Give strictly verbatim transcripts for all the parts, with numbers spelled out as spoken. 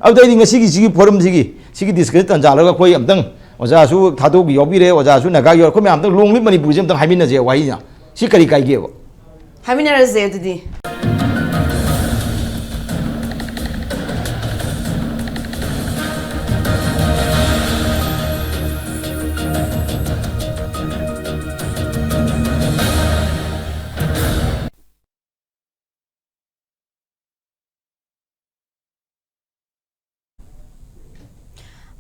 ꯑꯗꯨꯗ ꯑꯩꯗꯤ ꯉꯁꯤꯒꯤ ꯁꯤꯒꯤ ꯐꯣꯔꯝꯁꯤꯒꯤ ꯁꯤꯒꯤ ꯗꯤꯁꯀꯁꯟ ꯇꯥꯟꯖꯥ ꯂꯧꯔꯒ ꯑꯩꯈꯣꯏ ꯑꯝꯇꯪ ꯑꯣꯖꯥꯁꯨ ꯊꯥꯗꯣꯛ ꯌꯥꯎꯕꯤꯔꯦ, ꯑꯣꯖꯥꯁꯨ ꯅꯥꯒꯥ ꯌꯥꯎꯔꯦ, ꯑꯩꯈꯣꯏ ꯃꯌꯥꯝ ꯑꯝꯇꯪ ꯂꯣꯡꯂꯤ ꯃꯅꯤꯄꯨꯔꯁꯦ ꯑꯝꯇꯪ ꯍꯥꯏꯃꯤꯟꯅꯁꯦ ꯋꯥꯍꯩꯁꯤꯅ꯫ ꯁꯤ ꯀꯔꯤ ꯀꯥꯏꯒꯦꯕ? ꯍꯥꯏꯃꯤꯟꯅꯔꯁꯦ ꯑꯗꯨꯗꯤ꯫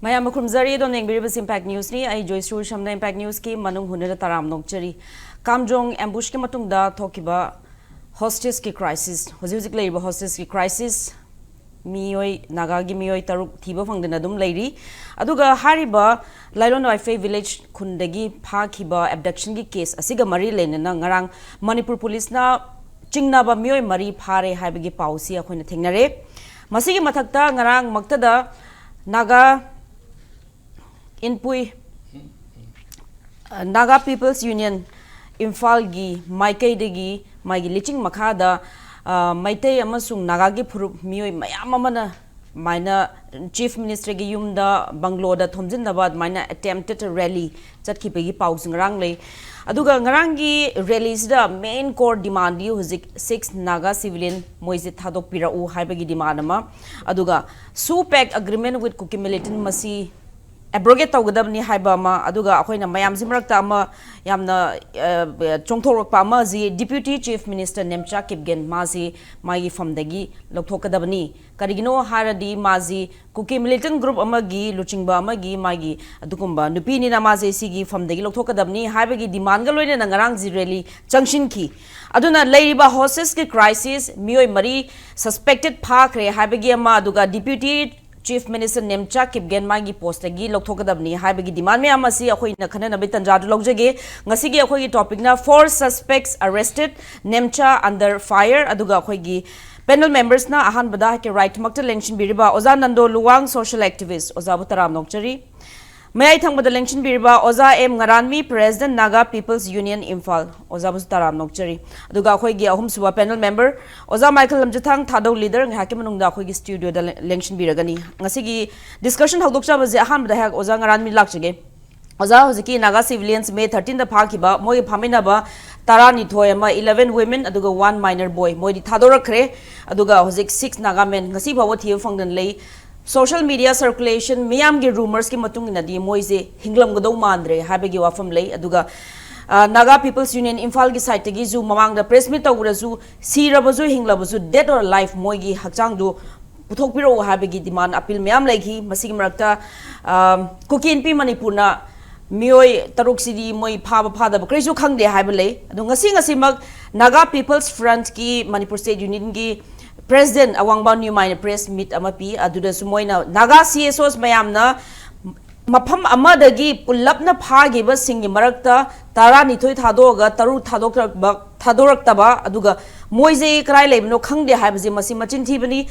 ꯃꯌꯥꯝ ꯈꯨꯔꯨꯝꯖꯔꯤ꯫ ꯑꯗꯣꯝꯅ ꯌꯦꯡꯕꯤꯔꯤꯕꯁꯤ Impact Newsꯅꯤ꯫ ꯑꯩ ꯖꯣꯏꯁ꯭ꯔꯤ ꯁꯝꯅ Impact Newsꯀꯤ ꯃꯅꯨꯡ ꯍꯨꯠꯅ ꯇꯔꯥꯝꯅ ꯑꯣꯛꯆꯔꯤ꯫ ꯀꯥꯝꯖꯣꯡ ambushꯀꯤ ꯃꯇꯨꯡꯗ ꯊꯣꯛꯈꯤꯕ hostageꯀꯤ crisis, ꯍꯧꯖꯤꯛ ꯍꯧꯖꯤꯛ ꯂꯩꯔꯤꯕ hostageꯀꯤ crisis, ꯃꯤꯑꯣꯏ, ꯅꯥꯒꯥꯒꯤ ꯃꯤꯑꯣꯏ ꯇꯔꯨꯛ ꯊꯤꯕ ꯐꯪꯗꯅ ꯑꯗꯨꯝ ꯂꯩꯔꯤ꯫ ꯑꯗꯨꯒ ꯍꯥꯏꯔꯤꯕ ꯂꯥꯏꯂꯣꯟ ꯋꯥꯏꯐꯩ village ꯈꯨꯟꯗꯒꯤ ꯐꯥꯈꯤꯕ abductionꯒꯤ case ꯑꯁꯤꯒ ꯃꯔꯤ ꯂꯩꯅꯅ ꯉꯔꯥꯡ ꯃꯅꯤꯄꯨꯔ ꯄꯨꯂꯤꯁꯅ ꯆꯤꯡꯅꯕ ꯃꯤꯑꯣꯏ ꯃꯔꯤ ꯐꯥꯔꯦ ꯍꯥꯏꯕꯒꯤ ꯄꯥꯎꯁꯤ ꯑꯩꯈꯣꯏꯅ ꯊꯦꯡꯅꯔꯦ꯫ ꯃꯁꯤꯒꯤ ꯃꯊꯛꯇ ꯉꯔꯥꯡꯃꯛꯇꯗ ꯅꯥꯒꯥ ꯏꯟꯄꯨꯏ, ꯑ, Naga People's Union ꯏꯝꯐꯥꯜꯒꯤ ꯃꯥꯏꯀꯩꯗꯒꯤ ꯃꯥꯒꯤ ꯂꯤꯆꯤꯡ ꯃꯈꯥꯗ, ꯑ, ꯃꯩꯇꯩ ꯑꯃꯁꯨꯡ ꯅꯥꯒꯥꯒꯤ ꯐꯨꯔꯨꯞ ꯃꯤꯑꯣꯏ ꯃꯌꯥꯝ ꯑꯃꯅ ꯑꯗꯨꯃꯥꯏꯅ Chief Ministerꯒꯤ ꯌꯨꯝꯗ, ꯕꯪꯒ꯭ꯂꯣꯗ ꯊꯣꯝꯖꯤꯟꯅꯕ ꯑꯗꯨꯃꯥꯏꯅ attempted rally ꯆꯠꯈꯤꯕꯒꯤ ꯄꯥꯎꯁꯨ ꯉꯔꯥꯡ ꯂꯩ꯫ ꯑꯗꯨꯒ ꯉꯔꯥꯡꯒꯤ rallyꯁꯤꯗ main core demandꯗꯤ ꯍꯧꯖꯤꯛ six Naga civilian ꯃꯣꯏꯁꯦ ꯊꯥꯗꯣꯛꯄꯤꯔꯛꯎ ꯍꯥꯏꯕꯒꯤ demand ꯑꯃ, ꯑꯗꯨꯒ SoO Pact agreement with Kuki militant ꯃꯁꯤ abrogate ꯇꯧꯒꯗꯕꯅꯤ ꯍꯥꯏꯕ ꯑꯃ, ꯑꯗꯨꯒ ꯑꯩꯈꯣꯏꯅ ꯃꯌꯥꯝꯁꯤ ꯃꯔꯛꯇ ꯑꯃ ꯌꯥꯝꯅ, ꯑ, ꯆꯣꯡꯊꯣꯔꯛꯄ ꯑꯃꯁꯤ Deputy Chief Minister Nemcha Kipgen ꯃꯥꯁꯤ ꯃꯥꯒꯤ ꯐꯝꯗꯒꯤ ꯂꯧꯊꯣꯛꯀꯗꯕꯅꯤ꯫ ꯀꯔꯤꯒꯤꯅꯣ ꯍꯥꯏꯔꯗꯤ ꯃꯥꯁꯤ ꯀꯨꯀꯤ militant group ꯑꯃꯒꯤ ꯂꯨꯆꯤꯡꯕ ꯑꯃꯒꯤ ꯃꯥꯒꯤ ꯑꯗꯨꯒꯨꯝꯕ ꯅꯨꯄꯤꯅꯤꯅ ꯃꯥꯁꯦ ꯁꯤꯒꯤ ꯐꯝꯗꯒꯤ ꯂꯧꯊꯣꯛꯀꯗꯕꯅꯤ ꯍꯥꯏꯕꯒꯤ demandꯒ ꯂꯣꯏꯅꯅ ꯉꯔꯥꯡꯁꯤ rally ꯆꯪꯁꯤꯟꯈꯤ꯫ ꯑꯗꯨꯅ ꯂꯩꯔꯤꯕ hostageꯀꯤ crisis, ꯃꯤꯑꯣꯏ ꯃꯔꯤ suspected ꯐꯥꯈ꯭ꯔꯦ ꯍꯥꯏꯕꯒꯤ ꯑꯃ, ꯑꯗꯨꯒ Deputy Chief Minister Nemcha Kipgen ꯃꯥꯒꯤ postꯇꯒꯤ ꯂꯧꯊꯣꯛꯀꯗꯕꯅꯤ ꯍꯥꯏꯕꯒꯤ demand ꯃꯌꯥꯝ ꯑꯁꯤ ꯑꯩꯈꯣꯏꯅ ꯈꯟꯅꯅꯕꯒꯤ ꯇꯟꯖꯥꯗꯨ ꯂꯧꯖꯒꯦ꯫ ꯉꯁꯤꯒꯤ ꯑꯩꯈꯣꯏꯒꯤ topicꯅ four suspects arrested, Nemcha under fire, ꯑꯗꯨꯒ ꯑꯩꯈꯣꯏꯒꯤ panel membersꯅ ꯑꯍꯥꯟꯕꯗ ꯍꯥꯏꯀꯦ right ꯃꯛꯇ ꯂꯦꯡꯁꯤꯟꯕꯤꯔꯤꯕ ꯑꯣꯖꯥ ꯅꯟꯗꯣ ꯂꯨꯋꯥꯡ, social activist, ꯑꯣꯖꯥꯕꯨ ꯇꯔꯥꯝꯅ ꯑꯣꯛꯆꯔꯤ꯫ ꯃꯌꯥꯏ ꯊꯪꯕꯗ ꯂꯦꯡꯁꯤꯟꯕꯤꯔꯤꯕ ꯑꯣꯖꯥ M Ngaranmi, President, Naga People's Union, Imphal꯫ ꯑꯣꯖꯥꯕꯨꯁꯨ ꯇꯔꯥꯝꯅ ꯑꯣꯛꯆꯔꯤ꯫ ꯑꯗꯨꯒ ꯑꯩꯈꯣꯏꯒꯤ ꯑꯍꯨꯝꯁꯨꯕ panel member, ꯑꯣꯖꯥ ꯃꯥꯏꯀꯦꯜ ꯂꯝꯖꯤꯊꯥꯡ, ꯊꯥꯗꯧ leader, ꯉꯥꯏꯍꯥꯛꯀꯤ ꯃꯅꯨꯡꯗ ꯑꯩꯈꯣꯏꯒꯤ studioꯗ ꯂꯦꯡꯁꯤꯟꯕꯤꯔꯒꯅꯤ꯫ ꯉꯁꯤꯒꯤ discussion ꯍꯧꯗꯣꯛꯆꯕꯁꯦ ꯑꯍꯥꯟꯕꯗ ꯑꯩꯍꯥꯛ ꯑꯣꯖꯥ ꯉꯔꯥꯟꯃꯤ ꯂꯥꯛꯆꯒꯦ꯫ ꯑꯣꯖꯥ, ꯍꯧꯖꯤꯛꯀꯤ Naga civilians May thirteenꯗ ꯐꯥꯈꯤꯕ, ꯃꯣꯏꯒ ꯐꯥꯃꯤꯟꯅꯕ ꯇꯔꯥꯅꯤꯊꯣꯏ ꯑꯃ, eleven women, ꯑꯗꯨꯒ one minor boy, ꯃꯣꯏꯗꯤ ꯊꯥꯗꯣꯔꯛꯈ꯭ꯔꯦ꯫ ꯑꯗꯨꯒ ꯍꯧꯖꯤꯛ six Naga men ꯉꯁꯤ ꯐꯥꯎꯕ ꯊꯤꯕ ꯐꯪꯗꯅ ꯂꯩ꯫ Social media circulation, ꯃꯤꯌꯥꯝꯒꯤ rumorsꯀꯤ ꯃꯇꯨꯡ ꯏꯟꯅꯗꯤ ꯃꯣꯏꯁꯦ ꯍꯤꯡꯂꯝꯒꯗꯧ ꯃꯥꯟꯗ꯭ꯔꯦ ꯍꯥꯏꯕꯒꯤ ꯋꯥꯐꯝ ꯂꯩ꯫ ꯑꯗꯨꯒ ꯑ, Naga People's Union ꯏꯝꯐꯥꯜꯒꯤ sideꯇꯒꯤꯁꯨ ꯃꯃꯥꯡꯗ press meet ꯇꯧꯕꯗꯁꯨ ꯁꯤꯔꯕꯁꯨ ꯍꯤꯡꯂꯕꯁꯨ, dead or alive, ꯃꯣꯏꯒꯤ ꯍꯛꯆꯥꯡꯗꯨ ꯄꯨꯊꯣꯛꯄꯤꯔꯛꯎ ꯍꯥꯏꯕꯒꯤ demand, appeal ꯃꯌꯥꯝ ꯂꯩꯈꯤ꯫ ꯃꯁꯤꯒꯤ ꯃꯔꯛꯇ, ꯑ, ꯀꯨꯀꯤ ꯏꯟꯄꯤ ꯃꯅꯤꯄꯨꯔꯅ ꯃꯤꯑꯣꯏ ꯇꯔꯨꯛꯁꯤꯗꯤ ꯃꯣꯏ ꯐꯥꯕ ꯐꯥꯗꯕ ꯀꯔꯤꯁꯨ ꯈꯪꯗꯦ ꯍꯥꯏꯕ ꯂꯩ꯫ ꯑꯗꯣ ꯉꯁꯤ ꯉꯁꯤꯃꯛ Naga People's Frontꯀꯤ, Manipur State Unionꯒꯤ President ꯑꯋꯥꯡꯕ ꯅ꯭ꯌꯨꯃꯥꯏꯅ press meet ꯑꯃ ꯄꯤ꯫ ꯑꯗꯨꯗꯁꯨ ꯃꯣꯏꯅ Naga C S Os ꯃꯌꯥꯝꯅ ꯃꯐꯝ ꯑꯃꯗꯒꯤ ꯄꯨꯜꯂꯞꯅ ꯐꯥꯈꯤꯕꯁꯤꯡꯒꯤ ꯃꯔꯛꯇ ꯇꯔꯥꯅꯤꯊꯣꯏ ꯊꯥꯗꯣꯛꯑꯒ ꯇꯔꯨꯛ ꯊꯥꯗꯣꯛꯇꯕ, ꯊꯥꯗꯣꯔꯛꯇꯕ, ꯑꯗꯨꯒ ꯃꯣꯏꯁꯦ ꯀꯗꯥꯏ ꯂꯩꯕꯅꯣ ꯈꯪꯗꯦ ꯍꯥꯏꯕꯁꯦ ꯃꯁꯤ ꯃꯆꯤꯟ ꯊꯤꯕꯅꯤ꯫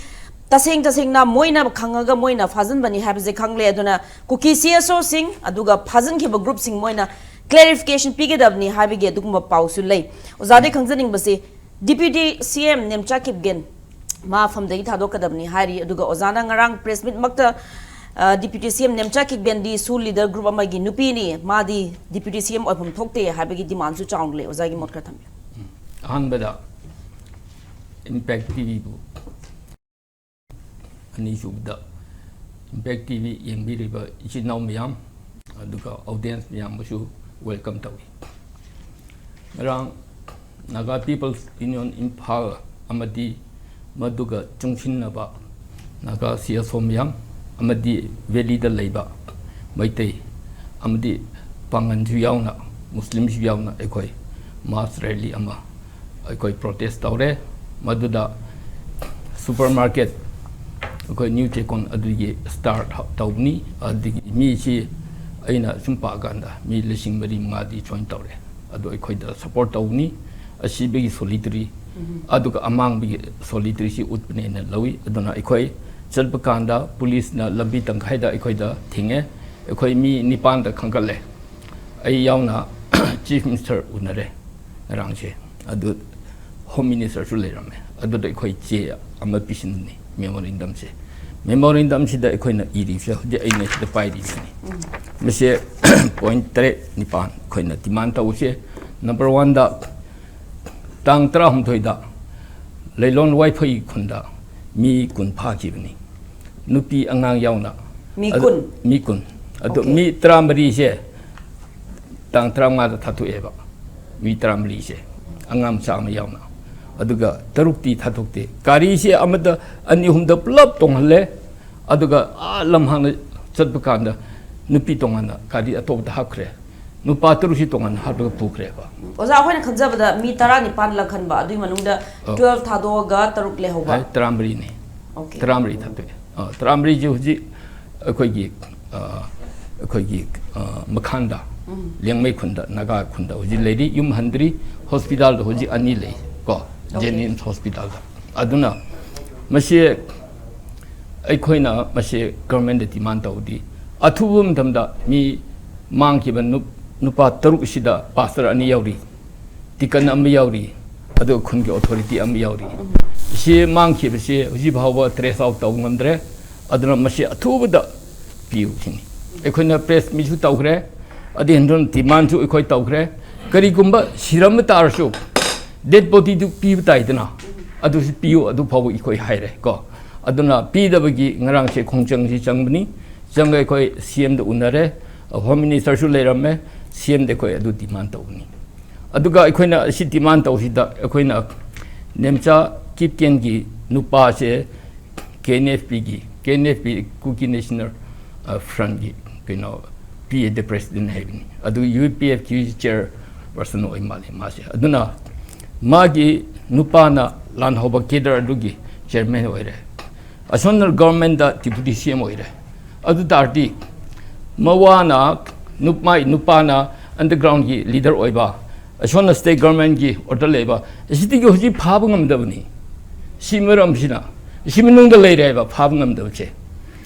ꯇꯁꯦꯡ ꯇꯁꯦꯡꯅ ꯃꯣꯏꯅ ꯈꯪꯉꯒ ꯃꯣꯏꯅ ꯐꯥꯖꯤꯟꯕꯅꯤ ꯍꯥꯏꯕꯁꯦ ꯈꯪꯂꯦ꯫ ꯑꯗꯨꯅ ꯀꯨꯀꯤ C S Osꯁꯤꯡ ꯑꯗꯨꯒ ꯐꯥꯖꯤꯟꯈꯤꯕ groupꯁꯤꯡ ꯃꯣꯏꯅ clarification ꯄꯤꯒꯗꯕꯅꯤ ꯍꯥꯏꯕꯒꯤ ꯑꯗꯨꯒꯨꯝꯕ ꯄꯥꯎꯁꯨ ꯂꯩ꯫ ꯑꯣꯖꯥꯗꯒꯤ ꯈꯪꯖꯅꯤꯡꯕꯁꯦ, Deputy C M Nemcha Kipgen ꯃꯥ ꯐꯝꯗꯒꯤ ꯊꯥꯗꯣꯛꯀꯗꯕꯅꯤ ꯍꯥꯏꯔꯤ꯫ ꯑꯗꯨꯒ ꯑꯣꯖꯥꯅ ꯉꯔꯥꯡ press meet ꯃꯛꯇ, ꯑ, Deputy C M Nemcha ꯀꯤꯞꯒꯦꯟꯗꯤ SoO leader group ꯑꯃꯒꯤ ꯅꯨꯄꯤꯅꯤ, ꯃꯥꯗꯤ Deputy C M ꯑꯣꯏꯐꯝ ꯊꯣꯛꯇꯦ ꯍꯥꯏꯕꯒꯤ demandꯁꯨ ꯆꯥꯎꯅ ꯂꯩ꯫ ꯑꯣꯖꯥꯒꯤ ꯃꯣꯠ ꯈꯔ ꯊꯝꯕꯤꯌꯨ꯫ ꯑꯍꯥꯟꯕꯗ Impact TVꯕꯨ ꯑꯅꯤꯁꯨꯕꯗ Impact TV ꯌꯦꯡꯕꯤꯔꯤꯕ ꯏꯆꯤꯟ ꯏꯅꯥꯎ ꯃꯌꯥꯝ, ꯑꯗꯨꯒ audience ꯃꯌꯥꯝꯕꯨꯁꯨ welcome ꯇꯧꯏ꯫ ꯉꯔꯥꯡ Naga People's Union ꯏꯝꯐꯥꯜ ꯑꯃꯗꯤ ꯃꯗꯨꯒ ꯆꯨꯡꯁꯤꯟꯅꯕ Naga C S O ꯃꯌꯥꯝ ꯑꯃꯗꯤ valleyꯗ ꯂꯩꯕ ꯃꯩꯇꯩ ꯑꯃꯗꯤ ꯄꯥꯡꯒꯟꯁꯨ ꯌꯥꯎꯅ, ꯃꯨꯁꯂꯤꯝꯁꯨ ꯌꯥꯎꯅ ꯑꯩꯈꯣꯏ mass rally ꯑꯃ ꯑꯩꯈꯣꯏ protest ꯇꯧꯔꯦ꯫ ꯃꯗꯨꯗ supermarket, ꯑꯩꯈꯣꯏ ꯅ꯭ꯌꯨ ꯆꯦꯛꯀꯣꯟ ꯑꯗꯨꯒꯤ start ꯇꯧꯕꯅꯤ꯫ ꯑꯗꯒꯤ ꯃꯤꯁꯤ ꯑꯩꯅ ꯁꯨꯝ ꯄꯥꯀꯥꯟꯗ ꯃꯤ ꯂꯤꯁꯤꯡ ꯃꯔꯤ ꯃꯉꯥꯗꯤ join ꯇꯧꯔꯦ꯫ ꯑꯗꯨ ꯑꯩꯈꯣꯏꯗ support ꯇꯧꯕꯅꯤ꯫ ꯑꯁꯤꯕꯒꯤ solidarity ꯑꯗꯨꯒ ꯑꯃꯥꯡꯕꯒꯤ solidarityꯁꯤ ꯎꯠꯄꯅꯦꯅ ꯂꯧꯏ꯫ ꯑꯗꯨꯅ ꯑꯩꯈꯣꯏ ꯆꯠꯄ ꯀꯥꯟꯗ policeꯅ ꯂꯝꯕꯤ ꯇꯪꯈꯥꯏꯗ ꯑꯩꯈꯣꯏꯗ ꯊꯤꯡꯉꯦ꯫ ꯑꯩꯈꯣꯏ ꯃꯤ ꯅꯤꯄꯥꯟꯗ ꯈꯟꯒꯠꯂꯦ꯫ ꯑꯩ ꯌꯥꯎꯅ Chief Minister ꯎꯅꯔꯦ ꯉꯔꯥꯡꯁꯦ꯫ ꯑꯗꯨ Home Ministerꯁꯨ ꯂꯩꯔꯝꯃꯦ꯫ ꯑꯗꯨꯗ ꯑꯩꯈꯣꯏ ꯆꯦ ꯑꯃ ꯄꯤꯁꯤꯟꯕꯅꯤ, memorandumꯁꯦ꯫ Memorandumꯁꯤꯗ ꯑꯩꯈꯣꯏꯅ ꯏꯔꯤꯕꯁꯦ ꯍꯧꯖꯤꯛ ꯑꯩꯅ ꯁꯤꯗ ꯄꯥꯏꯔꯤꯕꯁꯤꯅꯤ꯫ ꯃꯁꯦ point ꯇꯔꯦꯠ ꯅꯤꯄꯥꯟ ꯑꯩꯈꯣꯏꯅ demand ꯇꯧꯕꯁꯦ꯫ Number oneꯗ, ꯇꯥꯡ ꯇꯔꯥꯍꯨꯝꯗꯣꯏꯗ ꯂꯩꯂꯣꯟ ꯋꯥꯏꯐꯩ ꯈꯨꯟꯗ ꯃꯤ ꯀꯨꯟ ꯐꯥꯈꯤꯕꯅꯤ, ꯅꯨꯄꯤ ꯑꯉꯥꯡ ꯌꯥꯎꯅ꯫ ꯃꯤ ꯑꯗꯨ ꯀꯨꯟ? ꯃꯤ ꯀꯨꯟ꯫ ꯑꯗꯣ Okay. ꯃꯤ ꯇꯔꯥꯃꯔꯤꯁꯦ ꯇꯥꯡ ꯇꯔꯥꯃꯉꯥꯗ ꯊꯥꯗꯣꯛꯑꯦꯕ, ꯃꯤ ꯇꯔꯥꯃꯔꯤꯁꯦ, ꯑꯉꯥꯡ ꯃꯆꯥ ꯑꯃ ꯌꯥꯎꯅ꯫ ꯑꯗꯨꯒ ꯇꯔꯨꯛꯇꯤ ꯊꯥꯗꯣꯛꯇꯦ꯫ ꯒꯥꯔꯤꯁꯦ ꯑꯃꯗ, ꯑꯅꯤ ꯑꯍꯨꯝꯗ ꯄꯨꯂꯞ ꯇꯣꯡꯍꯜꯂꯦ꯫ ꯑꯗꯨꯒ ꯑꯥ ꯂꯝꯍꯥꯡꯗ ꯆꯠꯄ ꯀꯥꯟꯗ ꯅꯨꯄꯤ ꯇꯣꯉꯥꯟꯅ ꯒꯥꯔꯤ ꯑꯇꯣꯞꯄꯗ ꯍꯥꯞꯈ꯭ꯔꯦ, ꯅꯨꯄꯥ ꯇꯔꯨꯛꯁꯤ ꯇꯣꯉꯥꯟꯅ ꯍꯥꯞꯂꯒ ꯄꯨꯈ꯭ꯔꯦꯕ꯫ ꯑꯣꯖꯥ, ꯑꯩꯈꯣꯏꯅ ꯈꯟꯖꯕꯗ ꯃꯤ ꯇꯔꯥꯅꯤꯄꯥꯟ ꯂ ꯈꯟꯕ, ꯑꯗꯨꯒꯤ ꯃꯅꯨꯡꯗ ꯑꯧ꯫ Twelve ꯊꯥꯗꯣꯛꯑꯒ ꯇꯔꯨꯛ ꯂꯩꯍꯧꯕ꯫ ꯑꯩ ꯇꯔꯥꯃꯔꯤꯅꯤ꯫ Okay. ꯇꯔꯥꯃꯔꯤ ꯊꯥꯗꯣꯛꯑꯦ꯫ ꯑ, ꯇꯔꯥꯃꯔꯤꯁꯦ ꯍꯧꯖꯤꯛ ꯑꯩꯈꯣꯏꯒꯤ, ꯑ, ꯑꯩꯈꯣꯏꯒꯤ, ꯑ, ꯃꯈꯥꯟꯗ, ꯎꯝ꯫ ꯂꯦꯡꯃꯩ ꯈꯨꯟꯗ, ꯅꯥꯒꯥ ꯈꯨꯟꯗ ꯍꯧꯖꯤꯛ ꯂꯩꯔꯤ꯫ ꯌꯨꯝ ꯍꯟꯗ꯭ꯔꯤ꯫ Hospitalꯗ ꯍꯧꯖꯤꯛ ꯑꯅꯤ ꯂꯩ ꯀꯣ, Okay. Jennings Hospitalꯗ꯫ ꯑꯗꯨꯅ ꯃꯁꯤ ꯑꯩꯈꯣꯏꯅ ꯃꯁꯤ governmentꯗ demand ꯇꯧꯕꯗꯤ, ꯑꯊꯨꯕ ꯃꯇꯝꯗ ꯃꯤ ꯃꯥꯡꯈꯤꯕ ꯅꯨꯞ-, ꯅꯨꯄꯥ ꯇꯔꯨꯛ ꯑꯁꯤꯗ pastor ꯑꯅꯤ ꯌꯥꯎꯔꯤ, deacon ꯑꯃ ꯌꯥꯎꯔꯤ, ꯑꯗꯨꯒ ꯈꯨꯟꯒꯤ authority ꯑꯃ ꯌꯥꯎꯔꯤ꯫ ꯁꯤ ꯃꯥꯡꯈꯤꯕꯁꯤ ꯍꯧꯖꯤꯛ ꯐꯥꯎꯕ trace out ꯇꯧꯕ ꯉꯝꯗ꯭ꯔꯦ꯫ ꯑꯗꯨꯅ ꯃꯁꯤ ꯑꯊꯨꯕꯗ ꯄꯤꯌꯨ ꯁꯤꯅꯤ꯫ ꯑꯩꯈꯣꯏꯅ press meetꯁꯨ ꯇꯧꯈ꯭ꯔꯦ, ꯑꯗꯨ ꯍꯦꯟꯗꯨꯅ demandꯁꯨ ꯑꯩꯈꯣꯏ ꯇꯧꯈ꯭ꯔꯦ꯫ ꯀꯔꯤꯒꯨꯝꯕ ꯁꯤꯔꯝꯕ ꯇꯥꯔꯁꯨ dead bodyꯗꯨ ꯄꯤꯕ ꯇꯥꯏꯗꯅ, ꯑꯗꯨꯁꯨ ꯄꯤꯌꯨ, ꯑꯗꯨ ꯐꯥꯎꯕ ꯑꯩꯈꯣꯏ ꯍꯥꯏꯔꯦ ꯀꯣ꯫ ꯑꯗꯨꯅ ꯄꯤꯗꯕꯒꯤ ꯉꯔꯥꯡꯁꯦ ꯈꯣꯡꯖꯪꯁꯤ ꯆꯪꯕꯅꯤ꯫ ꯆꯪꯉꯒ ꯑꯩꯈꯣꯏ CMꯗ ꯎꯅꯔꯦ, Home Ministerꯁꯨ ꯂꯩꯔꯝꯃꯦ, CMꯗ ꯑꯩꯈꯣꯏ ꯑꯗꯨ demand ꯇꯧꯕꯅꯤ꯫ ꯑꯗꯨꯒ ꯑꯩꯈꯣꯏꯅ ꯑꯁꯤ demand ꯇꯧꯁꯤꯗ ꯑꯩꯈꯣꯏꯅ ꯅꯦꯝꯆꯥ ꯀꯤꯞꯀꯦꯟꯒꯤ ꯅꯨꯄꯥꯁꯦ KNFPꯒꯤ, KNFP Kuki National, ꯑ, Frontꯒꯤ ꯀꯩꯅꯣ, PAꯗ president ꯍꯥꯏꯕꯅꯤ꯫ ꯑꯗꯨ UPFꯀꯤ chairperson ꯑꯣꯏ ꯃꯥꯜꯂꯦ ꯃꯥꯁꯦ꯫ ꯑꯗꯨꯅ ꯃꯥꯒꯤ ꯅꯨꯄꯥꯅ ꯂꯥꯟꯍꯧꯕ cadre ꯑꯗꯨꯒꯤ chairman ꯑꯣꯏꯔꯦ꯫ ꯑꯁꯣꯝꯅ governmentꯗ deputy CM ꯑꯣꯏꯔꯦ꯫ ꯑꯗꯨ ꯇꯥꯔꯗꯤ ꯃꯋꯥꯅ, ꯅꯨꯞ-, ꯃꯥꯏ ꯅꯨꯄꯥꯅ undergroundꯒꯤ leader ꯑꯣꯏꯕ, ꯑꯁꯣꯝꯅ state governmentꯀꯤ order ꯂꯩꯕ, ꯑꯁꯤꯗꯒꯤ ꯍꯧꯖꯤꯛ ꯐꯥꯕ ꯉꯝꯗꯕꯅꯤ꯫ ꯁꯤ ꯃꯔꯝꯁꯤꯅ, ꯁꯤ ꯃꯅꯨꯡꯗ ꯂꯩꯔꯦ ꯍꯥꯏꯕ ꯐꯥꯕ ꯉꯝꯗꯕꯁꯦ꯫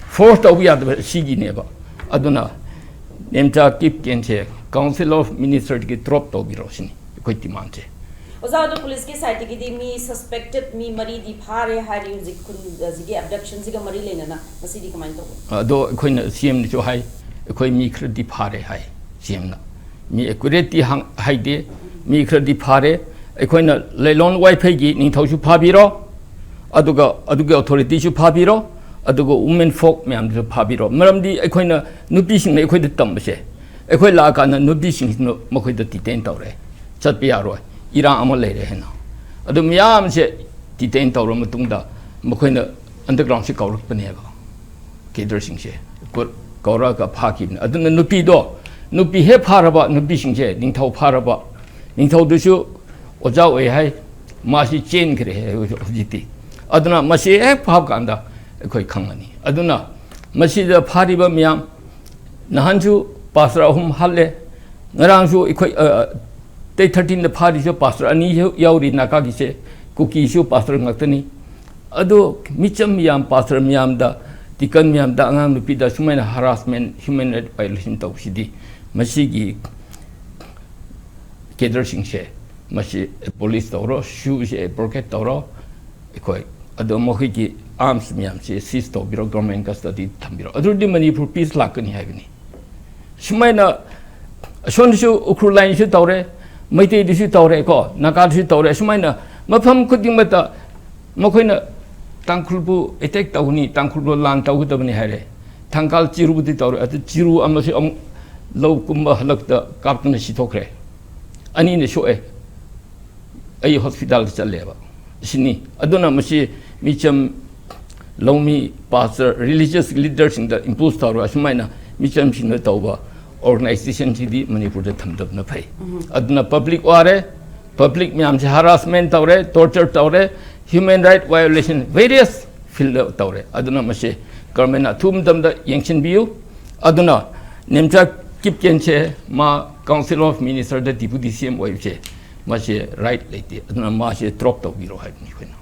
Force ꯇꯧꯕ ꯌꯥꯗꯕ ꯁꯤꯒꯤꯅꯦꯕ꯫ ꯑꯗꯨꯅ ꯅꯦꯝꯆꯥ ꯀꯤꯞꯀꯦꯟꯁꯦ Council of Ministerꯗꯒꯤ drop ꯇꯧꯕꯤꯔꯣ ꯁꯤꯅꯤ ꯑꯩꯈꯣꯏ demandꯁꯦ꯫ ꯑꯣꯖꯥ, ꯑꯗꯣ ꯄꯨꯂꯤꯁꯀꯤ ꯁꯥꯏꯠꯇꯒꯤꯗꯤ ꯃꯤ suspected ꯃꯤ ꯃꯔꯤꯗꯤ ꯐꯥꯔꯦ ꯍꯥꯏꯔꯤ ꯍꯧꯖꯤꯛ ꯈꯨꯟ, ꯍꯧꯖꯤꯛꯀꯤ abductionꯁꯤꯒ ꯃꯔꯤ ꯂꯩꯅꯅ, ꯃꯁꯤꯗꯤ ꯀꯃꯥꯏꯅ ꯇꯧꯕꯅꯣ? ꯑꯗꯣ ꯑꯩꯈꯣꯏꯅ CMꯅꯁꯨ ꯍꯥꯏ, ꯑꯩꯈꯣꯏ ꯃꯤ ꯈꯔꯗꯤ ꯐꯥꯔꯦ ꯍꯥꯏ꯫ CMꯅ ꯃꯤ accurately ꯍꯪ-, ꯍꯥꯏꯗꯦ, ꯃꯤ ꯈꯔꯗꯤ ꯐꯥꯔꯦ꯫ ꯑꯩꯈꯣꯏꯅ ꯂꯩꯂꯣꯡ ꯋꯥꯏꯐꯩꯒꯤ ꯅꯤꯡꯊꯧꯁꯨ ꯐꯥꯕꯤꯔꯣ, ꯑꯗꯨꯒ ꯑꯗꯨꯒꯤ authorityꯁꯨ ꯐꯥꯕꯤꯔꯣ, ꯑꯗꯨꯒ women folk ꯃꯌꯥꯝꯗꯨꯁꯨ ꯐꯥꯕꯤꯔꯣ꯫ ꯃꯔꯝꯗꯤ ꯑꯩꯈꯣꯏꯅ, ꯅꯨꯄꯤꯁꯤꯡꯅ ꯑꯩꯈꯣꯏꯗ ꯇꯝꯕꯁꯦ, ꯑꯩꯈꯣꯏ ꯂꯥꯛꯑꯀꯥꯟꯗ ꯅꯨꯄꯤꯁꯤꯡꯁꯤꯅ ꯃꯈꯣꯏꯗ detain ꯇꯧꯔꯦ, ꯆꯠꯄ ꯌꯥꯔꯣꯏ, ꯏꯔꯥꯡ ꯑꯃ ꯂꯩꯔꯦ ꯍꯥꯏꯅ꯫ ꯑꯗꯨ ꯃꯌꯥꯝꯁꯦ detain ꯇꯧꯔ ꯃꯇꯨꯡꯗ ꯃꯈꯣꯏꯅ undergroundꯁꯤ ꯀꯧꯔꯛꯄꯅꯦꯕ꯫ Cadreꯁꯤꯡꯁꯦ ꯀꯧꯔꯛꯑꯒ ꯐꯥꯈꯤꯕꯅꯤ꯫ ꯑꯗꯨꯅ ꯅꯨꯄꯤꯗꯣ, ꯅꯨꯄꯤ ꯍꯦꯛ ꯐꯥꯔꯕ, ꯅꯨꯄꯤꯁꯤꯡꯁꯦ ꯅꯤꯡꯊꯧ ꯐꯥꯔꯕ, ꯅꯤꯡꯊꯧꯗꯨꯁꯨ ꯑꯣꯖꯥ ꯑꯣꯏ ꯍꯥꯏ, ꯃꯥꯁꯤ ꯆꯦꯟꯈ꯭ꯔꯦ ꯍꯥꯏ ꯍꯧꯖꯤꯛꯇꯤ꯫ ꯑꯗꯨꯅ ꯃꯁꯤ ꯍꯦꯛ ꯐꯥꯕ ꯀꯥꯟꯗ ꯑꯩꯈꯣꯏ ꯈꯪꯒꯅꯤ꯫ ꯑꯗꯨꯅ ꯃꯁꯤꯗ ꯐꯥꯔꯤꯕ ꯃꯌꯥꯝ, ꯅꯍꯥꯟꯁꯨ pastor ꯑꯍꯨꯝ ꯍꯥꯠꯂꯦ, ꯉꯔꯥꯡꯁꯨ ꯑꯩꯈꯣꯏ, ꯑ, day thirteenꯗ ꯐꯥꯔꯤꯁꯨ pastor ꯑꯅꯤ ꯌꯥꯎꯔꯤ, ꯅꯥꯒꯥꯒꯤꯁꯦ, ꯀꯨꯀꯤꯁꯨ pastor ꯉꯥꯛꯇꯅꯤ꯫ ꯑꯗꯣ ꯃꯤꯆꯝ ꯃꯌꯥꯝ, pastor ꯃꯌꯥꯝꯗ, deacon ꯃꯌꯥꯝꯗ, ꯑꯉꯥꯡ ꯅꯨꯄꯤꯗ ꯁꯨꯃꯥꯏꯅ harassment, human right violation ꯇꯧꯕꯁꯤꯗꯤ, ꯃꯁꯤꯒꯤ cadreꯁꯤꯡꯁꯦ, ꯃꯁꯤ abolish ꯇꯧꯔꯣ, shoeꯁꯦ abrogate ꯇꯧꯔꯣ, ꯑꯩꯈꯣꯏ, ꯑꯗꯣ ꯃꯈꯣꯏꯒꯤ arms ꯃꯌꯥꯝꯁꯦ seize ꯇꯧꯕꯤꯔꯣ, government custody ꯊꯝꯕꯤꯔꯣ, ꯑꯗꯨꯗꯤ ꯃꯅꯤꯄꯨꯔ peace ꯂꯥꯛꯀꯅꯤ ꯍꯥꯏꯕꯅꯤ꯫ ꯁꯨꯃꯥꯏꯅ ꯑꯁꯣꯝꯗꯁꯨ ꯎꯈ꯭ꯔꯨꯜ lineꯁꯨ ꯇꯧꯔꯦ, ꯃꯩꯇꯩꯗꯁꯨ ꯇꯧꯔꯦ ꯀꯣ, ꯅꯥꯒꯥꯗꯁꯨ ꯇꯧꯔꯦ꯫ ꯁꯨꯃꯥꯏꯅ ꯃꯐꯝ ꯈꯨꯗꯤꯡꯃꯛꯇ ꯃꯈꯣꯏꯅ ꯇꯥꯡꯈꯨꯜꯕꯨ attack ꯇꯧꯒꯅꯤ, ꯇꯥꯡꯈꯨꯜꯕꯨ ꯂꯥꯟ ꯇꯧꯒꯗꯕꯅꯤ ꯍꯥꯏꯔꯦ꯫ ꯊꯪꯒꯥꯜ ꯆꯤꯔꯨꯕꯨꯗꯤ ꯇꯧꯔꯦ, ꯑꯗꯨ ꯆꯤꯔꯨ ꯑꯃꯁꯨ ꯑꯃꯨꯛ ꯂꯧ ꯀꯨꯝꯕ ꯍꯜꯂꯛꯇ ꯀꯥꯞꯇꯨꯅ ꯁꯤꯊꯣꯛꯈ꯭ꯔꯦ꯫ ꯑꯅꯤꯅ ꯁꯣꯛꯑꯦ꯫ ꯑꯩ hospitalꯗ ꯆꯠꯂꯦꯕ꯫ ꯑꯁꯤꯅꯤ꯫ ꯑꯗꯨꯅ ꯃꯁꯤ ꯃꯤꯆꯝ, ꯂꯧꯃꯤ, pastor, religious leaderꯁꯤꯡꯗ impose ꯇꯧꯔꯒ ꯑꯁꯨꯃꯥꯏꯅ ꯃꯤꯆꯝꯁꯤꯡꯅ ꯇꯧꯕ organizationꯁꯤꯗꯤ ꯃꯅꯤꯄꯨꯔꯗ ꯊꯝꯗꯕꯅ ꯐꯩ꯫ ꯑꯗꯨꯅ public ꯋꯥꯔꯦ, public ꯃꯌꯥꯝꯁꯦ harassment ꯇꯧꯔꯦ, torture ꯇꯧꯔꯦ, human right violation various fieldꯇ ꯇꯧꯔꯦ꯫ ꯑꯗꯨꯅ ꯃꯁꯤ governmentꯅ ꯑꯊꯨꯕ ꯃꯇꯝꯗ ꯌꯦꯡꯁꯤꯟꯕꯤꯌꯨ꯫ ꯑꯗꯨꯅ ꯅꯦꯝꯆꯥ ꯀꯤꯞꯀꯦꯟꯁꯦ ꯃꯥ Council of Ministerꯗ Deputy CM ꯑꯣꯏꯕꯁꯦ ꯃꯁꯤ right ꯂꯩꯇꯦ꯫ ꯑꯗꯨꯅ ꯃꯥꯁꯦ drop ꯇꯧꯕꯤꯔꯣ ꯍꯥꯏꯕꯅꯤ ꯑꯩꯈꯣꯏꯅ꯫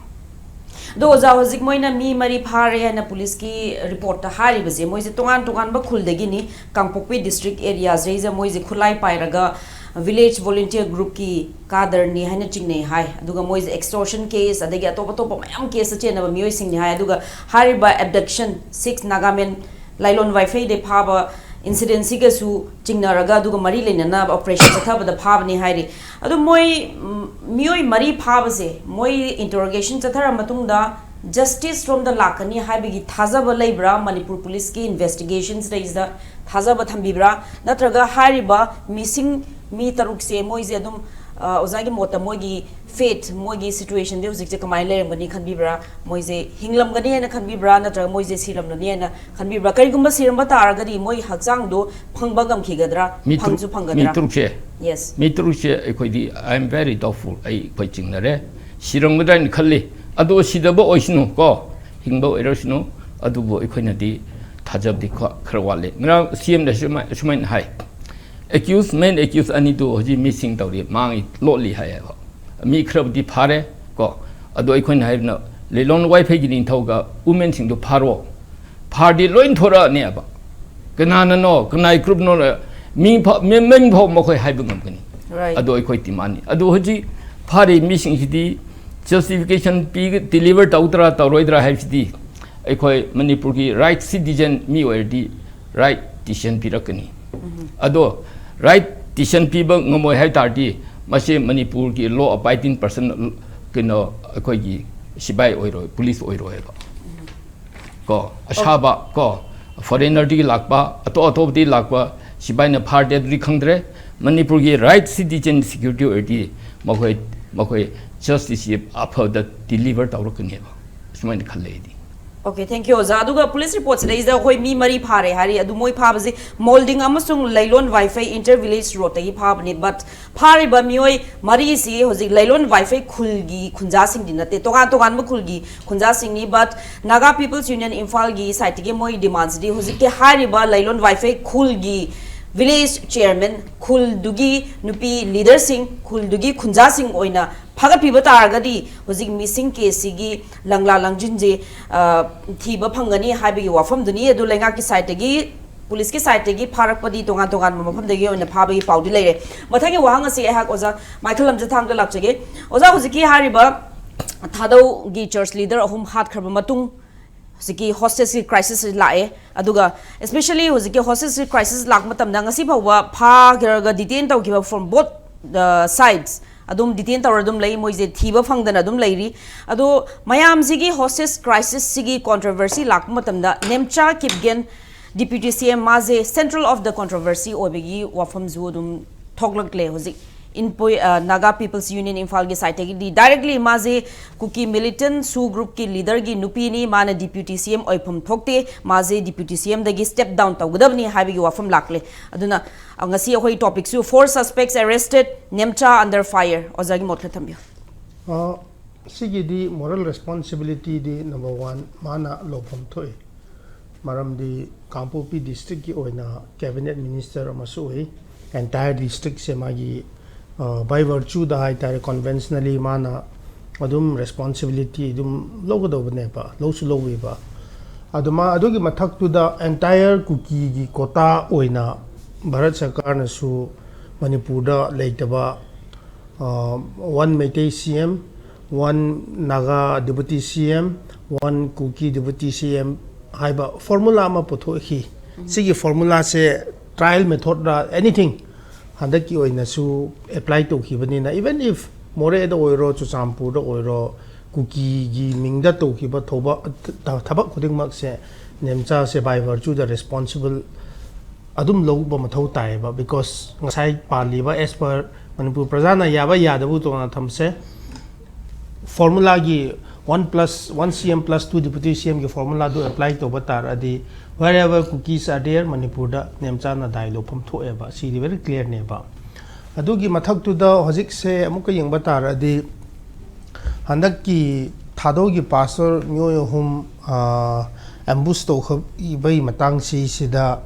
ꯑꯗꯣ ꯑꯣꯖꯥ, ꯍꯧꯖꯤꯛ ꯃꯣꯏꯅ ꯃꯤ ꯃꯔꯤ ꯐꯥꯔꯦ ꯍꯥꯏꯅ ꯄꯨꯂꯤꯁꯀꯤ ꯔꯤꯄꯣꯔꯠꯇ ꯍꯥꯏꯔꯤꯕꯁꯦ, ꯃꯣꯏꯁꯦ ꯇꯣꯉꯥꯟ ꯇꯣꯉꯥꯟꯕ ꯈꯨꯜꯗꯒꯤꯅꯤ, ꯀꯥꯡꯄꯣꯛꯄꯤ ꯗꯤꯁꯇ꯭ꯔꯤꯛ ꯑꯦꯔꯤꯌꯥꯁꯤꯗꯩꯁꯤꯗ ꯃꯣꯏꯁꯦ ꯈꯨꯠꯂꯥꯏ ꯄꯥꯏꯔꯒ ꯚꯤꯂꯦꯖ ꯚꯣꯂꯨꯟꯇꯤꯌꯔ ꯒ꯭ꯔꯨꯞꯀꯤ ꯀꯥꯗꯔꯅꯤ ꯍꯥꯏꯅ ꯆꯤꯡꯅꯩ ꯍꯥꯏ꯫ ꯑꯗꯨꯒ ꯃꯣꯏꯁꯦ ꯑꯦꯛꯁꯇꯣꯔꯁꯟ ꯀꯦꯁ ꯑꯗꯒꯤ ꯑꯇꯣꯞ ꯑꯇꯣꯞꯄ ꯃꯌꯥꯝ ꯀꯦꯁꯇ ꯆꯦꯟꯅꯕ ꯃꯤꯑꯣꯏꯁꯤꯡꯅꯤ ꯍꯥꯏ꯫ ꯑꯗꯨꯒ ꯍꯥꯏꯔꯤꯕ ꯑꯦꯕꯗꯛꯁꯟ ꯁꯤꯛꯁ ꯅꯥꯒꯥꯃꯦꯟ ꯂꯥꯏꯂꯣꯟ ꯋꯥꯏꯐꯩꯗꯩ ꯐꯥꯕ ꯏꯟꯁꯤꯗꯦꯟꯁꯤꯒꯁꯨ ꯆꯤꯡꯅꯔꯒ ꯑꯗꯨꯒ ꯃꯔꯤ ꯂꯩꯅꯅ ꯑꯣꯄꯔꯦꯁꯟ ꯆꯠꯊꯕꯗ ꯐꯥꯕꯅꯤ ꯍꯥꯏꯔꯤ꯫ ꯑꯗꯨ ꯃꯣꯏ, ꯎꯝ, ꯃꯤꯑꯣꯏ ꯃꯔꯤ ꯐꯥꯕꯁꯦ ꯃꯣꯏ ꯏꯟꯇꯔꯣꯒꯦꯁꯟ ꯆꯠꯊꯔ ꯃꯇꯨꯡꯗ ꯖꯁꯇꯤꯁ ꯔꯣꯝꯗ ꯂꯥꯛꯀꯅꯤ ꯍꯥꯏꯕꯒꯤ ꯊꯥꯖꯕ ꯂꯩꯕ꯭ꯔꯥ? ꯃꯅꯤꯄꯨꯔ ꯄꯨꯂꯤꯁꯀꯤ ꯏꯟꯚꯦꯁꯇꯤꯒꯦꯁꯟꯁꯤꯗꯩꯁꯤꯗ ꯊꯥꯖꯕ ꯊꯝꯕꯤꯕ꯭ꯔꯥ? ꯅꯠꯇ꯭ꯔꯒ ꯍꯥꯏꯔꯤꯕ ꯃꯤꯁꯤꯡ ꯃꯤ ꯇꯔꯨꯛꯁꯦ ꯃꯣꯏꯁꯦ ꯑꯗꯨꯝ, ꯑ, ꯑꯣꯖꯥꯒꯤ ꯃꯣꯠꯇ ꯃꯣꯏꯒꯤ ꯐꯦꯠ, ꯃꯣꯏꯒꯤ ꯁꯤꯆꯨꯋꯦꯁꯟꯗꯤ ꯍꯧꯖꯤꯛꯁꯦ ꯀꯃꯥꯏꯅ ꯂꯩꯔꯝꯒꯅꯤ ꯈꯟꯕꯤꯕ꯭ꯔꯥ? ꯃꯣꯏꯁꯦ ꯍꯤꯡꯂꯝꯒꯅꯤ ꯍꯥꯏꯅ ꯈꯟꯕꯤꯕ꯭ꯔꯥ? ꯅꯠꯇ꯭ꯔꯒ ꯃꯣꯏꯁꯦ ꯁꯤꯔꯝꯂꯅꯤ ꯍꯥꯏꯅ ꯈꯟꯕꯤꯕ꯭ꯔꯥ? ꯀꯔꯤꯒꯨꯝꯕ ꯁꯤꯔꯝꯕ ꯇꯥꯔꯒꯗꯤ ꯃꯣꯏ ꯍꯛꯆꯥꯡꯗꯣ ꯐꯪꯕ ꯉꯝꯈꯤꯒꯗ꯭ꯔꯥ? ꯃꯤ ꯇꯔꯨꯛ, ꯐꯪꯁꯨ ꯃꯤ ꯐꯪꯒꯗ꯭ꯔꯥ? ꯇꯔꯨꯛꯁꯦ? Yes. ꯃꯤ ꯇꯔꯨꯛꯁꯦ ꯑꯩꯈꯣꯏꯗꯤ, I am very doubtful, ꯑꯩ, ꯑꯩꯈꯣꯏ ꯆꯤꯡꯅꯔꯦ꯫ ꯁꯤꯔꯝꯒꯗ꯭ꯔꯥ ꯍꯥꯏꯅ ꯈꯜꯂꯤ꯫ ꯑꯗꯣ ꯁꯤꯗꯕ ꯑꯣꯏꯁꯅꯨ ꯀꯣ, ꯍꯤꯡꯕ ꯑꯣꯏꯔꯁꯅꯨ꯫ ꯑꯗꯨꯕꯨ ꯑꯩꯈꯣꯏꯅꯗꯤ ꯊꯥꯖꯕꯗꯤ ꯈ-, ꯈꯔ ꯋꯥꯠꯂꯦ꯫ ꯉꯔꯥꯡ ꯁꯤ ꯑꯦꯝꯗ ꯁꯨꯃꯥꯏ-, ꯁꯨꯃꯥꯏꯅ ꯍꯥꯏ, ꯑꯦꯀ꯭ꯌꯨꯁ, ꯃꯦꯟ ꯑꯦꯀ꯭ꯌꯨꯁ ꯑꯅꯤꯗꯨ ꯍꯧꯖꯤꯛ ꯃꯤꯁꯤꯡ ꯇꯧꯔꯤ, ꯃꯥꯡꯉꯤ, ꯂꯣꯠꯂꯤ ꯍꯥꯏꯌꯦꯕ꯫ ꯃꯤ ꯈꯔꯕꯨꯗꯤ ꯐꯥꯔꯦ ꯀꯣ꯫ ꯑꯗꯣ ꯑꯩꯈꯣꯏꯅ ꯍꯥꯏꯕꯅ, ꯂꯤꯂꯣꯡ ꯋꯥꯏꯐꯩꯒꯤ ꯅꯤꯡꯊꯧꯒ ꯋꯨꯃꯦꯟꯁꯤꯡꯗꯣ ꯐꯥꯔꯣ꯫ ꯐꯥꯔꯗꯤ ꯂꯣꯏ ꯊꯣꯔꯛꯑꯅꯦꯕ꯫ ꯀꯅꯥꯅꯅꯣ, ꯀꯅꯥꯏ ꯒ꯭ꯔꯨꯞꯅꯣ, ꯃꯤ ꯐ-, ꯃꯤ-, ꯃꯤꯡ ꯐꯥꯎ ꯃꯈꯣꯏ ꯍꯥꯏꯕ ꯉꯝꯒꯅꯤ꯫ Right. ꯑꯗꯣ ꯑꯩꯈꯣꯏ ꯗꯤꯃꯥꯟꯅꯤ꯫ ꯑꯗꯣ ꯍꯧꯖꯤꯛ ꯐꯥꯔꯤ ꯃꯤꯁꯤꯡꯁꯤꯗꯤ ꯖꯁꯇꯤꯐꯤꯀꯦꯁꯟ ꯄꯤ-, ꯗꯤꯂꯤꯚꯔ ꯇꯧꯗ꯭ꯔꯥ ꯇꯧꯔꯣꯏꯗ꯭ꯔꯥ ꯍꯥꯏꯕꯁꯤꯗꯤ ꯑꯩꯈꯣꯏ ꯃꯅꯤꯄꯨꯔꯒꯤ ꯔꯥꯏꯠ ꯁꯤꯇꯤꯖꯟ ꯃꯤ ꯑꯣꯏꯔꯗꯤ ꯔꯥꯏꯠ ꯗꯤꯁꯤꯖꯟ ꯄꯤꯔꯛꯀꯅꯤ꯫ ꯑꯗꯣ ꯔꯥꯏꯠ ꯗꯤꯁꯤꯖꯟ ꯄꯤꯕ ꯉꯝꯃꯣꯏ ꯍꯥꯏ ꯇꯥꯔꯗꯤ ꯃꯁꯤ ꯃꯅꯤꯄꯨꯔꯒꯤ ꯂꯣ ꯑꯕꯥꯏꯗꯤꯡ ꯄꯔꯁꯟ, ꯀꯩꯅꯣ, ꯑꯩꯈꯣꯏꯒꯤ ꯁꯤꯕꯥꯏ ꯑꯣꯏꯔꯣꯏ, ꯄꯨꯂꯤꯁ ꯑꯣꯏꯔꯣꯏꯕ꯫ ꯀꯣ, ꯑꯁꯥꯕ, ꯀꯣ, ꯐꯣꯔꯦꯅꯔꯗꯒꯤ ꯂꯥꯛꯄ, ꯑꯇꯣꯞ ꯑꯇꯣꯞꯄꯗꯒꯤ ꯂꯥꯛꯄ ꯁꯤꯕꯥꯏꯅ ꯐꯥꯔꯗꯤ ꯑꯗꯨꯗꯤ ꯈꯪꯗ꯭ꯔꯦ꯫ ꯃꯅꯤꯄꯨꯔꯒꯤ ꯔꯥꯏꯠ ꯁꯤꯇꯤꯖꯟ ꯁꯤꯀ꯭ꯌꯨꯔꯤꯇꯤ ꯑꯣꯏꯔꯗꯤ ꯃꯈꯣꯏ, ꯃꯈꯣꯏ ꯖꯁꯇꯤꯁꯁꯤ ꯑꯐꯕꯗ ꯗꯤꯂꯤꯚꯔ ꯇꯧꯔꯛꯀꯅꯦꯕ, ꯁꯨꯃꯥꯏꯅ ꯈꯜꯂꯦ ꯑꯩꯗꯤ꯫ Okay, thank you, ꯑꯣꯖꯥ꯫ ꯑꯗꯨꯒ ꯄꯨꯂꯤꯁ ꯔꯤꯄꯣꯔꯠꯁꯤꯗꯩꯁꯤꯗ ꯑꯩꯈꯣꯏ ꯃꯤ ꯃꯔꯤ ꯐꯥꯔꯦ ꯍꯥꯏꯔꯤ꯫ ꯑꯗꯨ ꯃꯣꯏ ꯐꯥꯕꯁꯤ ꯃꯣꯜꯗꯤꯡ ꯑꯃꯁꯨꯡ ꯂꯩꯂꯣꯟ ꯋꯥꯏꯐꯩ ꯏꯟꯇꯔ ꯚꯤꯂꯦꯖ ꯔꯣꯗꯇꯒꯤ ꯐꯥꯕꯅꯤ꯫ But ꯐꯥꯔꯤꯕ ꯃꯤꯑꯣꯏ ꯃꯔꯤꯁꯤ ꯍꯧꯖꯤꯛ ꯂꯩꯂꯣꯟ ꯋꯥꯏꯐꯩ ꯈꯨꯜꯒꯤ ꯈꯨꯟꯖꯥꯁꯤꯡꯗꯤ ꯅꯠꯇꯦ, ꯇꯣꯉꯥꯟ ꯇꯣꯉꯥꯟꯕ ꯈꯨꯜꯒꯤ ꯈꯨꯟꯖꯥꯁꯤꯡꯅꯤ꯫ But Naga People's Union ꯏꯝꯐꯥꯜꯒꯤ ꯁꯥꯏꯠꯇꯒꯤ ꯃꯣꯏ ꯗꯤꯃꯥꯟꯁꯤꯗꯤ ꯍꯧꯖꯤꯛꯀꯤ ꯍꯥꯏꯔꯤꯕ ꯂꯩꯂꯣꯟ ꯋꯥꯏꯐꯩ ꯈꯨꯜꯒꯤ ꯚꯤꯂꯦꯖ ꯆꯤꯌꯔꯃꯦꯟ, ꯈꯨꯜꯗꯨꯒꯤ ꯅꯨꯄꯤ ꯂꯤꯗꯔꯁꯤꯡ, ꯈꯨꯜꯗꯨꯒꯤ ꯈꯨꯟꯖꯥꯁꯤꯡ ꯑꯣꯏꯅ ꯐꯥꯒꯠꯄꯤꯕ ꯇꯥꯔꯒꯗꯤ ꯍꯧꯖꯤꯛ ꯃꯤꯁꯤꯡ ꯀꯦꯁꯁꯤꯒꯤ ꯂꯪꯂꯥ ꯂꯪꯖꯤꯟꯁꯦ, ꯑ, ꯊꯤꯕ ꯐꯪꯒꯅꯤ ꯍꯥꯏꯕꯒꯤ ꯋꯥꯐꯝꯗꯨꯅꯤ꯫ ꯑꯗꯨ ꯂꯩꯉꯥꯛꯀꯤ ꯁꯥꯏꯠꯇꯒꯤ, ꯄꯨꯂꯤꯁꯀꯤ ꯁꯥꯏꯠꯇꯒꯤ ꯐꯥꯔꯛꯄꯗꯤ ꯇꯣꯉꯥꯟ ꯇꯣꯉꯥꯟꯕ ꯃꯐꯝꯗꯒꯤ ꯑꯣꯏꯅ ꯐꯥꯕꯒꯤ ꯄꯥꯎꯗꯤ ꯂꯩꯔꯦ꯫ ꯃꯊꯪꯒꯤ ꯋꯥꯍꯪ ꯑꯁꯤ ꯑꯩꯍꯥꯛ ꯑꯣꯖꯥ ꯃꯥꯏꯀꯦꯜ ꯂꯝꯖꯊꯥꯡꯗ ꯂꯥꯛꯆꯒꯦ꯫ ꯑꯣꯖꯥ, ꯍꯧꯖꯤꯛꯀꯤ ꯍꯥꯏꯔꯤꯕ ꯊꯥꯗꯧꯒꯤ ꯆꯔꯆ ꯂꯤꯗꯔ ꯑꯍꯨꯝ ꯍꯥꯠꯈ꯭ꯔꯕ ꯃꯇꯨꯡ, ꯍꯧꯖꯤꯛꯀꯤ ꯍꯣꯁꯇꯦꯖꯀꯤ ꯀ꯭ꯔꯥꯏꯁꯤꯁ ꯂꯥꯛꯑꯦ꯫ ꯑꯗꯨꯒ especially ꯍꯧꯖꯤꯛꯀꯤ ꯍꯣꯁꯇꯦꯖꯀꯤ ꯀ꯭ꯔꯥꯏꯁꯤꯁ ꯂꯥꯛꯄ ꯃꯇꯝꯗ ꯉꯁꯤ ꯐꯥꯎꯕ ꯐꯥꯈ꯭ꯔꯒ detain ꯇꯧꯈꯤꯕ from both the sides ꯑꯗꯨꯝ detain ꯇꯧꯔ ꯑꯗꯨꯝ ꯂꯩ, ꯃꯣꯏꯁꯦ ꯊꯤꯕ ꯐꯪꯗꯅ ꯑꯗꯨꯝ ꯂꯩꯔꯤ꯫ ꯑꯗꯣ ꯃꯌꯥꯝꯁꯤꯒꯤ ꯍꯣꯁꯇꯦꯖ ꯀ꯭ꯔꯥꯏꯁꯤꯁꯁꯤꯒꯤ ꯀꯣꯟꯇ꯭ꯔꯣꯚꯔꯁꯤ ꯂꯥꯛꯄ ꯃꯇꯝꯗ ꯅꯦꯝꯆꯥ ꯀꯤꯞꯒꯦꯟ, ꯗꯤꯄ꯭ꯌꯨꯇꯤ ꯁꯤ ꯑꯦꯝ, ꯃꯥꯁꯦ central of the controversy ꯑꯣꯏꯕꯒꯤ ꯋꯥꯐꯝꯁꯨ ꯑꯗꯨꯝ ꯊꯣꯛꯂꯛꯂꯦ꯫ ꯍꯧꯖꯤꯛ ꯏꯟꯄꯣꯏ, ꯑ, ꯅꯥꯒꯥ ꯄꯤꯄꯜꯁ ꯌꯨꯅꯤꯌꯟ ꯏꯝꯐꯥꯜꯒꯤ ꯁꯥꯏꯠꯇꯒꯤꯗꯤ directly ꯃꯥꯁꯦ ꯀꯨꯀꯤ ꯃꯤꯂꯤꯇꯦꯟ ꯁꯨ ꯒ꯭ꯔꯨꯞꯀꯤ ꯂꯤꯗꯔꯒꯤ ꯅꯨꯄꯤꯅꯤ, ꯃꯥꯅ ꯗꯤꯄ꯭ꯌꯨꯇꯤ ꯁꯤ ꯑꯦꯝ ꯑꯣꯏꯐꯝ ꯊꯣꯛꯇꯦ, ꯃꯥꯁꯦ ꯗꯤꯄ꯭ꯌꯨꯇꯤ ꯁꯤ ꯑꯦꯝꯗꯒꯤ step down ꯇꯧꯒꯗꯕꯅꯤ ꯍꯥꯏꯕꯒꯤ ꯋꯥꯐꯝ ꯂꯥꯛꯂꯦ꯫ ꯑꯗꯨꯅ, ꯑ, ꯉꯁꯤ ꯑꯩꯈꯣꯏ ꯇꯣꯄꯤꯛꯁꯨ four suspects arrested, Nemcha under fire꯫ ꯑꯣꯖꯥꯒꯤ ꯃꯣꯠ ꯈꯔ ꯊꯝꯕꯤꯌꯨ꯫ ꯑ, ꯁꯤꯒꯤꯗꯤ moral responsibilityꯗꯤ number one ꯃꯥꯅ ꯂꯧꯐꯝ ꯊꯣꯛꯏ꯫ ꯃꯔꯝꯗꯤ ꯀꯥꯡꯄꯣꯛꯄꯤ ꯗꯤꯁꯇ꯭ꯔꯤꯛꯀꯤ ꯑꯣꯏꯅ ꯀꯦꯕꯤꯅꯦꯠ ꯃꯤꯅꯤꯁꯇꯔ ꯑꯃꯁꯨ ꯑꯣꯏ꯫ Entire districtꯁꯦ ꯃꯥꯒꯤ, ꯑ, by virtueꯗ ꯍꯥꯏꯇꯥꯔꯦ, conventionally ꯃꯥꯅ ꯑꯗꯨꯝ responsibility ꯑꯗꯨꯝ ꯂꯧꯒꯗꯧꯕꯅꯦꯕ, ꯂꯧꯁꯨ ꯂꯧꯕꯤꯕ꯫ ꯑꯗꯨ ꯃꯥ, ꯑꯗꯨꯒꯤ ꯃꯊꯛꯇꯨꯗ entire ꯀꯨꯀꯤꯒꯤ quota ꯑꯣꯏꯅ ꯚꯥꯔꯠ ꯁꯔꯀꯥꯔꯅꯁꯨ ꯃꯅꯤꯄꯨꯔꯗ ꯂꯩꯇꯕ, ꯑ, one ꯃꯩꯇꯩ ꯁꯤ ꯑꯦꯝ, one ꯅꯥꯒꯥ ꯗꯤꯄꯨꯇꯤ ꯁꯤ ꯑꯦꯝ, one ꯀꯨꯀꯤ ꯗꯤꯄꯨꯇꯤ ꯁꯤ ꯑꯦꯝ ꯍꯥꯏꯕ formula ꯑꯃ ꯄꯨꯊꯣꯛꯈꯤ꯫ ꯁꯤꯒꯤ formulaꯁꯦ trial methodꯔ anything ꯍꯟꯗꯛꯀꯤ ꯑꯣꯏꯅꯁꯨ apply ꯇꯧꯈꯤꯕꯅꯤꯅ, even if ꯃꯣꯔꯦꯗ ꯑꯣꯏꯔꯣ, ꯆꯨꯔꯆꯥꯟꯄꯨꯔꯗ ꯑꯣꯏꯔꯣ, ꯀꯨꯀꯤꯒꯤ ꯃꯤꯡꯗ ꯇꯧꯈꯤꯕ ꯊꯧꯕ-, ꯊ-, ꯊꯕꯛ ꯈꯨꯗꯤꯡꯃꯛꯁꯦ ꯅꯦꯝꯆꯥꯁꯦ by virtueꯗ responsible ꯑꯗꯨꯝ ꯂꯧꯕ ꯃꯊꯧ ꯇꯥꯏꯌꯦꯕ꯫ Because ꯉꯁꯥꯏ ꯄꯥꯜꯂꯤꯕ, as per ꯃꯅꯤꯄꯨꯔ ꯄ꯭ꯔꯖꯥꯅ ꯌꯥꯕ ꯌꯥꯗꯕ ꯇꯣꯉꯥꯟꯅ ꯊꯝꯁꯦ, formulaꯒꯤ one plus, one C M plus two deputy C Mꯒꯤ formulaꯗꯨ apply ꯇꯧꯕ ꯇꯥꯔꯗꯤ, wherever Kukis are there, ꯃꯅꯤꯄꯨꯔꯗ ꯅꯦꯝꯆꯥꯅ ꯗꯥꯏ ꯂꯧꯐꯝ ꯊꯣꯛꯑꯦꯕ꯫ ꯁꯤꯗꯤ very clearꯅꯦꯕ꯫ ꯑꯗꯨꯒꯤ ꯃꯊꯛꯇꯨꯗ ꯍꯧꯖꯤꯛꯁꯦ ꯑꯃꯨꯛꯀ ꯌꯦꯡꯕ ꯇꯥꯔꯗꯤ, ꯍꯟꯗꯛꯀꯤ ꯊꯥꯗꯧꯒꯤ ꯄꯥꯁꯇꯔ ꯃꯤꯑꯣꯏ ꯑꯍꯨꯝ, ꯑ, ambush ꯇꯧꯈꯤꯕꯒꯤ ꯃꯇꯥꯡꯁꯤꯁꯤꯗ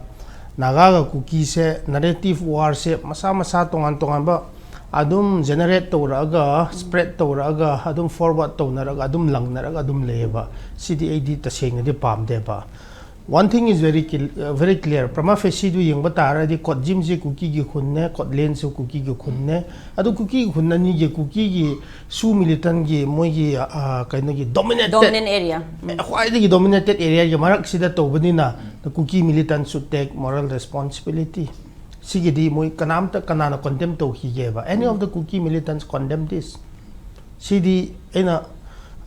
ꯅꯥꯒꯥꯒ ꯀꯨꯀꯤꯁꯦ narrative warꯁꯦ ꯃꯁꯥ ꯃꯁꯥ ꯇꯣꯉꯥꯟ ꯇꯣꯉꯥꯟꯕ ꯑꯗꯨꯝ ꯖꯦꯅꯦꯔꯦꯠ ꯇꯧꯔꯛꯑꯒ, ꯁ꯭ꯄ꯭ꯔꯦꯗ ꯇꯧꯔꯛꯑꯒ, ꯑꯗꯨꯝ ꯐꯣꯔꯋꯥꯔꯗ ꯇꯧꯅꯔꯒ ꯑꯗꯨꯝ ꯂꯪꯅꯔꯒ ꯑꯗꯨꯝ ꯂꯩꯌꯦꯕ꯫ ꯁꯤꯗꯤ ꯑꯩꯗꯤ ꯇꯁꯦꯡꯅꯗꯤ ꯄꯥꯝꯗꯦꯕ꯫ One thing is very cl- uh, very clear. Prima facie ꯗꯨ ꯌꯦꯡꯕ ꯇꯥꯔꯗꯤ ꯀꯣꯠꯖꯤꯝꯁꯦ ꯀꯨꯀꯤꯒꯤ ꯈꯨꯟꯅꯦ, ꯀꯣꯠꯂꯦꯟꯁꯨ ꯀꯨꯀꯤꯒꯤ ꯈꯨꯟꯅꯦ꯫ ꯑꯗꯨ ꯀꯨꯀꯤꯒꯤ ꯈꯨꯟ ꯑꯅꯤꯒꯤ, ꯀꯨꯀꯤꯒꯤ ꯁꯨ ꯃꯤꯂꯤꯇꯟꯒꯤ ꯃꯣꯏꯒꯤ, ꯑ, ꯀꯩꯅꯣꯒꯤ ꯗꯣꯃꯤꯅꯦꯇꯦꯠ, Dominant area. ꯈ꯭ꯋꯥꯏꯗꯒꯤ ꯗꯣꯃꯤꯅꯦꯇꯦꯠ ꯑꯦꯔꯤꯌꯥꯒꯤ ꯃꯔꯛꯁꯤꯗ ꯇꯧꯕꯅꯤꯅ, the Kuki militant should take moral responsibility. ꯁꯤꯒꯤꯗꯤ ꯃꯣꯏ ꯀꯅꯥꯝꯇ, ꯀꯅꯥꯅ ꯀꯣꯟꯗꯦꯝ ꯇꯧꯈꯤꯒꯦꯕ? Any of the Kuki militants condemn this? ꯁꯤꯗꯤ ꯑꯩꯅ,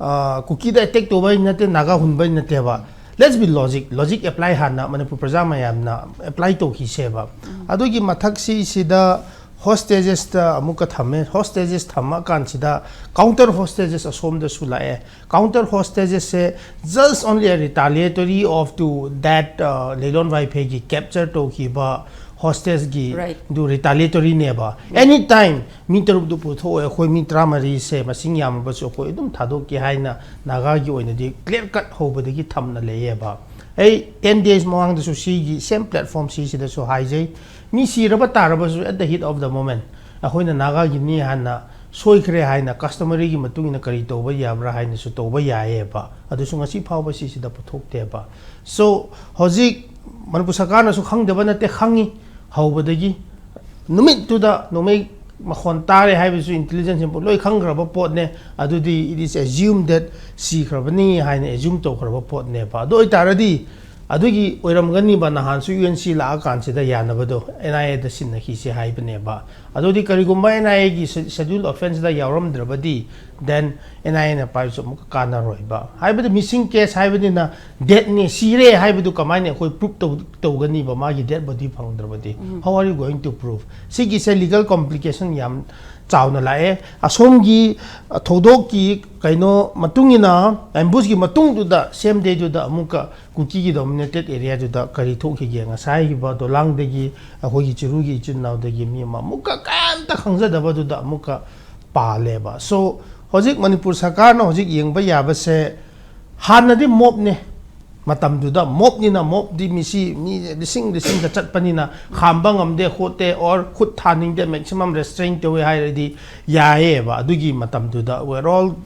ꯑ, ꯀꯨꯀꯤꯗ ꯑꯦꯇꯦꯛ ꯇꯧꯕꯩ ꯅꯠꯇꯦ, ꯅꯥꯒꯥ ꯍꯨꯟꯕꯩ ꯅꯠꯇꯦꯕ꯫ Let's be logic, logic apply ꯍꯥꯟꯅ ꯃꯅꯤꯄꯨꯔ ꯄ꯭ꯔꯖꯥ ꯃꯌꯥꯝꯅ ꯑꯦꯄ꯭ꯂꯥꯏ ꯇꯧꯈꯤꯁꯦꯕ꯫ ꯑꯗꯨꯒꯤ ꯃꯊꯛꯁꯤꯁꯤꯗ ꯍꯣꯁꯇꯦꯖꯦꯁꯇ ꯑꯃꯨꯛꯀ ꯊꯝꯃꯦ꯫ ꯍꯣꯁꯇꯦꯖꯦꯁ ꯊꯝꯃꯀꯥꯟꯁꯤꯗ ꯀꯥꯎꯟꯇꯔ ꯍꯣꯁꯇꯦꯖꯦꯁ ꯑꯁꯣꯝꯗꯁꯨ ꯂꯥꯛꯑꯦ꯫ ꯀꯥꯎꯟꯇꯔ ꯍꯣꯁꯇꯦꯖꯦꯁꯁꯦ just only a retaliatory of to that, ꯑ, ꯂꯤꯂꯣꯡ ꯋꯥꯏꯐꯩꯒꯤ ꯀꯦꯞꯆꯔ ꯇꯧꯈꯤꯕ ꯍꯣꯁꯇꯦꯖꯒꯤ Right. ꯗꯨ ꯔꯤꯇꯥꯂꯤꯌꯦꯇꯣꯔꯤꯅꯦꯕ꯫ Any time ꯃꯤ ꯇꯔꯨꯛꯇꯨ ꯄꯨꯊꯣꯛꯑꯣ, ꯑꯩꯈꯣꯏ ꯃꯤ ꯇꯔꯥꯃꯔꯤꯁꯦ ꯃꯁꯤꯡ ꯌꯥꯝꯃꯕꯁꯨ ꯑꯩꯈꯣꯏ ꯑꯗꯨꯝ ꯊꯥꯗꯣꯛꯀꯦ ꯍꯥꯏꯅ ꯅꯥꯒꯥꯒꯤ ꯑꯣꯏꯅꯗꯤ ꯀ꯭ꯂꯤꯌꯔ ꯀꯠ ꯍꯧꯕꯗꯒꯤ ꯊꯝꯅ ꯂꯩꯌꯦꯕ꯫ ꯑꯩ ten days ꯃꯃꯥꯡꯗꯁꯨ ꯁꯤꯒꯤ same platform ꯁꯤꯁꯤꯗꯁꯨ ꯍꯥꯏꯖꯩ, ꯃꯤ ꯁꯤꯔꯕ ꯇꯥꯔꯕꯁꯨ at the heat of the moment ꯑꯩꯈꯣꯏꯅ ꯅꯥꯒꯥꯒꯤꯅꯤ ꯍꯥꯏꯅ ꯁꯣꯏꯈ꯭ꯔꯦ ꯍꯥꯏꯅ customary ꯒꯤ ꯃꯇꯨꯡ ꯏꯟꯅ ꯀꯔꯤ ꯇꯧꯕ ꯌꯥꯕ꯭ꯔꯥ ꯍꯥꯏꯅꯁꯨ ꯇꯧꯕ ꯌꯥꯏꯌꯦꯕ꯫ ꯑꯗꯨꯁꯨ ꯉꯁꯤ ꯐꯥꯎꯕ ꯁꯤꯁꯤꯗ ꯄꯨꯊꯣꯛꯇꯦꯕ꯫ So ꯍꯧꯖꯤꯛ ꯃꯅꯤꯄꯨꯔ ꯁꯔꯀꯥꯔꯅꯁꯨ ꯈꯪꯗꯕ ꯅꯠꯇꯦ, ꯈꯪꯉꯤ꯫ ꯍꯧꯕꯗꯒꯤ ꯅꯨꯃꯤꯠꯇꯨꯗ ꯅꯣꯡꯃꯩ ꯃꯈꯣꯟ ꯇꯥꯔꯦ ꯍꯥꯏꯕꯁꯨ intelligence ꯁꯤꯡ ꯂꯣꯏ ꯈꯪꯈ꯭ꯔꯕ ꯄꯣꯠꯅꯦ꯫ ꯑꯗꯨꯗꯤ it is assumed that ꯁꯤꯈ꯭ꯔꯕꯅꯤ ꯍꯥꯏꯅ assume ꯇꯧꯈ꯭ꯔꯕ ꯄꯣꯠꯅꯦꯕ꯫ ꯑꯗꯨ ꯑꯣꯏꯇꯥꯔꯗꯤ ꯑꯗꯨꯒꯤ ꯑꯣꯏꯔꯝꯒꯅꯤꯕ ꯅꯍꯥꯟꯁꯨ U N C ꯂꯥꯛꯑꯀꯥꯟꯁꯤꯗ ꯌꯥꯅꯕꯗꯣ N I A ꯗ ꯁꯤꯟꯅꯈꯤꯁꯦ ꯍꯥꯏꯕꯅꯦꯕ꯫ ꯑꯗꯨꯗꯤ ꯀꯔꯤꯒꯨꯝꯕ N I A ꯒꯤ ꯁꯦ-, schedule offence the ꯌꯥꯎꯔꯝꯗ꯭ꯔꯕꯗꯤ then N I A ꯅ ꯄꯥꯏꯕꯁꯨ ꯑꯃꯨꯛꯀ ꯀꯥꯟꯅꯔꯣꯏꯕ꯫ ꯍꯥꯏꯕꯗꯤ missing case ꯍꯥꯏꯕꯅꯤꯅ death ꯅꯤ, ꯁꯤꯔꯦ ꯍꯥꯏꯕꯗꯨ ꯀꯃꯥꯏꯅ ꯑꯩꯈꯣꯏ prove ꯇꯧ-, ꯇꯧꯒꯅꯤꯕ ꯃꯥꯒꯤ dead body ꯐꯪꯗ꯭ꯔꯕꯗꯤ? How are you going to prove? ꯁꯤꯒꯤꯁꯦ legal complication ꯌꯥꯝ ꯆꯥꯎꯅ ꯂꯥꯛꯑꯦ꯫ ꯑꯁꯣꯝꯒꯤ, ꯑ, ꯊꯧꯗꯣꯛꯀꯤ ꯀꯩꯅꯣ ꯃꯇꯨꯡ ꯏꯟꯅ ambush ꯀꯤ ꯃꯇꯨꯡꯗꯨꯗ same day ꯗꯨꯗ ꯑꯃꯨꯛꯀ ꯀꯨꯀꯤꯒꯤ dominated area ꯗꯨꯗ ꯀꯔꯤ ꯊꯣꯛꯈꯤꯒꯦ? ꯉꯁꯥꯏꯒꯤ ꯗꯣꯂꯥꯡꯗꯒꯤ ꯑꯩꯈꯣꯏꯒꯤ ꯆꯤꯔꯨꯒꯤ ꯏꯆꯤꯟ ꯏꯅꯥꯎꯗꯒꯤ ꯃꯤ ꯑꯃ ꯑꯃꯨꯛꯀ ꯀꯩꯝꯇ ꯈꯪꯖꯗꯕꯗꯨꯗ ꯑꯃꯨꯛꯀ ꯄꯥꯜꯂꯦꯕ꯫ So ꯍꯧꯖꯤꯛ ꯃꯅꯤꯄꯨꯔ ꯁꯔꯀꯥꯔꯅ ꯍꯧꯖꯤꯛ ꯌꯦꯡꯕ ꯌꯥꯕꯁꯦ ꯍꯥꯟꯅꯗꯤ mob ꯅꯦ, ꯃꯇꯝꯗꯨꯗ ꯃꯣꯞꯅꯤꯅ, ꯃꯣꯞꯇꯤ ꯃꯤꯁꯤ ꯃꯤ ꯂꯤꯁꯤꯡ ꯂꯤꯁꯤꯡꯗ ꯆꯠꯄꯅꯤꯅ ꯈꯥꯝꯕ ꯉꯝꯗꯦ ꯈꯣꯠꯇꯦ, or ꯈꯨꯠ ꯊꯥꯅꯤꯡꯗꯦ, maximum restraint ꯇꯧꯋꯦ ꯍꯥꯏꯔꯗꯤ ꯌꯥꯏꯌꯦꯕ꯫ ꯑꯗꯨꯒꯤ ꯃꯇꯝꯗꯨꯗ overall,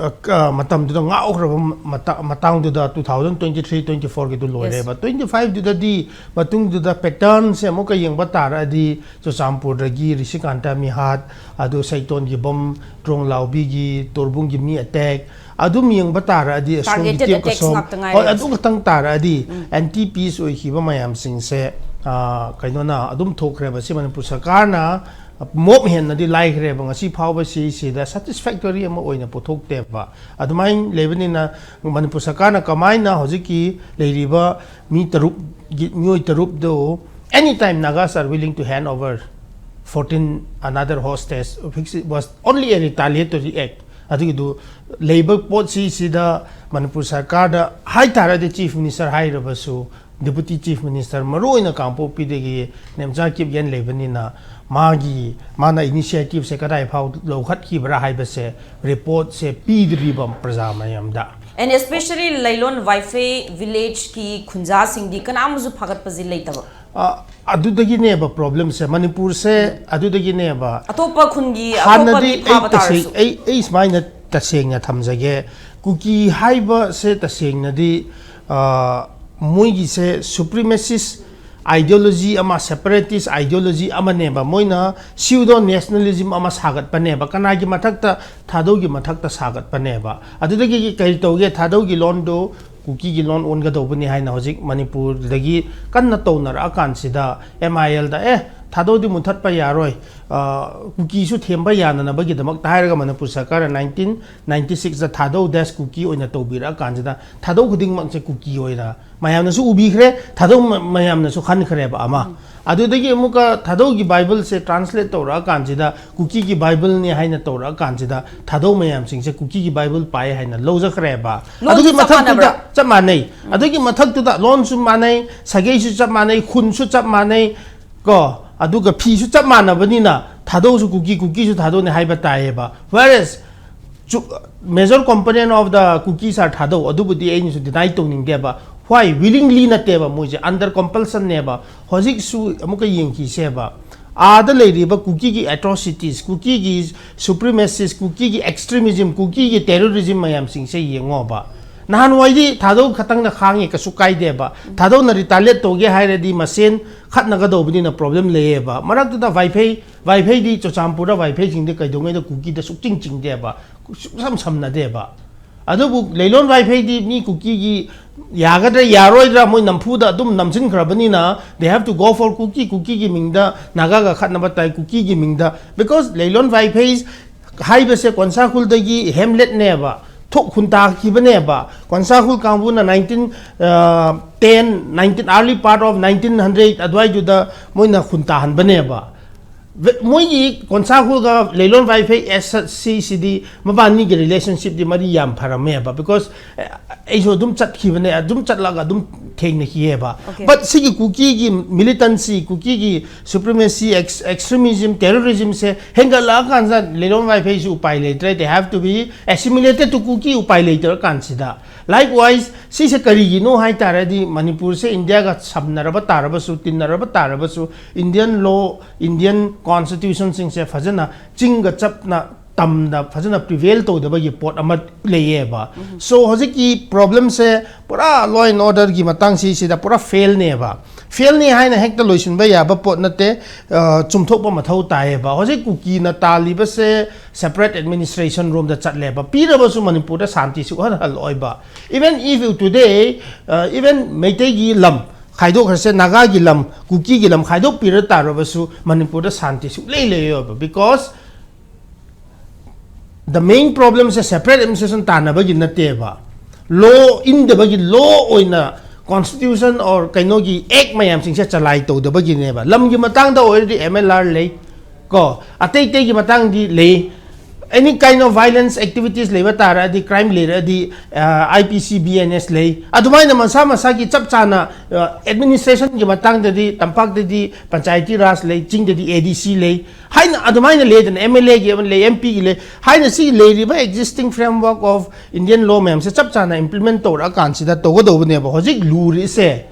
ꯑ, ꯀ-, ꯃꯇꯝꯗꯨꯗ ꯉꯥꯎꯈ꯭ꯔꯕ ꯃꯇꯥ-, ꯃꯇꯥꯡꯗꯨꯗ two thousand twenty three twenty four ꯒꯤꯗꯨ ꯂꯣꯏꯔꯦꯕ꯫ Twenty five ꯗꯨꯗꯗꯤ ꯃꯇꯨꯡꯗꯨꯗ pattern ꯁꯦ ꯑꯃꯨꯛꯀ ꯌꯦꯡꯕ ꯇꯥꯔꯗꯤ, ꯆꯨꯔꯆꯥꯟꯄꯨꯔꯗꯒꯤ ꯔꯤꯁꯤꯀꯥꯟꯇ ꯃꯤꯍꯥꯠ, ꯑꯗꯨ ꯁꯩꯇꯣꯟꯒꯤ ꯕꯣꯝ, ꯇ꯭ꯔꯣꯡꯂꯥꯎꯕꯤꯒꯤ, ꯇꯣꯔꯕꯨꯡꯒꯤ ꯃꯤ attack, ꯑꯗꯨꯝ ꯌꯦꯡꯕ ꯇꯥꯔꯗꯤ ꯑꯁꯣꯝꯒꯤ targeted ꯇꯦꯞ attacks ꯀꯁꯣꯝ, ꯉꯥꯛꯇ ꯉꯥꯏꯔꯦ ꯍꯣꯏ, ꯍꯧꯖꯤꯛ꯫ ꯑꯗꯨ ꯈꯛꯇꯪ ꯇꯥꯔꯛꯑꯗꯤ ꯎꯝ꯫ Anti peace ꯑꯣꯏꯈꯤꯕ ꯃꯌꯥꯝꯁꯤꯡꯁꯦ, ꯑ, ꯀꯩꯅꯣꯅ ꯑꯗꯨꯝ ꯊꯣꯛꯈ꯭ꯔꯦꯕ꯫ ꯁꯤ ꯃꯅꯤꯄꯨꯔ ꯁꯔꯀꯥꯔꯅ ꯃꯣꯞ ꯍꯦꯟꯅꯗꯤ ꯂꯥꯏꯈ꯭ꯔꯦꯕ꯫ ꯉꯁꯤ ꯐꯥꯎꯕ ꯁꯤꯁꯤꯗ satisfactory ꯑꯃ ꯑꯣꯏꯅ ꯄꯨꯊꯣꯛꯇꯦꯕ꯫ ꯑꯗꯨꯃꯥꯏꯅ ꯂꯩꯕꯅꯤꯅ ꯃꯅꯤꯄꯨꯔ ꯁꯔꯀꯥꯔꯅ ꯀꯃꯥꯏꯅ ꯍꯧꯖꯤꯛꯀꯤ ꯂꯩꯔꯤꯕ ꯃꯤ ꯇꯔꯨꯛꯀꯤ, ꯃꯤꯑꯣꯏ ꯇꯔꯨꯛꯇꯨ, anytime Nagas are willing to hand over fourteen another hostage, which was only a retaliatory act, ꯑꯗꯨꯒꯤꯗꯨ ꯂꯩꯕ ꯄꯣꯠꯁꯤ ꯁꯤꯗ ꯃꯅꯤꯄꯨꯔ ꯁꯔꯀꯥꯔꯗ ꯍꯥꯏꯇꯥꯔꯗꯤ, chief minister ꯍꯥꯏꯔꯕꯁꯨ, deputy chief minister, ꯃꯔꯨꯑꯣꯏꯅ ꯀꯥꯡꯄꯣꯛꯄꯤꯗꯒꯤ ꯅꯦꯝꯆꯥ ꯀꯤꯞꯒꯦꯟ ꯂꯩꯕꯅꯤꯅ, ꯃꯥꯒꯤ, ꯃꯥꯅ initiative ꯁꯦ ꯀꯗꯥꯏ ꯐꯥꯎ ꯂꯧꯈꯠꯈꯤꯕ꯭ꯔꯥ ꯍꯥꯏꯕꯁꯦ report ꯁꯦ ꯄꯤꯗ꯭ꯔꯤꯕ ꯄ꯭ꯔꯖꯥ ꯃꯌꯥꯝꯗ꯫ And especially ꯂꯩꯂꯣꯟ ꯋꯥꯏꯐꯦ village ꯀꯤ ꯈꯨꯟꯖꯥꯁꯤꯡꯗꯤ ꯀꯅꯥꯝꯁꯨ ꯐꯥꯒꯠꯄꯁꯤ ꯂꯩꯇꯕ꯫ ꯑ, ꯑꯗꯨꯗꯒꯤꯅꯦꯕ problem ꯁꯦ, ꯃꯅꯤꯄꯨꯔꯁꯦ ꯑꯗꯨꯗꯒꯤꯅꯦꯕ꯫ ꯑꯇꯣꯞꯄ ꯈꯨꯟꯒꯤ, ꯑꯇꯣꯞꯄ ꯍꯥꯟꯅꯗꯤ ꯃꯤ ꯑꯩ ꯐꯥꯕ ꯇꯁꯦꯡ-, ꯇꯥꯔꯁꯨ꯫ ꯑꯩ, ꯑꯩ ꯁꯨꯃꯥꯏꯅ ꯇꯁꯦꯡꯅ ꯊꯝꯖꯒꯦ, ꯀꯨꯀꯤ ꯍꯥꯏꯕꯁꯦ ꯇꯁꯦꯡꯅꯗꯤ, ꯑ, ꯃꯣꯏꯒꯤꯁꯦ supremacist ideology ꯑꯃ, separatist ideology ꯑꯃꯅꯦꯕ꯫ ꯃꯣꯏꯅ pseudo nationalism ꯑꯃ ꯁꯥꯒꯠꯄꯅꯦꯕ, ꯀꯅꯥꯒꯤ ꯃꯊꯛꯇ? ꯊꯥꯗꯧꯒꯤ ꯃꯊꯛꯇ ꯁꯥꯒꯠꯄꯅꯦꯕ꯫ ꯑꯗꯨꯗꯒꯤ ꯀꯔꯤ ꯇꯧꯒꯦ? ꯊꯥꯗꯧꯒꯤ ꯂꯣꯟꯗꯨ ꯀꯨꯀꯤꯒꯤ ꯂꯣꯟ ꯑꯣꯟꯒꯗꯧꯕꯅꯤ ꯍꯥꯏꯅ ꯍꯧꯖꯤꯛ ꯃꯅꯤꯄꯨꯔꯗꯒꯤ ꯀꯟꯅ ꯇꯧꯅꯔꯛꯑꯀꯥꯟꯁꯤꯗ, M I L ꯗ, "ꯑꯦ, ꯊꯥꯗꯧꯗꯤ ꯃꯨꯊꯠꯄ ꯌꯥꯔꯣꯏ, ꯑ, ꯀꯨꯀꯤꯁꯨ ꯊꯦꯝꯕ ꯌꯥꯅꯅꯕꯒꯤꯗꯃꯛꯇ" ꯍꯥꯏꯔꯒ ꯃꯅꯤꯄꯨꯔ ꯁꯔꯀꯥꯔꯅ nineteen ninety six ꯗ ꯊꯥꯗꯧ dash ꯀꯨꯀꯤ ꯑꯣꯏꯅ ꯇꯧꯕꯤꯔꯛꯑꯀꯥꯟꯁꯤꯗ, ꯊꯥꯗꯧ ꯈꯨꯗꯤꯡꯃꯛꯁꯦ ꯀꯨꯀꯤ ꯑꯣꯏꯅ ꯃꯌꯥꯝꯅꯁꯨ ꯎꯕꯤꯈ꯭ꯔꯦ, ꯊꯥꯗꯧ ꯃ-, ꯃꯌꯥꯝꯅꯁꯨ ꯈꯟꯈ꯭ꯔꯦꯕ ꯑꯃ꯫ ꯎꯝ꯫ ꯑꯗꯨꯗꯒꯤ ꯑꯃꯨꯛꯀ ꯊꯥꯗꯧꯒꯤ Bible ꯁꯦ translate ꯇꯧꯔꯛꯑꯀꯥꯟꯁꯤꯗ, ꯀꯨꯀꯤꯒꯤ Bible ꯅꯤ ꯍꯥꯏꯅ ꯇꯧꯔꯛꯑꯀꯥꯟꯁꯤꯗ, ꯊꯥꯗꯧ ꯃꯌꯥꯝꯁꯤꯡꯁꯦ ꯀꯨꯀꯤꯒꯤ Bible ꯄꯥꯏ ꯍꯥꯏꯅ ꯂꯧꯖꯈ꯭ꯔꯦꯕ꯫ ꯂꯣꯟꯁꯨ ꯑꯗꯨꯒꯤ ꯆꯞ ꯃꯊꯛꯇꯨꯗ ꯃꯥꯟꯅꯕ꯭ꯔꯥ? ꯆꯞ ꯃꯥꯟꯅꯩ꯫ ꯎꯝ꯫ ꯑꯗꯨꯒꯤ ꯃꯊꯛꯇꯨꯗ ꯂꯣꯟꯁꯨ ꯃꯥꯟꯅꯩ, ꯁꯥꯒꯩꯁꯨ ꯆꯞ ꯃꯥꯟꯅꯩ, ꯈꯨꯟꯁꯨ ꯆꯞ ꯃꯥꯟꯅꯩ, ꯀꯣ, ꯑꯗꯨꯒ ꯐꯤꯁꯨ ꯆꯞ ꯃꯥꯟꯅꯕꯅꯤꯅ ꯊꯥꯗꯧꯁꯨ ꯀꯨꯀꯤ, ꯀꯨꯀꯤꯁꯨ ꯊꯥꯗꯧꯅꯤ ꯍꯥꯏꯕ ꯇꯥꯏꯌꯦꯕ꯫ Whereas major component of the Kukis are Thadou, ꯑꯗꯨꯕꯨꯗꯤ ꯑꯩꯅꯁꯨ deny ꯇꯧꯅꯤꯡꯗꯦꯕ꯫ Why? Willingly ꯅꯠꯇꯦꯕ, ꯃꯣꯏꯁꯦ under compulsion ꯅꯦꯕ꯫ ꯍꯧꯖꯤꯛꯁꯨ ꯑꯃꯨꯛꯀ ꯌꯦꯡꯈꯤꯁꯦꯕ, ꯑꯥꯗ ꯂꯩꯔꯤꯕ ꯀꯨꯀꯤꯒꯤ atrocities, ꯀꯨꯀꯤꯒꯤ supremacist, ꯀꯨꯀꯤꯒꯤ extremism, ꯀꯨꯀꯤꯒꯤ terrorism ꯃꯌꯥꯝꯁꯤꯡꯁꯦ ꯌꯦꯡꯉꯣꯕ꯫ ꯅꯍꯥꯟꯋꯥꯏꯗꯤ ꯊꯥꯗꯧ ꯈꯛꯇꯪꯅ ꯈꯥꯡꯉꯦ, ꯀꯩꯁꯨ ꯀꯥꯏꯗꯦꯕ꯫ ꯊꯥꯗꯧꯅ retaliate ꯇꯧꯒꯦ ꯍꯥꯏꯔꯗꯤ ꯃꯁꯦꯟ ꯈꯠꯅꯒꯗꯧꯕꯅꯤꯅ problem ꯂꯩꯌꯦꯕ꯫ ꯃꯔꯛꯇꯨꯗ ꯋꯥꯏꯐꯩ, ꯋꯥꯏꯐꯩꯗꯤ ꯆꯨꯔꯆꯥꯟꯄꯨꯔꯗ ꯋꯥꯏꯐꯩꯁꯤꯡꯗꯤ ꯀꯩꯗꯧꯉꯩꯗ ꯀꯨꯀꯤꯗ ꯁꯨꯛꯆꯤꯡ ꯆꯤꯡꯗꯦꯕ, ꯁꯨꯛꯁꯝ ꯁꯝꯅꯗꯦꯕ꯫ ꯑꯗꯨꯕꯨ ꯂꯩꯂꯣꯟ ꯋꯥꯏꯐꯩꯗꯤ ꯃꯤ ꯀꯨꯀꯤꯒꯤ ꯌꯥꯒꯗ꯭ꯔꯥ ꯌꯥꯔꯣꯏꯗ꯭ꯔꯥ ꯃꯣꯏ ꯅꯝꯐꯨꯗ ꯑꯗꯨꯝ ꯅꯝꯁꯤꯟꯈ꯭ꯔꯕꯅꯤꯅ, they have to go for ꯀꯨꯀꯤ, ꯀꯨꯀꯤꯒꯤ ꯃꯤꯡꯗ ꯅꯥꯒꯥꯒ ꯈꯠꯅꯕ ꯇꯥꯏ, ꯀꯨꯀꯤꯒꯤ ꯃꯤꯡꯗ, because ꯂꯩꯂꯣꯟ ꯋꯥꯏꯐꯩ ꯍꯥꯏꯕꯁꯦ ꯀꯣꯟꯁꯥꯈꯨꯜꯗꯒꯤ ꯍꯦꯝꯂꯦꯠꯅꯦꯕ, ꯊꯣꯛ ꯈꯨꯟꯇꯥꯈꯤꯕꯅꯦꯕ꯫ ꯀꯣꯟꯁꯥꯈꯨꯜ ꯀꯥꯡꯕꯨꯅ nineteen ten, nineteen, early part of nineteen hundred ꯑꯗꯨꯋꯥꯏꯗꯨꯗ ꯃꯣꯏꯅ ꯈꯨꯟꯇꯥꯍꯟꯕꯅꯦꯕ꯫ ꯃꯣꯏꯒꯤ ꯀꯣꯟꯁꯥꯈꯨꯜꯒ ꯂꯩꯂꯣꯟ ꯋꯥꯏꯐꯩ ꯑꯦꯁ ꯁꯤꯁꯤꯗꯤ ꯃꯕꯥꯅꯤꯒꯤ relationship ꯇꯤ ꯃꯔꯤ ꯌꯥꯝ ꯐꯔꯝꯃꯦꯕ, because ꯑꯩꯁꯨ ꯑꯗꯨꯝ ꯆꯠꯈꯤꯕꯅꯦ, ꯑꯗꯨꯝ ꯆꯠꯂꯒ ꯑꯗꯨꯝ ꯊꯦꯡꯅꯈꯤꯌꯦꯕ꯫ Okay. But ꯁꯤꯒꯤ ꯀꯨꯀꯤꯒꯤ militancy, ꯀꯨꯀꯤꯒꯤ supremacy, ex- extremism, terrorism ꯁꯦ ꯍꯦꯟꯒꯠꯂꯛꯑꯀꯥꯟꯗ ꯂꯩꯂꯣꯟ ꯋꯥꯏꯐꯩꯁꯨ ꯎꯄꯥꯏ ꯂꯩꯇ꯭ꯔꯦ, they have to be assimilated to ꯀꯨꯀꯤ, ꯎꯄꯥꯏ ꯂꯩꯇ꯭ꯔꯀꯥꯟꯁꯤꯗ꯫ Likewise, ꯁꯤꯁꯦ ꯀꯔꯤꯒꯤꯅꯣ ꯍꯥꯏ ꯇꯥꯔꯗꯤ, ꯃꯅꯤꯄꯨꯔꯁꯦ ꯏꯟꯗꯤꯌꯥꯒ ꯁꯝꯅꯔꯕ ꯇꯥꯔꯕꯁꯨ, ꯇꯤꯟꯅꯔꯕ ꯇꯥꯔꯕꯁꯨ, Indian law, Indian constitution ꯁꯤꯡꯁꯦ ꯐꯖꯅ ꯆꯤꯡꯒ ꯆꯞꯅ ꯇꯝꯅ ꯐꯖꯅ prevail ꯇꯧꯗꯕꯒꯤ ꯄꯣꯠ ꯑꯃ ꯂꯩꯌꯦꯕ꯫ So ꯍꯧꯖꯤꯛꯀꯤ problem ꯁꯦ ꯄꯨꯔꯥ law and order ꯒꯤ ꯃꯇꯥꯡꯁꯤ ꯁꯤꯗ ꯄꯨꯔꯥ fail ꯅꯦꯕ꯫ Fail ꯅꯤ ꯍꯥꯏꯅ ꯍꯦꯛꯇ ꯂꯣꯏꯁꯤꯟꯕ ꯌꯥꯕ ꯄꯣꯠ ꯅꯠꯇꯦ꯫ ꯑ, ꯆꯨꯝꯊꯣꯛꯄ ꯃꯊꯧ ꯇꯥꯏꯌꯦꯕ꯫ ꯍꯧꯖꯤꯛ ꯀꯨꯀꯤꯅ ꯇꯥꯜꯂꯤꯕꯁꯦ separate administration ꯔꯣꯝꯗ ꯆꯠꯂꯦꯕ꯫ ꯄꯤꯔꯕꯁꯨ ꯃꯅꯤꯄꯨꯔꯗ ꯁꯥꯟꯇꯤ ꯁꯨꯛꯍꯟ ꯍꯜꯂꯛꯑꯣꯏꯕ꯫ Even if you today, uh, even ꯃꯩꯇꯩꯒꯤ ꯂꯝ ꯈꯥꯏꯗꯣꯛꯈ꯭ꯔꯁꯦ, ꯅꯥꯒꯥꯒꯤ ꯂꯝ, ꯀꯨꯀꯤꯒꯤ ꯂꯝ ꯈꯥꯏꯗꯣꯛꯄꯤꯔ ꯇꯥꯔꯕꯁꯨ ꯃꯅꯤꯄꯨꯔꯗ ꯁꯥꯟꯇꯤ ꯁꯨꯛꯂꯩ ꯂꯩꯔꯣꯏꯕ, because the main problem say separate administration ꯇꯥꯟꯅꯕꯒꯤ ꯅꯠꯇꯦꯕ, law ꯏꯟꯗꯕꯒꯤ, law ꯑꯣꯏꯅ constitution or ꯀꯩꯅꯣꯒꯤ act ꯃꯌꯥꯝꯁꯤꯡꯁꯦ ꯆꯂꯥꯏ ꯇꯧꯗꯕꯒꯤꯅꯦꯕ꯫ ꯂꯝꯒꯤ ꯃꯇꯥꯡꯗ ꯑꯣꯏꯔꯗꯤ M L R ꯂꯩ ꯀꯣ, ꯑꯇꯩ ꯑꯇꯩꯒꯤ ꯃꯇꯥꯡꯗꯤ ꯂꯩ꯫ any kind of violence activities ꯂꯩꯕ ꯇꯥꯔꯗꯤ, crime ꯂꯩꯔꯗꯤ, I P C, B N S ꯂꯩ꯫ ꯑꯗꯨꯃꯥꯏꯅ ꯃꯁꯥ ꯃꯁꯥꯒꯤ ꯆꯞ ꯆꯥꯅ ꯑꯦꯗꯃꯤꯅꯤꯁꯇ꯭ꯔꯦꯁꯟꯒꯤ ꯃꯇꯥꯡꯗꯗꯤ ꯇꯝꯄꯥꯛꯇꯗꯤ ꯄꯟꯆꯥꯌꯇꯤ ꯔꯥꯖ ꯂꯩ, ꯆꯤꯡꯗꯗꯤ A D C ꯂꯩ ꯍꯥꯏꯅ ꯑꯗꯨꯃꯥꯏꯅ ꯂꯩꯗꯅ, M L A ꯒꯤ ꯑꯃ ꯂꯩ, M P ꯒꯤ ꯂꯩ ꯍꯥꯏꯅ, ꯁꯤ ꯂꯩꯔꯤꯕ existing framework of Indian law ꯃꯌꯥꯝꯁꯦ ꯆꯞ ꯆꯥꯅ implement ꯇꯧꯔꯛꯑꯀꯥꯟꯁꯤꯗ ꯇꯧꯒꯗꯧꯕꯅꯦꯕ꯫ ꯍꯧꯖꯤꯛ ꯂꯨꯔꯤꯁꯦ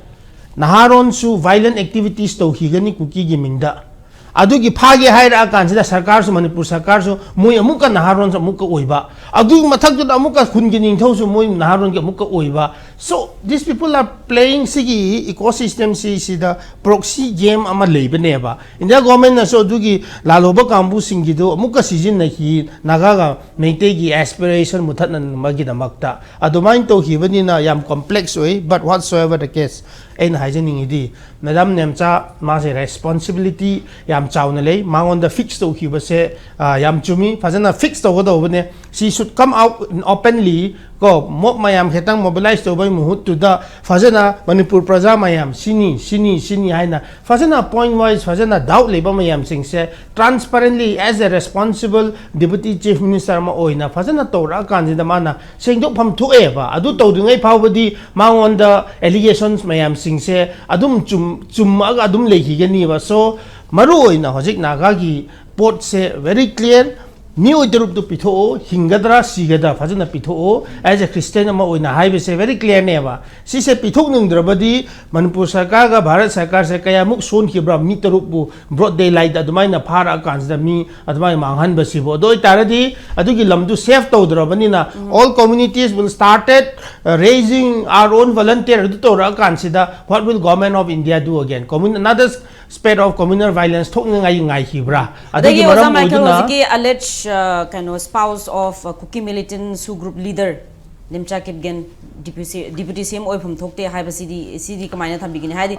ꯅꯍꯥꯔꯣꯟꯁꯨ violent activities ꯇꯧꯈꯤꯒꯅꯤ ꯀꯨꯀꯤꯒꯤ ꯃꯤꯡꯗ꯫ ꯑꯗꯨꯒꯤ ꯐꯥꯒꯦ ꯍꯥꯏꯔꯛꯑꯀꯥꯟꯁꯤꯗ ꯁꯔꯀꯥꯔꯁꯨ, ꯃꯅꯤꯄꯨꯔ ꯁꯔꯀꯥꯔꯁꯨ ꯃꯣꯏ ꯑꯃꯨꯛꯀ ꯅꯍꯥꯔꯣꯟꯁꯨ ꯑꯃꯨꯛꯀ ꯑꯣꯏꯕ, ꯑꯗꯨꯒꯤ ꯃꯊꯛꯇꯨꯗ ꯑꯃꯨꯛꯀ ꯈꯨꯟꯒꯤ ꯅꯤꯡꯊꯧꯁꯨ ꯃꯣꯏ ꯅꯍꯥꯔꯣꯟꯒꯤ ꯑꯃꯨꯛꯀ ꯑꯣꯏꯕ꯫ So these people are playing ꯁꯤꯒꯤ ecosystem ꯁꯤꯁꯤꯗ proxy game ꯑꯃ ꯂꯩꯕꯅꯦꯕ꯫ ꯏꯟꯗꯤꯌꯥ ꯒꯣꯔꯃꯦꯟꯅꯁꯨ ꯑꯗꯨꯒꯤ ꯂꯥꯜꯍꯧꯕ ꯀꯥꯡꯕꯨꯁꯤꯡꯒꯤꯗꯨ ꯑꯃꯨꯛꯀ ꯁꯤꯖꯤꯟꯅꯈꯤ, ꯅꯥꯒꯥꯒ ꯃꯩꯇꯩꯒꯤ aspiration ꯃꯨꯊꯠꯅꯅꯕꯒꯤꯗꯃꯛꯇ꯫ ꯑꯗꯨꯃꯥꯏꯅ ꯇꯧꯈꯤꯕꯅꯤꯅ ꯌꯥꯝ complex ꯑꯣꯏ꯫ But whatsoever the case, ꯑꯩꯅ ꯍꯥꯏꯖꯅꯤꯡꯉꯤꯗꯤ, ꯃꯦꯗꯥꯝ ꯅꯦꯝꯆꯥ ꯃꯥꯁꯦ responsibility ꯌꯥꯝ ꯆꯥꯎꯅ ꯂꯩ꯫ ꯃꯉꯣꯟꯗ fix ꯇꯧꯈꯤꯕꯁꯦ, ꯑ, ꯌꯥꯝ ꯆꯨꯝꯃꯤ꯫ ꯐꯖꯅ fix ꯇꯧꯒꯗꯧꯕꯅꯦ꯫ She should come out openly, ꯀꯣ, mob ꯃꯌꯥꯝ ꯈꯤꯇꯪ mobilize ꯇꯧꯕꯒꯤ ꯃꯍꯨꯠꯇꯨꯗ ꯐꯖꯅ ꯃꯅꯤꯄꯨꯔ ꯄ꯭ꯔꯖꯥ ꯃꯌꯥꯝ ꯁꯤꯅꯤ, ꯁꯤꯅꯤ, ꯁꯤꯅꯤ ꯍꯥꯏꯅ ꯐꯖꯅ point wise ꯐꯖꯅ doubt ꯂꯩꯕ ꯃꯌꯥꯝꯁꯤꯡꯁꯦ transparently as a responsible Deputy Chief Minister ꯑꯃ ꯑꯣꯏꯅ ꯐꯖꯅ ꯇꯧꯔꯛꯑꯀꯥꯟꯁꯤꯗ ꯃꯥꯅ ꯁꯦꯡꯗꯣꯛꯐꯝ ꯊꯣꯛꯑꯦꯕ꯫ ꯑꯗꯨ ꯇꯧꯗ꯭ꯔꯤꯉꯩ ꯐꯥꯎꯕꯗꯤ ꯃꯉꯣꯟꯗ allegations ꯃꯌꯥꯝꯁꯤꯡꯁꯦ ꯑꯗꯨꯝ ꯆꯨꯝ-, ꯆꯨꯝꯃꯛꯑꯒ ꯑꯗꯨꯝ ꯂꯩꯈꯤꯒꯅꯤꯕ꯫ So ꯃꯔꯨ ꯑꯣꯏꯅ ꯍꯧꯖꯤꯛ ꯅꯥꯒꯥꯒꯤ ꯄꯣꯠꯁꯦ very clear, ꯃꯤꯑꯣꯏ ꯇꯔꯨꯛꯇꯨ ꯄꯤꯊꯣꯛꯑꯣ, ꯍꯤꯡꯒꯗ꯭ꯔꯥ ꯁꯤꯒꯗ꯭ꯔꯥ ꯐꯖꯅ ꯄꯤꯊꯣꯛꯑꯣ꯫ As a Christian ꯑꯃ ꯑꯣꯏꯅ ꯍꯥꯏꯕꯁꯦ very clear ꯅꯦꯕ꯫ ꯁꯤꯁꯦ ꯄꯤꯊꯣꯛꯅꯤꯡꯗ꯭ꯔꯕꯗꯤ ꯃꯅꯤꯄꯨꯔ ꯁꯔꯀꯥꯔꯒ ꯚꯥꯔꯠ ꯁꯔꯀꯥꯔꯁꯦ ꯀꯌꯥꯃꯨꯛ ꯁꯣꯟꯈꯤꯕ꯭ꯔꯥ, ꯃꯤ ꯇꯔꯨꯛꯄꯨ broad daylight ꯑꯗꯨꯃꯥꯏꯅ ꯐꯥꯔꯛꯑꯀꯥꯟꯁꯤꯗ ꯃꯤ ꯑꯗꯨꯃꯥꯏꯅ ꯃꯥꯡꯍꯟꯕꯁꯤꯕꯨ꯫ ꯑꯗꯨ ꯑꯣꯏꯇꯥꯔꯗꯤ ꯑꯗꯨꯒꯤ ꯂꯝꯗꯨ safe ꯇꯧꯗ꯭ꯔꯕꯅꯤꯅ, all communities will started, uh, raising our own volunteer ꯑꯗꯨ ꯇꯧꯔꯛꯑꯀꯥꯟꯁꯤꯗ, what will Government of India do again? Commun-, another spate of communal violence ꯊꯣꯛꯅꯤꯡꯉꯥꯏ ꯉꯥꯏꯈꯤꯕ꯭ꯔꯥ? ꯑꯗꯨꯒꯤ ꯑꯗꯒꯤ ꯑꯣꯖꯥ ꯃꯔꯝ ꯃꯥꯏꯀꯦꯜ, ꯑꯣꯏꯗꯨꯅ ꯍꯧꯖꯤꯛꯀꯤ alleged, uh, ꯀꯩꯅꯣ, spouse of, uh, Kuki militants who group leader ꯅꯤꯝꯆꯥ Kipgen deputy, deputy C M ꯑꯣꯏꯐꯝ ꯊꯣꯛꯇꯦ ꯍꯥꯏꯕꯁꯤꯗꯤ, ꯁꯤꯗꯤ ꯀꯃꯥꯏꯅ ꯊꯝꯕꯤꯒꯅꯤ? ꯍꯥꯏꯗꯤ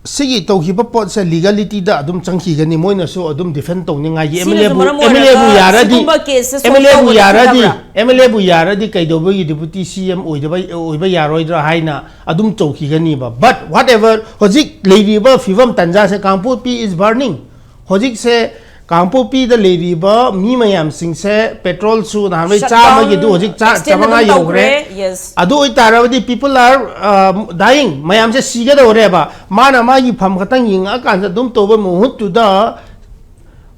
ꯁꯤꯒꯤ ꯇꯧꯈꯤꯕ ꯄꯣꯠꯁꯦ legalityꯗ ꯑꯗꯨꯝ ꯆꯪꯈꯤꯒꯅꯤ, ꯃꯣꯏꯅꯁꯨ ꯑꯗꯨꯝ defend ꯇꯧꯅꯤꯡꯉꯥꯏꯒꯤ꯫ ꯁꯤꯅꯁꯨ MLAꯕꯨ, ꯃꯔꯝ ꯑꯣꯏꯔꯒ MLAꯕꯨ ꯌꯥꯔꯗꯤ, ꯁꯤꯒꯨꯝꯕ caseꯁꯦ solve MLAꯕꯨ ꯇꯧꯒꯅꯤ ꯌꯥꯔꯗꯤ, ꯈꯟꯖꯕ꯭ꯔꯥ? MLAꯕꯨ ꯌꯥꯔꯗꯤ ꯀꯩꯗꯧꯕꯒꯤ deputy C M ꯑꯣꯏꯗꯕ, ꯑꯣꯏꯕ ꯌꯥꯔꯣꯏꯗ꯭ꯔꯥ ꯍꯥꯏꯅ ꯑꯗꯨꯝ ꯇꯧꯈꯤꯒꯅꯤꯕ꯫ But whatever, ꯍꯧꯖꯤꯛ ꯂꯩꯔꯤꯕ ꯐꯤꯕꯝ ꯇꯟꯖꯥꯁꯦ, ꯀꯥꯡꯄꯣꯛꯄꯤ is burning꯫ ꯍꯧꯖꯤꯛꯁꯦ ꯀꯥꯡꯄꯣꯛꯄꯤꯗ ꯂꯩꯔꯤꯕ ꯃꯤ ꯃꯌꯥꯝꯁꯤꯡꯁꯦ ꯄꯦꯇ꯭ꯔꯣꯜꯁꯨ ꯅꯍꯥꯟꯋꯥꯏ Shut ꯆꯥꯝꯃꯒꯤ down, ꯑꯗꯨ ꯍꯧꯖꯤꯛ ꯆꯥ- extend ꯆꯥꯃꯉꯥ ꯑꯗꯨꯝ ꯌꯧꯈ꯭ꯔꯦ꯫ ꯇꯧꯈ꯭ꯔꯦ, yes. ꯑꯗꯨ ꯑꯣꯏꯇꯥꯔꯕꯗꯤ people are dying, ꯃꯌꯥꯝꯁꯦ ꯁꯤꯒꯗꯧꯔꯦꯕ꯫ ꯃꯥꯅ ꯃꯥꯒꯤ ꯐꯝ ꯈꯛꯇꯪ ꯌꯦꯡꯉꯛꯑꯀꯥꯟꯗ ꯑꯗꯨꯝ ꯇꯧꯕ ꯃꯍꯨꯠꯇꯨꯗ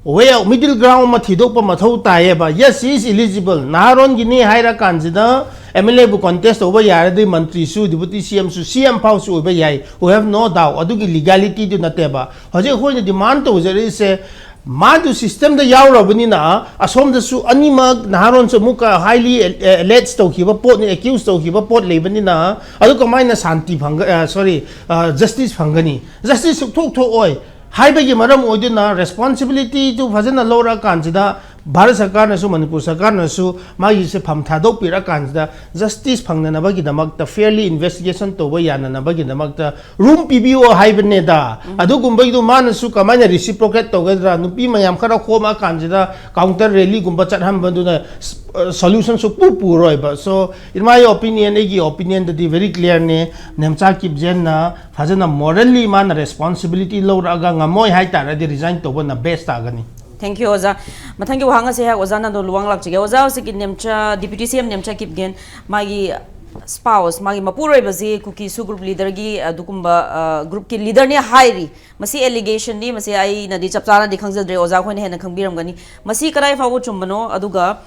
way out, middle ground ꯑꯃ ꯊꯤꯗꯣꯛꯄ ꯃꯊꯧ ꯇꯥꯏꯌꯦꯕ꯫ Yes, he is eligible, ꯅꯍꯥꯔꯣꯟꯒꯤꯅꯤ ꯍꯥꯏꯔ ꯀꯥꯟꯁꯤꯗ MLAꯕꯨ contest ꯇꯧꯕ ꯌꯥꯔꯗꯤ ꯃꯟꯇ꯭ꯔꯤꯁꯨ, deputy CMꯁꯨ, CM ꯐꯥꯎꯁꯨ ꯑꯣꯏꯕ ꯌꯥꯏ, we have no doubt꯫ ꯑꯗꯨꯒꯤ legalityꯗꯨ ꯅꯠꯇꯦꯕ꯫ ꯍꯧꯖꯤꯛ ꯑꯩꯈꯣꯏꯅ demand ꯇꯧꯖꯔꯛꯏꯁꯦ, ꯃꯥꯗꯨ systemꯗ ꯌꯥꯎꯔꯕꯅꯤꯅ ꯑꯁꯣꯝꯗꯁꯨ ꯑꯅꯤꯃꯛ ꯅꯍꯥꯔꯣꯟꯁꯨ ꯑꯃꯨꯛꯀ highly alleged ꯇꯧꯈꯤꯕ ꯄꯣꯠꯅꯤ, accuse ꯇꯧꯈꯤꯕ ꯄꯣꯠ ꯂꯩꯕꯅꯤꯅ ꯑꯗꯨ ꯀꯃꯥꯏꯅ ꯁꯥꯟꯇꯤ ꯐꯪꯒ-, ꯑ, sorry, ꯑ, justice ꯐꯪꯒꯅꯤ? Justice ꯁꯨꯛꯊꯣꯛ ꯊꯣꯛꯑꯣꯏ꯫ ꯍꯥꯏꯕꯒꯤ ꯃꯔꯝ ꯑꯣꯏꯗꯨꯅ responsibilityꯗꯨ ꯐꯖꯅ ꯂꯧꯔꯛꯑꯀꯥꯟꯁꯤꯗ ꯚꯥꯔꯠ ꯁꯔꯀꯥꯔꯅꯁꯨ ꯃꯅꯤꯄꯨꯔ ꯁꯔꯀꯥꯔꯅꯁꯨ ꯃꯥꯒꯤꯁꯦ ꯐꯝ ꯊꯥꯗꯣꯛꯄꯤꯔꯀꯥꯟꯁꯤꯗ justice ꯐꯪꯅꯅꯕꯒꯤꯗꯃꯛꯇ, fairly investigation ꯇꯧꯕ ꯌꯥꯅꯅꯕꯒꯤꯗꯃꯛꯇ room ꯄꯤꯕꯤꯌꯣ ꯍꯥꯏꯕꯅꯦꯗ꯫ ꯑꯗꯨꯒꯨꯝꯕꯒꯤꯗꯨ ꯃꯥꯅꯁꯨ ꯀꯃꯥꯏꯅ reciprocate ꯇꯧꯒꯗ꯭ꯔꯥ? ꯅꯨꯄꯤ ꯃꯌꯥꯝ ꯈꯔ ꯈꯣꯝꯃꯛꯑꯀꯥꯟꯁꯤꯗ counter rallyꯒꯨꯝꯕ ꯆꯠꯍꯟꯕꯗꯨꯅ solution ꯁꯨꯛꯄꯨ ꯄꯨꯔꯣꯏꯕ꯫ So in my opinion, ꯑꯩꯒꯤ opinionꯗꯗꯤ very clearꯅꯦ, ꯅꯦꯝꯆꯥ ꯀꯤꯞꯖꯦꯟꯅ ꯐꯖꯅ morally ꯃꯥꯅ responsibility ꯂꯧꯔꯛꯑꯒ ꯉꯝꯃꯣꯏ ꯍꯥꯏꯇꯥꯔꯗꯤ resign ꯇꯧꯕꯅ best ꯇꯥꯒꯅꯤ꯫ Thank you, ꯑꯣꯖꯥ꯫ ꯃꯊꯪꯒꯤ ꯋꯥꯍꯪ ꯑꯁꯦ ꯑꯩꯍꯥꯛ ꯑꯣꯖꯥ ꯅꯥꯗꯣ ꯂꯨꯋꯥꯡ ꯂꯥꯛꯆꯒꯦ꯫ ꯑꯣꯖꯥ, ꯍꯧꯖꯤꯛꯀꯤ ꯅꯦꯝꯆꯥ, Deputy CM ꯅꯦꯝꯆꯥ ꯀꯤꯞꯒꯦꯟ, ꯃꯥꯒꯤ spouse, ꯃꯥꯒꯤ ꯃꯄꯨꯔꯣꯏꯕꯁꯤ ꯀꯨꯀꯤ ꯁꯨ group leaderꯒꯤ ꯑꯗꯨꯒꯨꯝꯕ groupꯀꯤ leaderꯅꯦ ꯍꯥꯏꯔꯤ꯫ ꯃꯁꯤ allegationꯅꯤ, ꯃꯁꯤ ꯑꯩꯅꯗꯤ ꯆꯞ ꯆꯥꯅꯗꯤ ꯈꯪꯖꯗ꯭ꯔꯦ, ꯑꯣꯖꯥ ꯈꯣꯏꯅ ꯍꯦꯟꯅ ꯈꯪꯕꯤꯔꯝꯒꯅꯤ꯫ ꯃꯁꯤ ꯀꯗꯥꯏ ꯐꯥꯎꯕ ꯆꯨꯝꯕꯅꯣ? ꯑꯗꯨꯒ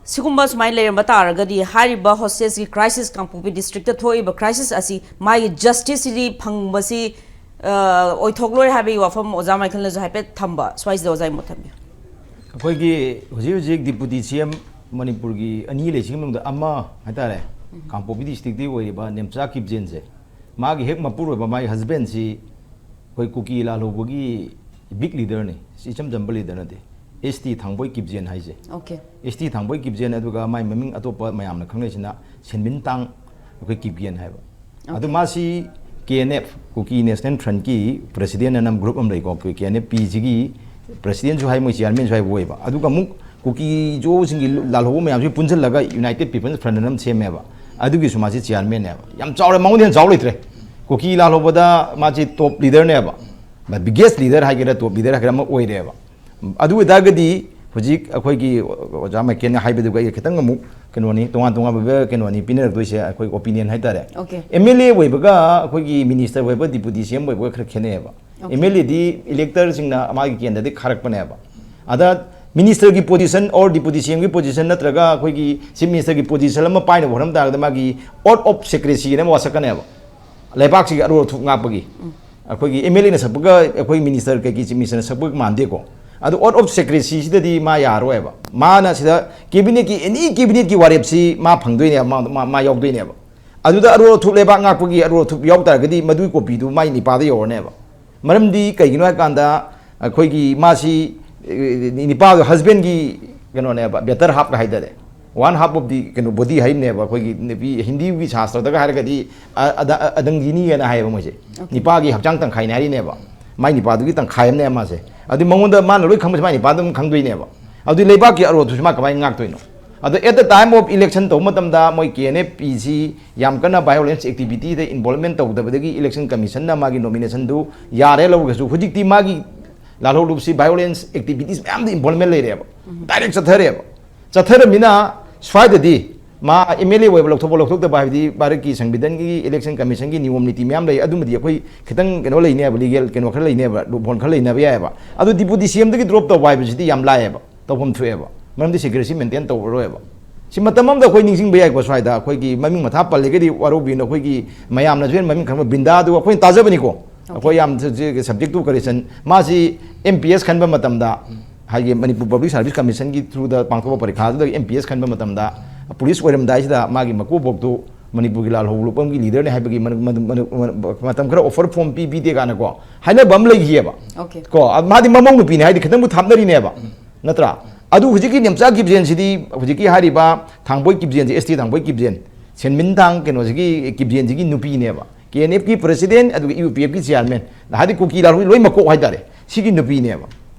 ꯁꯤꯒꯨꯝꯕ ꯁꯨꯃꯥꯏꯅ ꯂꯩꯔꯝꯕ ꯇꯥꯔꯒꯗꯤ ꯍꯥꯏꯔꯤꯕ hostageꯀꯤ crisis, ꯀꯥꯡꯄꯣꯛꯄꯤ districtꯇ ꯊꯣꯛꯏꯕ crisis ꯑꯁꯤ ꯃꯥꯒꯤ justiceꯁꯤꯗꯤ ꯐꯪꯕꯁꯤ ꯑ, ꯑꯣꯏꯊꯣꯛꯂꯣꯏ ꯍꯥꯏꯕꯒꯤ ꯋꯥꯐꯝ ꯑꯣꯖꯥ ꯃꯥꯏꯀꯦꯜꯅꯁꯨ ꯍꯥꯏꯐꯦꯠ ꯊꯝꯕ, ꯁ꯭ꯋꯥꯏꯁꯤꯗ ꯑꯣꯖꯥꯒꯤ ꯃꯣꯠ ꯊꯝꯕꯤꯌꯨ꯫ ꯑꯩꯈꯣꯏꯒꯤ ꯍꯧꯖꯤꯛ ꯍꯧꯖꯤꯛ Deputy CM ꯃꯅꯤꯄꯨꯔꯒꯤ ꯑꯅꯤ ꯂꯩꯁꯤꯒꯤ ꯃꯅꯨꯡꯗ ꯑꯃ ꯍꯥꯏꯇꯥꯔꯦ, ꯀꯥꯡꯄꯣꯛꯄꯤ districtꯀꯤ ꯑꯣꯏꯔꯤꯕ ꯅꯦꯝꯆꯥ ꯀꯤꯞꯖꯦꯟꯁꯦ, ꯃꯥꯒꯤ ꯍꯦꯛ ꯃꯄꯨꯔꯣꯏꯕ, ꯃꯥꯒꯤ husbandꯁꯤ ꯑꯩꯈꯣꯏ ꯀꯨꯀꯤ ꯂꯥꯜꯍꯧꯕꯒꯤ big leaderꯅꯤ, ꯏꯆꯝ ꯆꯝꯕ leader ꯅꯠꯇꯦ꯫ ST ꯊꯥꯡꯕꯣꯏ ꯀꯤꯞꯖꯦꯟ ꯍꯥꯏꯁꯦ꯫ Okay. ST ꯊꯥꯡꯕꯣꯏ ꯀꯤꯞꯖꯦꯟ, ꯑꯗꯨꯒ ꯃꯥꯏ ꯃꯃꯤꯡ ꯑꯇꯣꯞꯄ ꯃꯌꯥꯝꯅ ꯈꯪꯅꯩꯁꯤꯅ ꯁꯦꯟꯃꯤꯟ ꯇꯥꯡ, ꯑꯩꯈꯣꯏ ꯀꯤꯞꯒꯦꯟ ꯍꯥꯏꯕ꯫ ꯑꯗꯨ ꯃꯥꯁꯤ KNF, Kuki National Frontꯀꯤ president ꯑꯅ group ꯑꯃ ꯂꯩꯀꯣ, ꯑꯩꯈꯣꯏ KNFPꯁꯤꯒꯤ presidentꯁꯨ ꯍꯥꯏ, ꯃꯣꯏ chairmanꯁꯨ ꯍꯥꯏꯕ ꯑꯣꯏꯕ꯫ ꯑꯗꯨꯒ ꯑꯃꯨꯛ ꯀꯨꯀꯤ ꯖꯣꯁꯤꯡꯒꯤ ꯂꯥꯜꯍꯧꯕ ꯃꯌꯥꯝꯁꯤ ꯄꯨꯟꯁꯤꯜꯂꯒ United People's Front ꯑꯅ ꯑꯃ ꯁꯦꯝꯃꯦꯕ꯫ ꯑꯗꯨꯒꯤꯁꯨ ꯃꯥꯁꯤ chairmanꯅꯦꯕ꯫ ꯌꯥꯝ ꯆꯥꯎꯔꯦ, ꯃꯉꯣꯟꯗ ꯍꯦꯟꯅ ꯆꯥꯎ ꯂꯩꯇ꯭ꯔꯦ꯫ ꯀꯨꯀꯤ ꯂꯥꯜꯍꯧꯕꯗ ꯃꯥꯁꯤ top leaderꯅꯦꯕ, biggest leader ꯍꯥꯏꯒꯦꯔꯥ, top leader ꯍꯥꯏꯒꯦꯔꯥ ꯑꯃ ꯑꯣꯏꯔꯦꯕ꯫ ꯑꯗꯨ ꯑꯣꯏꯇꯥꯔꯒꯗꯤ ꯍꯧꯖꯤꯛ ꯑꯩꯈꯣꯏꯒꯤ ꯑꯣꯖꯥ ꯃꯥꯏꯀꯦꯜꯅ ꯍꯥꯏꯕꯗꯨꯒ ꯑꯩꯒ ꯈꯤꯇꯪ ꯑꯃꯨꯛ ꯀꯩꯅꯣꯅꯤ, ꯇꯣꯉꯥꯟ ꯇꯣꯉꯥꯟꯕ ꯀꯩꯅꯣꯅꯤ ꯄꯤꯅꯔꯛꯇꯣꯏꯁꯦ, ꯑꯩꯈꯣꯏ ꯑꯣꯄꯤꯅꯤꯌꯟ ꯍꯥꯏꯇꯥꯔꯦ꯫ Okay. ꯑꯦꯝ ꯑꯦꯜ ꯑꯦ ꯑꯣꯏꯕꯒ ꯑꯩꯈꯣꯏꯒꯤ ꯃꯤꯅꯤꯁꯇꯔ ꯑꯣꯏꯕ, ꯗꯤꯄꯨꯇꯤ ꯁꯤ ꯑꯦꯝ ꯑꯣꯏꯕꯒ ꯈꯔ ꯈꯦꯠꯅꯩꯌꯦꯕ꯫ Okay. ꯑꯦꯝ ꯑꯦꯜ ꯑꯦꯗꯤ ꯏꯂꯦꯛꯇꯔꯁꯤꯡꯅ ꯃꯥꯒꯤ ꯀꯦꯟꯗ꯭ꯔꯗꯒꯤ ꯈꯥꯔꯛꯄꯅꯦꯕ꯫ ꯑꯗ ꯃꯤꯅꯤꯁꯇꯔꯒꯤ ꯄꯣꯖꯤꯁꯟ ꯑꯣꯔ ꯗꯤꯄꯨꯇꯤ ꯁꯤ ꯑꯦꯝꯒꯤ ꯄꯣꯖꯤꯁꯟ ꯅꯠꯇ꯭ꯔꯒ ꯑꯩꯈꯣꯏꯒꯤ ꯆꯤꯐ ꯃꯤꯅꯤꯁꯇꯔꯒꯤ ꯄꯣꯖꯤꯁꯟ ꯑꯃ ꯄꯥꯏꯅꯕ ꯍꯣꯠꯅꯕ ꯇꯥꯔꯒꯗꯤ ꯃꯥꯒꯤ oath of secrecy ꯍꯥꯏꯅ ꯑꯃ ꯋꯥꯁꯛꯀꯅꯦꯕ꯫ ꯂꯩꯕꯥꯛꯁꯤꯒꯤ ꯑꯔꯨ ꯑꯊꯨꯞ ꯉꯥꯛꯄꯒꯤ꯫ ꯑꯩꯈꯣꯏꯒꯤ ꯑꯦꯝ ꯑꯦꯜ ꯑꯦꯅ ꯁꯛꯄꯒ ꯑꯩꯈꯣꯏ ꯃꯤꯅꯤꯁꯇꯔ ꯀꯩꯀꯩ ꯆꯤꯐ ꯃꯤꯅꯤꯁꯇꯔꯅ ꯁꯛꯄꯒ ꯃꯥꯟꯗꯦꯀꯣ꯫ ꯑꯗꯨ oath of secrecyꯁꯤꯗꯗꯤ ꯃꯥ ꯌꯥꯔꯣꯏꯕ꯫ ꯃꯥꯅ ꯁꯤꯗ ꯀꯦꯕꯤꯅꯦꯠꯀꯤ, ꯑꯦꯅꯤ ꯀꯦꯕꯤꯅꯦꯠꯀꯤ ꯋꯥꯔꯦꯞꯁꯤ ꯃꯥ ꯐꯪꯗꯣꯏꯅꯦꯕ, ꯃꯥ, ꯃꯥ, ꯃꯥ ꯌꯥꯎꯗꯣꯏꯅꯦꯕ꯫ ꯑꯗꯨꯗ ꯑꯔꯨ ꯑꯊꯨꯞ ꯂꯩꯕꯥꯛ ꯉꯥꯛꯄꯒꯤ ꯑꯔꯨ ꯑꯊꯨꯞ ꯌꯥꯎ ꯇꯥꯔꯒꯗꯤ ꯃꯗꯨꯒꯤ ꯀꯣꯄꯤꯗꯨ ꯃꯥꯏ ꯅꯤꯄꯥꯗ ꯌꯧꯔꯅꯦꯕ꯫ ꯃꯔꯝꯗꯤ ꯀꯩꯒꯤꯅꯣ ꯍꯥꯏ ꯀꯥꯟꯗ ꯑꯩꯈꯣꯏꯒꯤ ꯃꯥꯁꯤ, ꯑꯦ, ꯅꯤꯄꯥꯗꯣ ꯍꯁꯕꯦꯟꯒꯤ ꯀꯩꯅꯣꯅꯦꯕ, better half ꯀ ꯍꯥꯏꯇꯥꯔꯦ, one half of the ꯀꯩꯅꯣ body ꯍꯥꯏꯔꯤꯅꯦꯕ꯫ ꯑꯩꯈꯣꯏꯒꯤ ꯅꯨꯄꯤ ꯍꯤꯟꯗꯤꯒꯤ ꯁꯥꯁꯇ꯭ꯔꯗꯒ ꯍꯥꯏꯔꯒꯗꯤ ꯑ-, ꯑꯗ-, ꯑ-, ꯑꯗꯪꯒꯤꯅꯤ ꯍꯥꯏꯅ ꯍꯥꯏꯌꯦꯕ ꯃꯣꯏꯁꯦ꯫ Okay. ꯅꯤꯄꯥꯒꯤ ꯍꯛꯆꯥꯡ ꯇꯪꯈꯥꯏꯅꯦ ꯍꯥꯏꯔꯤꯅꯦꯕ꯫ ꯃꯥꯏ ꯅꯤꯄꯥꯗꯨꯒꯤ ꯇꯪꯈꯥꯏ ꯑꯃꯅꯦ ꯃꯥꯁꯦ꯫ ꯑꯗꯨ ꯃꯉꯣꯟꯗ ꯃꯥꯅ ꯂꯣꯏ ꯈꯪꯕꯁꯦ ꯃꯥꯏ ꯅꯤꯄꯥꯗ ꯑꯗꯨꯝ ꯈꯪꯗꯣꯏꯅꯦꯕ꯫ ꯑꯗꯨ ꯂꯩꯕꯥꯛꯀꯤ ꯑꯔꯨ ꯑꯊꯨꯞꯁꯤ ꯃꯥ ꯀꯃꯥꯏꯅ ꯉꯥꯛꯇꯣꯏꯅꯣ? ꯑꯗꯣ at the time of election ꯇꯧꯕ ꯃꯇꯝꯗ ꯃꯣꯏ ꯀꯦ ꯑꯦꯟ ꯑꯦꯐ ꯄꯤꯁꯤ ꯌꯥꯝ ꯀꯟꯅ violence activityꯗ involvement ꯇꯧꯗꯕꯗꯒꯤ election commissionꯅ ꯃꯥꯒꯤ nominationꯗꯨ ꯌꯥꯔꯦ ꯂꯧꯔꯒꯁꯨ, ꯍꯧꯖꯤꯛꯇꯤ ꯃꯥꯒꯤ ꯂꯥꯜꯍꯧꯂꯨꯞꯁꯤ violence activities ꯃꯌꯥꯝꯗ involvement ꯂꯩꯔꯦꯕ꯫ Direct ꯆꯠꯊꯔꯦꯕ꯫ ꯆꯠꯊꯔꯃꯤꯅ ꯁ꯭ꯋꯥꯏꯗꯗꯤ ꯃꯥ ꯑꯦꯝ ꯑꯦꯜ ꯑꯦ ꯑꯣꯏꯕ ꯂꯧꯊꯣꯛꯄ ꯂꯧꯊꯣꯛꯇꯕ ꯍꯥꯏꯕꯗꯤ ꯚꯥꯔꯠꯀꯤ ꯁꯪꯕꯤꯙꯥꯟꯒꯤ election commissionꯒꯤ ꯅꯤꯌꯣꯝ ꯅꯤꯇꯤ ꯃꯌꯥꯝ ꯂꯩ꯫ ꯑꯗꯨꯃꯗꯤ ꯑꯩꯈꯣꯏ ꯈꯤꯇꯪ ꯀꯩꯅꯣ ꯂꯩꯅꯦꯕ, legal ꯀꯩꯅꯣ ꯈꯔ ꯂꯩꯅꯦꯕ, loophole ꯈꯔ ꯂꯩꯅꯕ ꯌꯥꯏꯑꯕ꯫ ꯑꯗꯨ ꯗꯤꯄꯨꯇꯤ ꯁꯤ ꯑꯦꯝꯗꯒꯤ drop ꯇꯧꯕ ꯍꯥꯏꯕꯁꯤꯗꯤ ꯌꯥꯝ ꯂꯥꯏꯑꯦꯕ, ꯇꯧꯐꯝ ꯊꯣꯛꯑꯦꯕ꯫ ꯃꯔꯝꯗꯤ secrecy maintain ꯇꯧꯔꯔꯣꯏꯕ꯫ ꯁꯤ ꯃꯇꯝ ꯑꯃꯗ ꯑꯩꯈꯣꯏ ꯅꯤꯡꯁꯤꯡꯕ ꯌꯥꯏꯀꯣ, ꯁ꯭ꯋꯥꯏꯗ ꯑꯩꯈꯣꯏꯒꯤ ꯃꯃꯤꯡ ꯃꯊꯥ ꯄꯜꯂꯒꯗꯤ ꯋꯥꯔꯧꯕꯤꯅ, ꯑꯩꯈꯣꯏꯒꯤ ꯃꯌꯥꯝꯅꯁꯨ ꯍꯦꯟꯅ ꯃꯃꯤꯡ ꯈꯪꯕ ꯕ꯭ꯔꯤꯟꯗꯥꯗꯨ ꯑꯩꯈꯣꯏꯅ ꯇꯥꯖꯕꯅꯤꯀꯣ꯫ ꯑꯩꯈꯣꯏ ꯌꯥꯝ subject to correction, ꯃꯥꯁꯤ ꯑꯦꯝ ꯄꯤ ꯑꯦꯁ ꯈꯟꯕ ꯃꯇꯝꯗ, ꯍꯥꯏꯗꯤ ꯃꯅꯤꯄꯨꯔ Public Service Commissionꯒꯤ throughꯗ ꯄꯥꯡꯊꯣꯛꯄ ꯄꯔꯤꯈꯥꯗꯨꯗꯒꯤ ꯑꯦꯝ ꯄꯤ ꯑꯦꯁ ꯈꯟꯕ ꯃꯇꯝꯗ ꯄꯨꯂꯤꯁ ꯑꯣꯏꯔꯝꯗꯥꯏꯁꯤꯗ ꯃꯥꯒꯤ ꯃꯀꯨꯕꯣꯛꯇꯨ ꯃꯅꯤꯄꯨꯔꯒꯤ ꯂꯥꯜꯍꯧ ꯂꯨꯞꯄꯝꯒꯤ leaderꯅꯤ ꯍꯥꯏꯕꯒꯤ ꯃꯅ-, ꯃꯅ-, ꯃꯅ-, ꯃꯇꯝ ꯈꯔ offer form ꯄꯤ ꯄꯤꯗꯦ ꯀꯥꯏꯅꯀꯣ ꯍꯥꯏꯅꯕ ꯑꯃ ꯂꯩꯈꯤꯑꯕ꯫ Okay. ꯀꯣ, ꯑ, ꯃꯥꯗꯤ ꯃꯃꯧ ꯅꯨꯄꯤꯅꯤ ꯍꯥꯏꯗꯤ ꯈꯤꯇꯪꯕꯨ ꯊꯥꯞꯅꯔꯤꯅꯦꯕ, ꯅꯠꯇ꯭ꯔꯥ? ꯑꯗꯨ ꯍꯧꯖꯤꯛꯀꯤ ꯅꯦꯝꯆꯥ ꯀꯤꯞꯖꯦꯟꯁꯤꯗꯤ, ꯍꯧꯖꯤꯛꯀꯤ ꯍꯥꯏꯔꯤꯕ ꯊꯥꯡꯕꯣꯏ ꯀꯤꯞꯖꯦꯟꯁꯤ, ꯑꯦꯁ ꯇꯤ ꯊꯥꯡꯕꯣꯏ ꯀꯤꯞꯖꯦꯟ, ꯁꯦꯟꯃꯤꯟꯊꯥꯡ ꯀꯩꯅꯣꯁꯤꯒꯤ ꯀꯤꯞꯖꯦꯟꯁꯤꯒꯤ ꯅꯨꯄꯤꯅꯦꯕ꯫ ꯀꯦ ꯑꯦꯟ ꯑꯦꯐꯀꯤ president, ꯑꯗꯨꯒ ꯌꯨ ꯄꯤ ꯑꯦꯐꯀꯤ chairman, ꯍꯥꯏꯗꯤ ꯀꯨꯀꯤ ꯂꯥꯜꯍꯧ ꯂꯣꯏ ꯃꯀꯣꯛ ꯍꯥꯏꯇꯥꯔꯦ, ꯁꯤꯒꯤ ꯅꯨꯄꯤꯅꯦꯕ꯫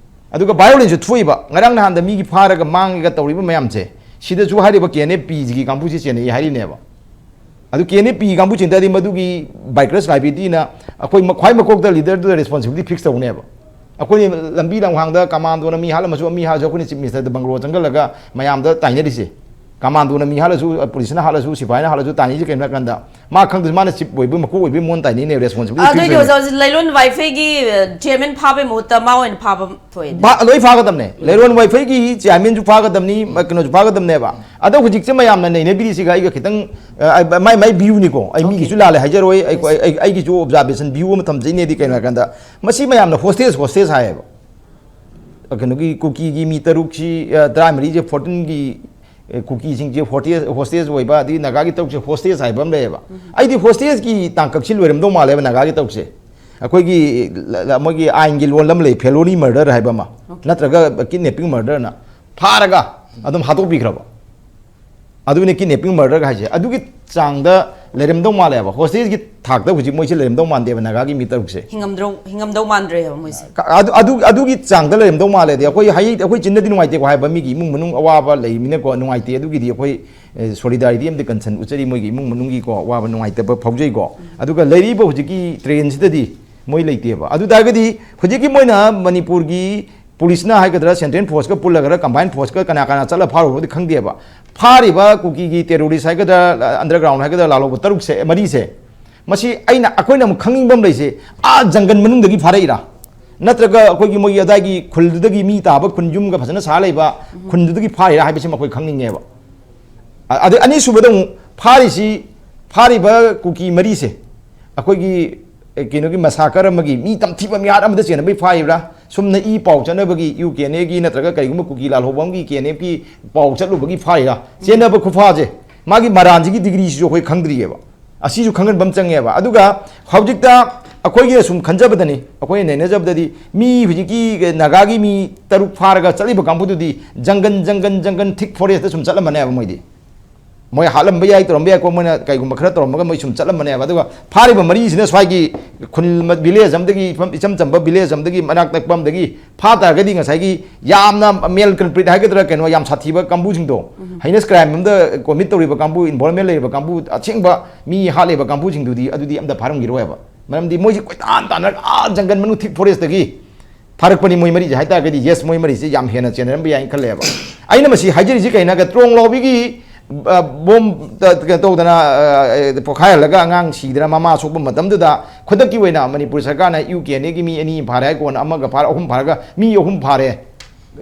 ꯑꯗꯨꯒ violenceꯁꯨ ꯊꯣꯛꯏꯕ, ꯉꯔꯥꯡ ꯅꯍꯥꯟꯗ ꯃꯤꯒꯤ ꯐꯥꯔꯒ ꯃꯥꯡꯉꯒ ꯇꯧꯔꯤꯕ ꯃꯌꯥꯝꯁꯦ, ꯁꯤꯗꯁꯨ ꯍꯥꯏꯔꯤꯕ ꯀꯦ ꯑꯦꯟ ꯑꯦꯐ ꯄꯤꯁꯤꯒꯤ ꯀꯥꯡꯕꯨꯁꯤ ꯆꯦꯟꯅꯩ ꯍꯥꯏꯔꯤꯅꯦꯕ꯫ ꯑꯗꯨ ꯀꯦ ꯑꯦꯟ ꯑꯦꯐ ꯄꯤ ꯀꯥꯡꯕꯨ ꯆꯦꯟꯗꯔꯗꯤ ꯃꯗꯨꯒꯤ ꯕꯥꯏꯀꯔꯁ ꯂꯥꯏꯕ꯭ꯔꯦꯔꯤꯅ ꯑꯩꯈꯣꯏ ꯃ-, ꯈ꯭ꯋꯥꯏ ꯃꯀꯣꯛꯇ leaderꯗꯨꯗ responsibility fix ꯇꯧꯅꯦꯕ꯫ ꯑꯩꯈꯣꯏꯅ ꯂꯝꯕꯤ ꯂꯝꯈꯥꯡꯗ ꯀꯃꯥꯟꯗꯣꯅ ꯃꯤ ꯍꯥꯠꯂꯝꯃꯁꯨ, ꯃꯤ ꯍꯥꯠꯂꯁꯨ ꯑꯩꯈꯣꯏꯅ ꯆꯤꯐ ꯃꯤꯅꯤꯁꯇꯔꯗ ꯕꯪꯒꯂꯣ ꯆꯪꯁꯤꯜꯂꯒ ꯃꯌꯥꯝꯗ ꯇꯥꯏꯅꯔꯤꯁꯦ꯫ ꯀꯃꯥꯟꯗꯣꯅ ꯃꯤ ꯍꯥꯠꯂꯁꯨ, ꯄꯨꯂꯤꯁꯅ ꯍꯥꯠꯂꯁꯨ, ꯁꯤꯐꯥꯏꯅ ꯍꯥꯠꯂꯁꯨ ꯇꯥꯏꯅꯔꯤꯁꯦ ꯀꯩꯅꯣ ꯍꯥꯏ ꯀꯥꯟꯗ, ꯃꯥ ꯈꯪꯗ꯭ꯔꯁꯨ ꯃꯥꯅ ꯆꯤꯐ ꯑꯣꯏꯕ, ꯃꯀꯣꯛ ꯑꯣꯏꯕ, ꯃꯉꯣꯟꯗ ꯇꯥꯏꯅꯩꯅꯦ, ꯔꯦꯁꯄꯣꯟꯁꯤꯕꯤꯂꯤꯇꯤ ꯑꯗꯨꯏꯗꯤ ꯄꯤꯕꯅꯦ꯫ ꯑꯣꯖꯥ, ꯍꯧꯖꯤꯛ ꯂꯩꯔꯣꯟ ꯋꯥꯏꯐꯩꯒꯤ ꯆꯤꯌꯔꯃꯦꯟ ꯐꯥꯕꯩ ꯃꯍꯨꯠꯇ ꯃꯥ ꯑꯣꯏꯅ ꯐꯥꯕ ꯊꯣꯛꯑꯦ꯫ ꯂꯣꯏ ꯐꯥꯒꯗꯕꯅꯦ꯫ ꯂꯩꯔꯣꯟ ꯋꯥꯏꯐꯩꯒꯤ ꯆꯤꯌꯔꯃꯦꯟꯁꯨ ꯐꯥꯒꯗꯕꯅꯤ, ꯀꯩꯅꯣꯁꯨ ꯐꯥꯒꯗꯕꯅꯦꯕ꯫ ꯑꯗꯣ ꯍꯧꯖꯤꯛꯁꯦ ꯃꯌꯥꯝꯅ ꯅꯩꯅꯕꯤꯔꯤꯁꯤꯒ ꯑꯩꯒ ꯈꯤꯇꯪ, ꯑ, ꯃꯥꯏ ꯃꯥꯏ ꯚ꯭ꯌꯨꯅꯤꯀꯣ, ꯑꯩ ꯃꯤꯒꯤꯁꯨ ꯂꯥꯜꯂꯦ ꯍꯥꯏꯖꯔꯣꯏ, ꯑꯩ, ꯑꯩ, ꯑꯩꯒꯤꯁꯨ ꯑꯣꯕꯖꯥꯔꯕꯦꯁꯟ ꯚ꯭ꯌꯨ ꯑꯃ ꯊꯝꯖꯩꯅꯦꯗꯤ꯫ ꯀꯩꯅꯣ ꯍꯥꯏ ꯀꯥꯟꯗ, ꯃꯁꯤ ꯃꯌꯥꯝꯅ ꯍꯣꯁꯇꯦꯖ ꯍꯣꯁꯇꯦꯖ ꯍꯥꯏꯌꯦꯕ꯫ ꯀꯩꯅꯣꯒꯤ ꯀꯨꯀꯤꯒꯤ ꯃꯤ ꯇꯔꯨꯛꯁꯤ, ꯑ, ꯇꯔꯥꯃꯔꯤꯁꯦ ꯐꯣꯔꯇꯤꯟꯒꯤ, ꯑ, ꯀꯨꯀꯤꯁꯤꯡꯁꯦ ꯍꯣꯁꯇꯦꯖ, ꯍꯣꯁꯇꯦꯖ ꯑꯣꯏꯕ, ꯑꯗꯒꯤ ꯅꯥꯒꯥꯒꯤ ꯇꯔꯨꯛꯁꯦ ꯍꯣꯁꯇꯦꯖ ꯍꯥꯏꯕ ꯑꯃ ꯂꯩꯌꯦꯕ꯫ ꯑꯩꯗꯤ ꯍꯣꯁꯇꯦꯖꯀꯤ ꯇꯥꯡꯀꯛꯁꯤ ꯂꯣꯏꯔꯝꯗꯧ ꯃꯥꯜꯂꯦꯕ ꯅꯥꯒꯥꯒꯤ ꯇꯔꯨꯛꯁꯦ꯫ ꯑꯩꯈꯣꯏꯒꯤ ꯂ-, ꯂ-, ꯃꯣꯏꯒꯤ ꯑꯥꯏꯟꯒꯤ ꯂꯣꯟ ꯑꯃ ꯂꯩ, ꯐꯦꯂꯣꯅꯤ ꯃꯔꯗꯔ ꯍꯥꯏꯕ ꯑꯃ, ꯅꯠꯇ꯭ꯔꯒ ꯀꯤꯗꯅꯦꯄꯤꯡ ꯃꯔꯗꯔꯅ꯫ ꯐꯥꯔꯒ ꯑꯗꯨꯝ ꯍꯥꯠꯇꯣꯛꯄꯤꯈ꯭ꯔꯕ꯫ ꯑꯗꯨꯅꯤ ꯀꯤꯗꯅꯦꯄꯤꯡ ꯃꯔꯗꯔꯒ ꯍꯥꯏꯁꯦ꯫ ꯑꯗꯨꯒꯤ ꯆꯥꯡꯗ ꯂꯩꯔꯝꯗꯧ ꯃꯥꯜꯂꯦꯕ꯫ ꯍꯣꯁꯇꯦꯖꯀꯤ ꯊꯥꯛꯇ ꯍꯧꯖꯤꯛ ꯃꯣꯏꯁꯦ ꯂꯩꯔꯝꯗꯧ ꯃꯥꯟꯗꯦꯕ ꯅꯥꯒꯥꯒꯤ ꯃꯤ ꯇꯔꯨꯛꯁꯦ꯫ ꯍꯤꯡꯉꯝꯗ꯭ꯔꯧ-, ꯍꯤꯡꯉꯝꯗꯧ ꯃꯥꯟꯗ꯭ꯔꯦꯕ ꯃꯣꯏꯁꯦ꯫ ꯀ-, ꯑꯗꯨ, ꯑꯗꯨ, ꯑꯗꯨꯒꯤ ꯆꯥꯡꯗ ꯂꯩꯔꯝꯗꯧ ꯃꯥꯜꯂꯦꯗꯤ꯫ ꯑꯩꯈꯣꯏ ꯍꯌꯦꯡ ꯑꯩꯈꯣꯏ ꯆꯤꯟꯗꯗꯤ ꯅꯨꯡꯉꯥꯏꯇꯦꯀꯣ ꯍꯥꯏꯕ, ꯃꯤꯒꯤ ꯏꯃꯨꯡ ꯃꯅꯨꯡ ꯑꯋꯥꯕ ꯂꯩꯃꯤꯅꯀꯣ, ꯅꯨꯡꯉꯥꯏꯇꯦ꯫ ꯑꯗꯨꯒꯤꯗꯤ ꯑꯩꯈꯣꯏ, ꯑꯦ, ꯁꯣꯂꯤꯗꯥꯔꯤꯇꯤ ꯑꯃꯗꯤ ꯀꯟꯁꯔꯟ ꯎꯠꯆꯔꯤ, ꯃꯣꯏꯒꯤ ꯏꯃꯨꯡ ꯃꯅꯨꯡꯒꯤꯀꯣ ꯑꯋꯥꯕ ꯅꯨꯡꯉꯥꯏꯇꯕ ꯐꯥꯎꯖꯩꯀꯣ꯫ ꯑꯗꯨꯒ ꯂꯩꯔꯤꯕ ꯍꯧꯖꯤꯛꯀꯤ ꯇ꯭ꯔꯦꯟꯁꯤꯗꯗꯤ ꯃꯣꯏ ꯂꯩꯇꯦꯕ꯫ ꯑꯗꯨ ꯇꯥꯔꯒꯗꯤ ꯍꯧꯖꯤꯛꯀꯤ ꯃꯣꯏꯅ ꯃꯅꯤꯄꯨꯔꯒꯤ ꯄꯨꯂꯤꯁꯅ ꯍꯥꯏꯒꯗ꯭ꯔꯥ, ꯁꯦꯟꯇ꯭ꯔꯦꯜ ꯐꯣꯔꯁꯀ ꯄꯨꯜꯂꯒꯔ, ꯀꯝꯕꯥꯏꯟ ꯐꯣꯔꯁꯀ ꯀꯅꯥ ꯀꯅꯥ ꯆꯠꯂ ꯐꯥꯔꯨꯕꯗꯤ ꯈꯪꯗꯦꯕ꯫ ꯐꯥꯔꯤꯕ ꯀꯨꯀꯤꯒꯤ ꯇꯦꯔꯣꯔꯤꯁ ꯍꯥꯏꯒꯗ꯭ꯔꯥ, ꯑꯟꯗꯔꯒ꯭ꯔꯥꯎꯟ ꯍꯥꯏꯒꯗ꯭ꯔꯥ, ꯂꯥꯜꯍꯧꯕ ꯇꯔꯨꯛꯁꯦ, ꯃꯔꯤꯁꯦ, ꯃꯁꯤ ꯑꯩꯅ, ꯑꯩꯈꯣꯏꯅ ꯑꯃꯨꯛ ꯈꯪꯅꯤꯡꯕ ꯑꯃ ꯂꯩꯁꯦ, ꯑꯥ ꯖꯪꯒꯜ ꯃꯅꯨꯡꯗꯒꯤ ꯐꯥꯔꯛꯏꯔꯥ, ꯅꯠꯇ꯭ꯔꯒ ꯑꯩꯈꯣꯏꯒꯤ ꯃꯣꯏꯒꯤ ꯑꯗꯥꯏꯒꯤ ꯈꯨꯜꯗꯨꯗꯒꯤ ꯃꯤ ꯇꯥꯕ ꯈꯨꯟ, ꯌꯨꯝꯒ ꯐꯖꯅ ꯁꯥ ꯂꯩꯕ ꯈꯨꯟꯗꯨꯗꯒꯤ ꯐꯥꯔꯤꯔꯥ ꯍꯥꯏꯕꯁꯤꯃ ꯑꯩꯈꯣꯏ ꯈꯪꯅꯤꯡꯉꯦꯕ꯫ ꯑ-, ꯑꯗꯩ ꯑꯅꯤꯁꯨꯕꯗ ꯑꯃꯨꯛ ꯐꯥꯔꯤꯁꯤ, ꯐꯥꯔꯤꯕ ꯀꯨꯀꯤ ꯃꯔꯤꯁꯦ ꯑꯩꯈꯣꯏꯒꯤ, ꯑꯦ, ꯀꯩꯅꯣꯒꯤ ꯃꯁꯥꯀꯔ ꯑꯃꯒꯤ ꯃꯤ ꯇꯝꯊꯤꯕ ꯃꯤꯍꯥꯠ ꯑꯃꯗ ꯆꯦꯟꯅꯕꯒꯤ ꯐꯥꯔꯤꯕ꯭ꯔꯥ? ꯁꯨꯝꯅ ꯏ ꯄꯥꯎ ꯆꯠꯅꯕꯒꯤ, ꯌꯨ ꯀꯦ ꯑꯦꯟ ꯑꯦꯒꯤ ꯅꯠꯇ꯭ꯔꯒ ꯀꯔꯤꯒꯨꯝꯕ ꯀꯨꯀꯤ ꯂꯥꯜꯍꯧꯕ ꯑꯃꯒꯤ ꯀꯦ ꯑꯦꯟ ꯑꯦꯐꯀꯤ ꯄꯥꯎ ꯆꯠꯂꯨꯕꯒꯤ ꯐꯥꯔꯤꯔꯥ? ꯆꯦꯟꯅꯕ ꯈꯨꯐꯥꯁꯦ, ꯃꯥꯒꯤ ꯃꯔꯥꯟꯁꯤꯒꯤ ꯗꯤꯒ꯭ꯔꯤꯁꯤꯁꯨ ꯑꯩꯈꯣꯏ ꯈꯪꯗ꯭ꯔꯤꯑꯕ꯫ ꯑꯁꯤꯁꯨ ꯈꯪꯍꯟꯕ ꯑꯃ ꯆꯪꯉꯦꯕ꯫ ꯑꯗꯨꯒ ꯍꯧꯖꯤꯛꯇ ꯑꯩꯈꯣꯏꯒꯤ ꯁꯨꯝ ꯈꯟꯖꯕꯗꯅꯤ, ꯑꯩꯈꯣꯏꯅ ꯅꯩꯅꯖꯕꯗꯗꯤ, ꯃꯤ ꯍꯧꯖꯤꯛꯀꯤ ꯅꯥꯒꯥꯒꯤ ꯃꯤ ꯇꯔꯨꯛ ꯐꯥꯔꯒ ꯆꯠꯂꯤꯕ ꯀꯥꯡꯕꯨꯗꯨꯗꯤ ꯖꯪꯒꯟ, ꯖꯪꯒꯟ, ꯖꯪꯒꯟ, ꯊꯤꯛ ꯐꯣꯔꯦꯁꯇ ꯁꯨꯝ ꯆꯠꯂꯝꯃꯅꯦꯕ ꯃꯣꯏꯗꯤ꯫ ꯃꯣꯏ ꯍꯥꯠꯂꯝꯕ ꯌꯥꯏ, ꯇꯧꯔꯝꯕ ꯌꯥꯏꯀꯣ, ꯃꯣꯏꯅ ꯀꯩꯒꯨꯝꯕ ꯈꯔ ꯇꯧꯔꯝꯃꯒ ꯃꯣꯏ ꯁꯨꯝ ꯆꯠꯂꯝꯕꯅꯦꯕ꯫ ꯑꯗꯨꯒ ꯐꯥꯔꯤꯕ ꯃꯔꯤꯁꯤꯅ ꯁ꯭ꯋꯥꯏꯒꯤ ꯈꯨꯜ ꯃ-, ꯚꯤꯂꯦꯖ ꯑꯃꯗꯒꯤ, ꯏꯐꯝ-, ꯏꯆꯝ ꯆꯝꯕ ꯚꯤꯂꯦꯖ ꯑꯃꯗꯒꯤ, ꯃꯅꯥꯛ ꯅꯛꯄ ꯑꯃꯗꯒꯤ ꯐꯥ ꯇꯥꯔꯒꯗꯤ, ꯉꯁꯥꯏꯒꯤ ꯌꯥꯝꯅ ꯃꯦꯜ ꯀꯜꯄ꯭ꯔꯤꯠ ꯍꯥꯏꯒꯗ꯭ꯔꯥ, ꯀꯩꯅꯣ, ꯌꯥꯝ ꯁꯥꯊꯤꯕ ꯀꯥꯡꯕꯨꯁꯤꯡꯗꯣ, ꯍꯩꯅꯁ ꯀ꯭ꯔꯥꯏꯝ ꯑꯃꯗ ꯀꯣꯃꯤꯠ ꯇꯧꯔꯤꯕ ꯀꯥꯡꯕꯨ, ꯏꯟꯚꯣꯜꯃꯦꯟ ꯂꯩꯔꯤꯕ ꯀꯥꯡꯕꯨ, ꯑꯁꯦꯡꯕ ꯃꯤ ꯍꯥꯠꯂꯤꯕ ꯀꯥꯡꯕꯨꯁꯤꯡꯗꯨꯗꯤ, ꯑꯗꯨꯗꯤ ꯑꯝꯇ ꯐꯥꯔꯝꯈꯤꯔꯣꯏꯕ꯫ ꯃꯔꯝꯗꯤ ꯃꯣꯏꯁꯤ ꯀꯣꯏꯇꯥꯟ ꯇꯥꯟꯅꯔꯒ ꯑꯥ ꯖꯪꯒꯜ ꯃꯅꯨꯡ ꯊꯤꯛ ꯐꯣꯔꯦꯁꯇꯒꯤ ꯐꯥꯔꯛꯄꯅꯤ ꯃꯣꯏ ꯃꯔꯤꯁꯦ ꯍꯥꯏꯇꯥꯔꯒꯗꯤ, ꯌꯦꯁ, ꯃꯣꯏ ꯃꯔꯤꯁꯦ ꯌꯥꯝ ꯍꯦꯟꯅ ꯆꯦꯟꯅꯔꯝꯕ ꯌꯥꯏꯅ ꯈꯜꯂꯦꯕ꯫ ꯑꯩꯅ ꯃꯁꯤ ꯍꯥꯏꯖꯔꯤꯁꯦ ꯀꯩꯅꯣ ꯍꯥꯏꯔꯒ, ꯇ꯭ꯔꯣꯡ ꯂꯥꯎꯕꯤꯒꯤ, ꯑ, ꯕꯣꯝ, ꯑ, ꯀꯩꯅꯣ ꯇꯧꯗꯅ, ꯑ, ꯄꯣꯈꯥꯏꯍꯜꯂꯒ ꯑꯉꯥꯡ ꯁꯤꯗꯅ ꯃꯃꯥ ꯁꯣꯛꯄ ꯃꯇꯝꯗꯨꯗ, ꯈꯨꯗꯛꯀꯤ ꯑꯣꯏꯅ ꯃꯅꯤꯄꯨꯔ ꯁꯔꯀꯥꯔꯅ ꯌꯨ ꯀꯦ ꯑꯦꯟ ꯑꯦꯒꯤ ꯃꯤ ꯑꯅꯤ ꯐꯥꯔꯦ ꯍꯥꯏ, ꯀꯣꯟꯅ ꯑꯃꯒ ꯐꯥꯔꯦ, ꯑꯍꯨꯝ ꯐꯥꯔꯒ ꯃꯤ ꯑꯍꯨꯝ ꯐꯥꯔꯦ,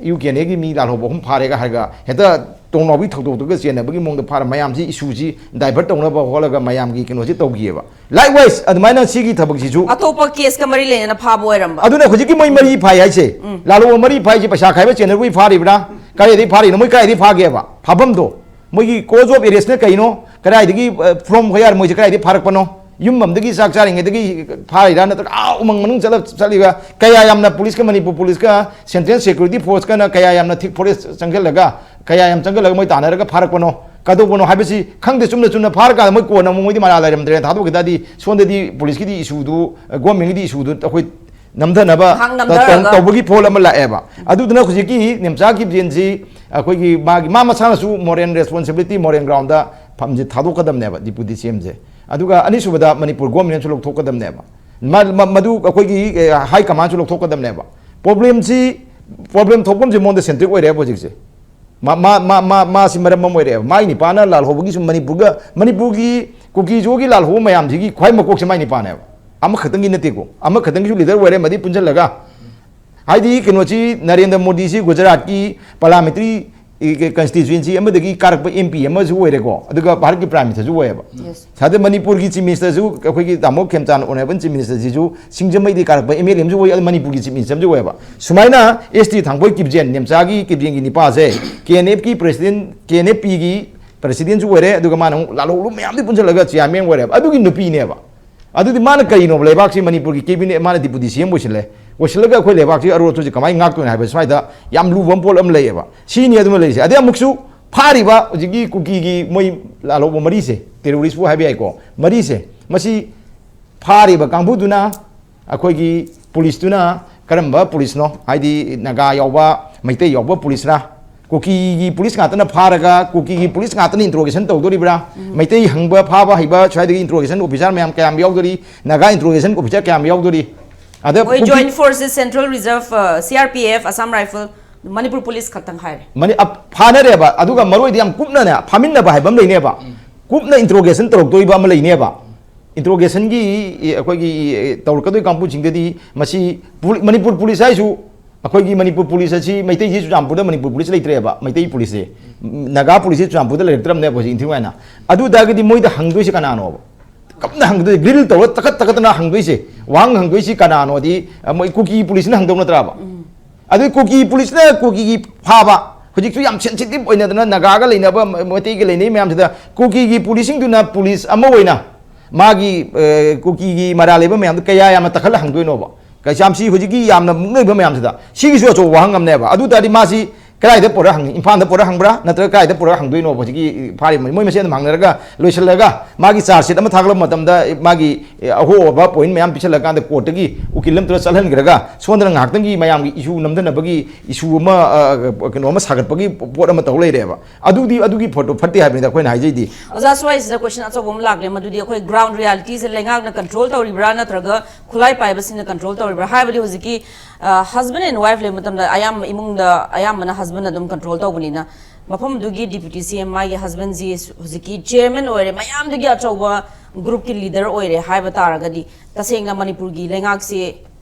ꯌꯨ ꯀꯦ ꯑꯦꯟ ꯑꯦꯒꯤ ꯃꯤ ꯂꯥꯜꯍꯧꯕ ꯑꯍꯨꯝ ꯐꯥꯔꯦꯒ ꯍꯥꯏꯔꯒ, ꯍꯦꯛꯇ ꯇ꯭ꯔꯣꯡ ꯂꯥꯎꯕꯤ ꯊꯧꯗꯣꯛꯇꯨꯒ ꯆꯦꯟꯅꯕꯒꯤ ꯃꯑꯣꯡꯗ ꯐꯥꯔ ꯃꯌꯥꯝꯁꯤ ꯏꯁꯨꯁꯤ ꯗꯥꯏꯚꯔꯠ ꯇꯧꯅꯕ ꯍꯣꯠꯂꯒ ꯃꯌꯥꯝꯒꯤ ꯀꯩꯅꯣꯁꯤ ꯇꯧꯈꯤꯑꯕ꯫ ꯂꯥꯏꯛꯋꯥꯏꯁ ꯑꯗꯨꯃꯥꯏꯅ ꯁꯤꯒꯤ ꯊꯕꯛꯁꯤꯁꯨ ꯑꯇꯣꯞꯄ ꯀꯦꯁꯀ ꯃꯔꯤ ꯂꯩꯅꯅ ꯐꯥꯕ ꯑꯣꯏꯔꯝꯕ꯫ ꯑꯗꯨꯅ ꯍꯧꯖꯤꯛꯀꯤ ꯃꯣꯏ ꯃꯔꯤ ꯐꯥꯏ ꯍꯥꯏꯁꯦ, ꯂꯥꯜꯍꯧꯕ ꯃꯔꯤ ꯐꯥꯏꯁꯦ ꯄꯩꯁꯥ ꯈꯥꯏꯕ ꯆꯦꯟꯅꯔꯨꯕꯩ ꯐꯥꯔꯤꯕ꯭ꯔꯥ? ꯀꯗꯥꯏꯗꯒꯤ ꯐꯥꯔꯤꯅꯣ? ꯃꯣꯏ ꯀꯗꯥꯏꯗꯒꯤ ꯐꯥꯒꯦꯕ? ꯐꯥꯐꯝꯗꯣ, ꯃꯣꯏꯒꯤ ꯀꯣꯖ ꯑꯣꯐ ꯑꯦꯔꯦꯁꯅ ꯀꯩꯅꯣ? ꯀꯗꯥꯏꯗꯒꯤ, ꯑ, ꯐ꯭ꯔꯣꯝ ꯍꯣꯌꯥꯔ ꯃꯣꯏꯁꯦ ꯀꯗꯥꯏꯗꯒꯤ ꯐꯥꯔꯛꯄꯅꯣ? ꯌꯨꯝ ꯑꯃꯗꯒꯤ ꯆꯥꯛ ꯆꯥꯔꯤꯉꯩꯗꯒꯤ ꯐꯥꯔꯤꯔꯥ, ꯅꯠꯇ꯭ꯔꯒ ꯑꯥ ꯎꯃꯪ ꯃꯅꯨꯡ ꯆꯠꯂ ꯆꯠꯂꯤꯕ? ꯀꯌꯥ ꯌꯥꯝꯅ ꯄꯨꯂꯤꯁꯀ, ꯃꯅꯤꯄꯨꯔ ꯄꯨꯂꯤꯁꯀ ꯁꯦꯟꯇ꯭ꯔꯦꯜ ꯁꯦꯀ꯭ꯌꯨꯔꯤꯇꯤ ꯐꯣꯔꯁꯀꯅ ꯀꯌꯥ ꯌꯥꯝꯅ ꯊꯤꯛ ꯐꯣꯔꯦꯁ ꯆꯪꯁꯤꯜꯂꯒ, ꯀꯌꯥ ꯌꯥꯝ ꯆꯪꯁꯤꯜꯂꯒ ꯃꯣꯏ ꯇꯥꯟꯅꯔꯒ ꯐꯥꯔꯛꯄꯅꯣ, ꯀꯩꯗꯧꯕꯅꯣ ꯍꯥꯏꯕꯁꯤ ꯈꯪꯗꯦ꯫ ꯆꯨꯝꯅ ꯆꯨꯝꯅ ꯐꯥꯔꯀꯥꯟꯗ ꯃꯣꯏ ꯀꯣꯟꯅ ꯑꯃꯨꯛ ꯃꯣꯏꯗꯤ ꯃꯔꯥꯜ ꯂꯩꯔꯝꯗ꯭ꯔꯦꯅ ꯊꯥꯗꯣꯛꯈꯤ ꯇꯥꯔꯗꯤ, ꯁꯣꯝꯗꯗꯤ ꯄꯨꯂꯤꯁꯀꯤꯗꯤ ꯏꯁꯨꯗꯨ, ꯒꯣꯔꯃꯦꯟꯒꯤꯗꯤ ꯏꯁꯨꯗꯨ ꯑꯩꯈꯣꯏ ꯅꯝꯊꯅꯕ ꯉꯥꯏꯍꯥꯛ ꯅꯝꯊꯔꯒ꯫ ꯇꯧꯕꯒꯤ ꯐꯣꯜ ꯑꯃ ꯂꯥꯛꯑꯦꯕ꯫ ꯑꯗꯨꯗꯨꯅ ꯍꯧꯖꯤꯛꯀꯤ ꯅꯦꯝꯆꯥ ꯀꯤꯞꯖꯦꯟꯁꯤ ꯑꯩꯈꯣꯏꯒꯤ ꯃꯥꯒꯤ, ꯃꯥ ꯃꯁꯥꯅꯁꯨ ꯃꯣꯔꯦꯜ ꯔꯦꯁꯄꯣꯟꯁꯤꯕꯤꯂꯤꯇꯤ, ꯃꯣꯔꯦꯜ ꯒ꯭ꯔꯥꯎꯟꯗ ꯐꯝꯁꯦ ꯊꯥꯗꯣꯛꯀꯗꯕꯅꯦꯕ, ꯗꯤꯄꯨꯇꯤ ꯁꯤ ꯑꯦꯝꯁꯦ꯫ ꯑꯗꯨꯒ ꯑꯅꯤꯁꯨꯕꯗ ꯃꯅꯤꯄꯨꯔ ꯒꯣꯔꯃꯦꯟꯅꯁꯨ ꯂꯧꯊꯣꯛꯀꯗꯕꯅꯦꯕ꯫ ꯃ-, ꯃ-, ꯃꯗꯨ ꯑꯩꯈꯣꯏꯒꯤ, ꯑꯦ, ꯍꯥꯏ ꯀꯃꯥꯟꯁꯨ ꯂꯧꯊꯣꯛꯀꯗꯕꯅꯦꯕ꯫ ꯄ꯭ꯔꯣꯕ꯭ꯂꯦꯝꯁꯤ, ꯄ꯭ꯔꯣꯕ꯭ꯂꯦꯝ ꯊꯣꯛꯐꯝꯁꯦ ꯃꯉꯣꯟꯗ ꯁꯦꯟꯇ꯭ꯔꯤꯛ ꯑꯣꯏꯔꯦꯕ ꯍꯧꯖꯤꯛꯁꯦ꯫ ꯃꯥ, ꯃꯥ, ꯃꯥ, ꯃꯥ, ꯃꯥꯁꯤ ꯃꯔꯝ ꯑꯃ ꯑꯣꯏꯔꯛꯑꯦꯕ꯫ ꯃꯥꯏ ꯅꯤꯄꯥꯅ ꯂꯥꯜꯍꯧꯕꯒꯤꯁꯨ, ꯃꯅꯤꯄꯨꯔꯒ, ꯃꯅꯤꯄꯨꯔꯒꯤ ꯀꯨꯀꯤꯖꯣꯒꯤ ꯂꯥꯜꯍꯧꯕ ꯃꯌꯥꯝꯁꯤꯒꯤ ꯈ꯭ꯋꯥꯏ ꯃꯀꯣꯛꯁꯦ ꯃꯥꯏ ꯅꯤꯄꯥꯅꯦꯕ꯫ ꯑꯃꯈꯛꯇꯪꯒꯤ ꯅꯠꯇꯦꯀꯣ, ꯑꯃꯈꯛꯇꯪꯒꯤꯁꯨ ꯂꯤꯗꯔ ꯑꯣꯏꯔꯦ, ꯃꯗꯤ ꯄꯨꯟꯁꯤꯜꯂꯒ꯫ ꯍꯥꯏꯗꯤ ꯀꯩꯅꯣꯁꯤ, ꯅꯔꯦꯟꯗ꯭ꯔ ꯃꯣꯗꯤꯁꯤ ꯒꯨꯖꯔꯥꯠꯀꯤ ꯄꯥꯔꯂꯥꯃꯦꯟꯇꯔꯤ ꯀꯟꯁꯇꯤꯇ꯭ꯌꯨꯌꯦꯟꯁꯤ ꯑꯃꯗꯒꯤ ꯀꯥꯔꯛꯄ ꯑꯦꯝ ꯄꯤ ꯑꯃꯁꯨ ꯑꯣꯏꯔꯦꯀꯣ, ꯑꯗꯨꯒ ꯚꯥꯔꯠꯀꯤ ꯄ꯭ꯔꯥꯏꯝ ꯃꯤꯅꯤꯁꯇꯔꯁꯨ ꯑꯣꯏꯌꯦꯕ꯫ ꯌꯦꯁ꯫ ꯁꯥꯗ ꯃꯅꯤꯄꯨꯔꯒꯤ ꯆꯤꯐ ꯃꯤꯅꯤꯁꯇꯔꯁꯨ, ꯑꯩꯈꯣꯏꯒꯤ ꯇꯥꯃꯣ ꯈꯦꯝꯆꯥꯟ ꯑꯣꯅꯔꯦꯕꯜ ꯆꯤꯐ ꯃꯤꯅꯤꯁꯇꯔꯁꯤꯁꯨ ꯁꯤꯡꯖꯃꯩꯗꯒꯤ ꯀꯥꯔꯛꯄ ꯑꯦꯝ ꯑꯦꯜ ꯑꯦ ꯑꯃꯁꯨ ꯑꯣꯏ, ꯑꯗꯨ ꯃꯅꯤꯄꯨꯔꯒꯤ ꯆꯤꯐ ꯃꯤꯅꯤꯁꯇꯔ ꯑꯃꯁꯨ ꯑꯣꯏꯌꯦꯕ꯫ ꯁꯨꯃꯥꯏꯅ ꯑꯦꯁ ꯇꯤ ꯊꯥꯡꯕꯣꯏ ꯀꯤꯞꯖꯦꯟ, ꯅꯦꯝꯆꯥꯒꯤ ꯀꯤꯞꯖꯦꯟꯒꯤ ꯅꯤꯄꯥꯁꯦ, ꯀꯦ ꯑꯦꯟ ꯑꯦꯐꯀꯤ ꯄ꯭ꯔꯦꯁꯤꯗꯦꯟ, ꯀꯦ ꯑꯦꯟ ꯑꯦꯐ ꯄꯤꯒꯤ ꯄ꯭ꯔꯦꯁꯤꯗꯦꯟꯁꯨ ꯑꯣꯏꯔꯦ, ꯑꯗꯨꯒ ꯃꯥꯅ ꯑꯃꯨꯛ ꯂꯥꯜꯍꯧꯂꯨꯞ ꯃꯌꯥꯝꯗꯤ ꯄꯨꯟꯁꯤꯜꯂꯒ ꯆꯤꯌꯥꯔꯃꯦꯟ ꯑꯣꯏꯔꯦꯕ꯫ ꯑꯗꯨꯒꯤ ꯅꯨꯄꯤꯅꯦꯕ꯫ ꯑꯗꯨꯗꯤ ꯃꯥꯅ ꯀꯔꯤꯅꯣꯕ? ꯂꯩꯕꯥꯛꯁꯤ, ꯃꯅꯤꯄꯨꯔꯒꯤ ꯀꯦꯕꯤꯅꯦꯠ, ꯃꯥꯅ ꯗꯤꯄꯨꯇꯤ ꯁꯤ ꯑꯦꯝ ꯑꯣꯏꯁꯤꯜꯂꯦ, ꯑꯣꯏꯁꯤꯜꯂꯒ ꯑꯩꯈꯣꯏ ꯂꯩꯕꯥꯛꯁꯤ ꯑꯔꯣꯠ ꯑꯊꯨꯞꯁꯤ ꯀꯃꯥꯏꯅ ꯉꯥꯛꯇꯣꯏꯅꯣ ꯍꯥꯏꯕ ꯁ꯭ꯋꯥꯏꯗ ꯌꯥꯝ ꯂꯨꯕ ꯑꯃ ꯄꯣꯠ ꯑꯃ ꯂꯩꯌꯦꯕ꯫ ꯁꯤꯅꯤ ꯑꯗꯨꯃ ꯂꯩꯔꯤꯁꯦ꯫ ꯑꯗꯩ ꯑꯃꯨꯛꯁꯨ ꯐꯥꯔꯤꯕ ꯍꯧꯖꯤꯛꯀꯤ ꯀꯨꯀꯤꯒꯤ ꯃꯣꯏ ꯂꯥꯜꯍꯧꯕ ꯃꯔꯤꯁꯦ, ꯇꯦꯔꯣꯔꯤꯁꯄꯨ ꯍꯥꯏꯕ ꯌꯥꯏꯀꯣ, ꯃꯔꯤꯁꯦ, ꯃꯁꯤ ꯐꯥꯔꯤꯕ ꯀꯥꯡꯕꯨꯗꯨꯅ, ꯑꯩꯈꯣꯏꯒꯤ ꯄꯨꯂꯤꯁꯇꯨꯅ ꯀꯔꯝꯕ ꯄꯨꯂꯤꯁꯅꯣ? ꯍꯥꯏꯗꯤ ꯅꯥꯒꯥ ꯌꯥꯎꯕ, ꯃꯩꯇꯩ ꯌꯥꯎꯕ ꯄꯨꯂꯤꯁꯔꯥ? ꯀꯨꯀꯤꯒꯤ ꯄꯨꯂꯤꯁ ꯉꯥꯛꯇꯅ ꯐꯥꯔꯒ ꯀꯨꯀꯤꯒꯤ ꯄꯨꯂꯤꯁ ꯉꯥꯛꯇꯅ ꯏꯟꯇ꯭ꯔꯣꯒꯦꯁꯟ ꯇꯧꯗꯣꯔꯤꯕ꯭ꯔꯥ? ꯃꯩꯇꯩ ꯍꯪꯕ ꯐꯥꯕ ꯍꯩꯕ ꯁ꯭ꯋꯥꯏꯗꯒꯤ ꯏꯟꯇ꯭ꯔꯣꯒꯦꯁꯟ ꯑꯣꯐꯤꯁꯥꯔ ꯃꯌꯥꯝ ꯀꯌꯥꯝ ꯌꯥꯎꯗꯣꯔꯤ? ꯅꯥꯒꯥ ꯏꯟꯇ꯭ꯔꯣꯒꯦꯁꯟ ꯑꯣꯐꯤꯁꯥꯔ ꯀꯌꯥꯝ ꯌꯥꯎꯗꯣꯔꯤ? ꯑꯗ ꯃꯣꯏ ꯀꯨꯀꯤ- Joint Forces, Central Reserve, C R P F, Assam Rifle, Manipur Police ꯈꯛꯇꯪ ꯍꯥꯏꯔꯦ꯫ ꯃꯅꯤ ꯑꯞ- ꯐꯥꯅꯔꯦꯕ꯫ ꯑꯗꯨꯒ ꯃꯔꯣꯏꯗꯤ ꯌꯥꯝ ꯀꯨꯞꯅꯅꯦ ꯐꯥꯃꯤꯟꯅꯕ ꯍꯥꯏꯕ ꯑꯃ ꯂꯩꯅꯦꯕ꯫ ꯀꯨꯞꯅ ꯏꯟꯇ꯭ꯔꯣꯒꯦꯁꯟ ꯇꯧꯔꯛꯇꯣꯏꯕ ꯑꯃ ꯂꯩꯅꯦꯕ꯫ ꯏꯟꯇ꯭ꯔꯣꯒꯦꯁꯟꯒꯤ ꯑꯩꯈꯣꯏꯒꯤ ꯇꯧꯔꯛꯀꯗꯣꯏ ꯀꯥꯡꯕꯨꯁꯤꯡꯗꯗꯤ ꯃꯁꯤ ꯄꯨ- ꯃꯅꯤꯄꯨꯔ ꯄꯨꯂꯤꯁ ꯍꯥꯏꯁꯨ, ꯑꯩꯈꯣꯏꯒꯤ ꯃꯅꯤꯄꯨꯔ ꯄꯨꯂꯤꯁ ꯑꯁꯤ ꯃꯩꯇꯩꯁꯤ ꯆꯨꯔꯆꯥꯟꯄꯨꯔꯗ ꯃꯅꯤꯄꯨꯔ ꯄꯨꯂꯤꯁ ꯂꯩꯇ꯭ꯔꯦꯕ꯫ ꯃꯩꯇꯩ ꯄꯨꯂꯤꯁꯁꯦ, ꯅꯥꯒꯥ ꯄꯨꯂꯤꯁꯁꯦ ꯆꯨꯔꯆꯥꯟꯄꯨꯔꯗ ꯂꯩꯔꯛꯇ꯭ꯔꯕꯅꯦꯕ ꯍꯧꯖꯤꯛ ꯏꯟꯊꯤ ꯅꯨꯡꯉꯥꯏꯅ꯫ ꯑꯗꯨ ꯑꯣꯏꯇꯥꯔꯒꯗꯤ ꯃꯣꯏꯗ ꯍꯪꯗꯣꯏꯁꯦ ꯀꯅꯥꯅꯣꯕ? ꯀꯞꯅ ꯍꯪꯗꯣꯏ, ꯒ꯭ꯔꯤꯜ ꯇꯧꯔ ꯇꯀꯠ ꯇꯀꯠꯇꯅ ꯍꯪꯗꯣꯏꯁꯦ, ꯋꯥꯍꯪ ꯍꯪꯗꯣꯏꯁꯤ ꯀꯅꯥꯅꯣꯗꯤ, ꯑ, ꯃꯣꯏ ꯀꯨꯀꯤ ꯄꯨꯂꯤꯁꯅ ꯍꯪꯗꯧ ꯅꯠꯇ꯭ꯔꯕ? ꯑꯗꯨ ꯀꯨꯀꯤ ꯄꯨꯂꯤꯁꯅ ꯀꯨꯀꯤꯒꯤ ꯐꯥꯕ, ꯍꯧꯖꯤꯛꯁꯨ ꯌꯥꯝ ꯁꯦꯟꯁꯤꯇꯤꯚ ꯑꯣꯏꯅꯗꯅ ꯅꯥꯒꯥꯒ ꯂꯩꯅꯕ, ꯃ- ꯃꯩꯇꯩꯒ ꯂꯩꯅꯩ ꯃꯌꯥꯝꯁꯤꯗ ꯀꯨꯀꯤꯒꯤ ꯄꯨꯂꯤꯁꯁꯤꯡꯗꯨꯅ ꯄꯨꯂꯤꯁ ꯑꯃ ꯑꯣꯏꯅ ꯃꯥꯒꯤ, ꯑ, ꯀꯨꯀꯤꯒꯤ ꯃꯔꯥꯜ ꯂꯩꯕ ꯃꯌꯥꯝꯗꯣ ꯀꯌꯥ ꯌꯥꯝꯅ ꯇꯛꯈꯠꯂ ꯍꯪꯗꯣꯏꯅꯣꯕ? ꯀꯩꯁꯥꯝꯁꯤ ꯍꯧꯖꯤꯛꯀꯤ ꯌꯥꯝꯅ ꯃꯨꯛꯅꯔꯤꯕ ꯃꯌꯥꯝꯁꯤꯗ ꯁꯤꯒꯤꯁꯨ ꯑꯆꯧꯕ ꯋꯥꯍꯪ ꯑꯃꯅꯦꯕ꯫ ꯑꯗꯨ ꯇꯥꯔꯗꯤ ꯃꯥꯁꯤ ꯀꯗꯥꯏꯗ ꯄꯨꯔꯛꯑ ꯍꯪꯉꯤ? ꯏꯝꯐꯥꯜꯗ ꯄꯨꯔꯛꯑ ꯍꯪꯕ꯭ꯔꯥ, ꯅꯠꯇ꯭ꯔꯒ ꯀꯗꯥꯏꯗ ꯄꯨꯔꯛꯑ ꯍꯪꯗꯣꯏꯅꯣꯕ? ꯍꯧꯖꯤꯛꯀꯤ ꯐꯥꯔꯤꯕ ꯃꯣꯏ ꯃꯁꯦꯟ ꯑꯗꯨꯝ ꯍꯪꯅꯔꯒ ꯂꯣꯏꯁꯤꯜꯂꯒ ꯃꯥꯒꯤ ꯆꯥꯔꯖ ꯁꯤꯠ ꯑꯃ ꯊꯥꯒꯠꯂꯛꯄ ꯃꯇꯝꯗ ꯃꯥꯒꯤ, ꯑꯦ, ꯑꯍꯣꯕ ꯄꯣꯏꯟ ꯃꯌꯥꯝ ꯄꯤꯁꯜꯂꯀꯥꯟꯗ ꯀꯣꯔꯠꯇꯒꯤ ꯎꯀꯤꯜ ꯑꯃ ꯇꯧꯔ ꯆꯠꯍꯟꯈ꯭ꯔꯒ ꯁꯣꯝꯗꯅ ꯉꯥꯏꯍꯥꯛꯇꯪꯒꯤ ꯃꯌꯥꯝꯒꯤ ꯏꯁꯨ ꯅꯝꯊꯅꯕꯒꯤ ꯏꯁꯨ ꯑꯃ, ꯑ, ꯀꯩꯅꯣ ꯑꯃ ꯁꯥꯒꯠꯄꯒꯤ ꯄꯣꯠ ꯑꯃ ꯇꯧ ꯂꯩꯔꯦꯕ꯫ ꯑꯗꯨꯗꯤ ꯑꯗꯨꯒꯤ ꯄꯣꯠꯇꯣ ꯐꯠꯇꯦ ꯍꯥꯏꯕꯅꯤꯗ ꯑꯩꯈꯣꯏꯅ ꯍꯥꯏꯖꯩꯗꯤ꯫ ꯑꯣꯖꯥ, ꯁ꯭ꯋꯥꯏꯁꯤꯗ ꯀꯣꯏꯁꯟ ꯑꯆꯧꯕ ꯑꯃ ꯂꯥꯛꯂꯦ, ꯃꯗꯨꯗꯤ ꯑꯩꯈꯣꯏ ꯒ꯭ꯔꯥꯎꯟ ꯔꯤꯌꯥꯂꯤꯇꯤꯁꯦ ꯂꯩꯉꯥꯛꯅ ꯀꯟꯇ꯭ꯔꯣꯜ ꯇꯧꯔꯤꯕ꯭ꯔꯥ ꯅꯠꯇ꯭ꯔꯒ ꯈꯨꯠꯂꯥꯏ ꯄꯥꯏꯕꯁꯤꯡꯅ ꯀꯟꯇ꯭ꯔꯣꯜ ꯇꯧꯔꯤꯕ꯭ꯔꯥ? ꯍꯥꯏꯕꯗꯤ ꯍꯧꯖꯤꯛꯀꯤ ꯍꯁꯕꯦꯟ ꯑꯦꯟ ꯋꯥꯏꯐ ꯂꯩꯕ ꯃꯇꯝꯗ ꯑꯌꯥꯝꯕ ꯏꯃꯨꯡꯗ ꯑꯌꯥꯝꯕꯅ ꯍꯁꯕꯦꯟ ꯑꯗꯨꯝ ꯀꯟꯇ꯭ꯔꯣꯜ ꯇꯧꯕꯅꯤꯅ, ꯃꯐꯝꯗꯨꯒꯤ ꯗꯤꯄ꯭ꯌꯨꯇꯤ ꯁꯤ ꯑꯦꯝ, ꯃꯥꯒꯤ ꯍꯁꯕꯦꯟꯁꯤ ꯍꯧꯖꯤꯛꯀꯤ ꯆꯤꯌꯔꯃꯦꯟ ꯑꯣꯏꯔꯦ, ꯃꯌꯥꯝꯗꯒꯤ ꯑꯆꯧꯕ ꯒ꯭ꯔꯨꯞꯀꯤ ꯂꯤꯗꯔ ꯑꯣꯏꯔꯦ ꯍꯥꯏꯕ ꯇꯥꯔꯒꯗꯤ, ꯇꯁꯦꯡꯅ ꯃꯅꯤꯄꯨꯔꯒꯤ ꯂꯩꯉꯥꯛꯁꯤ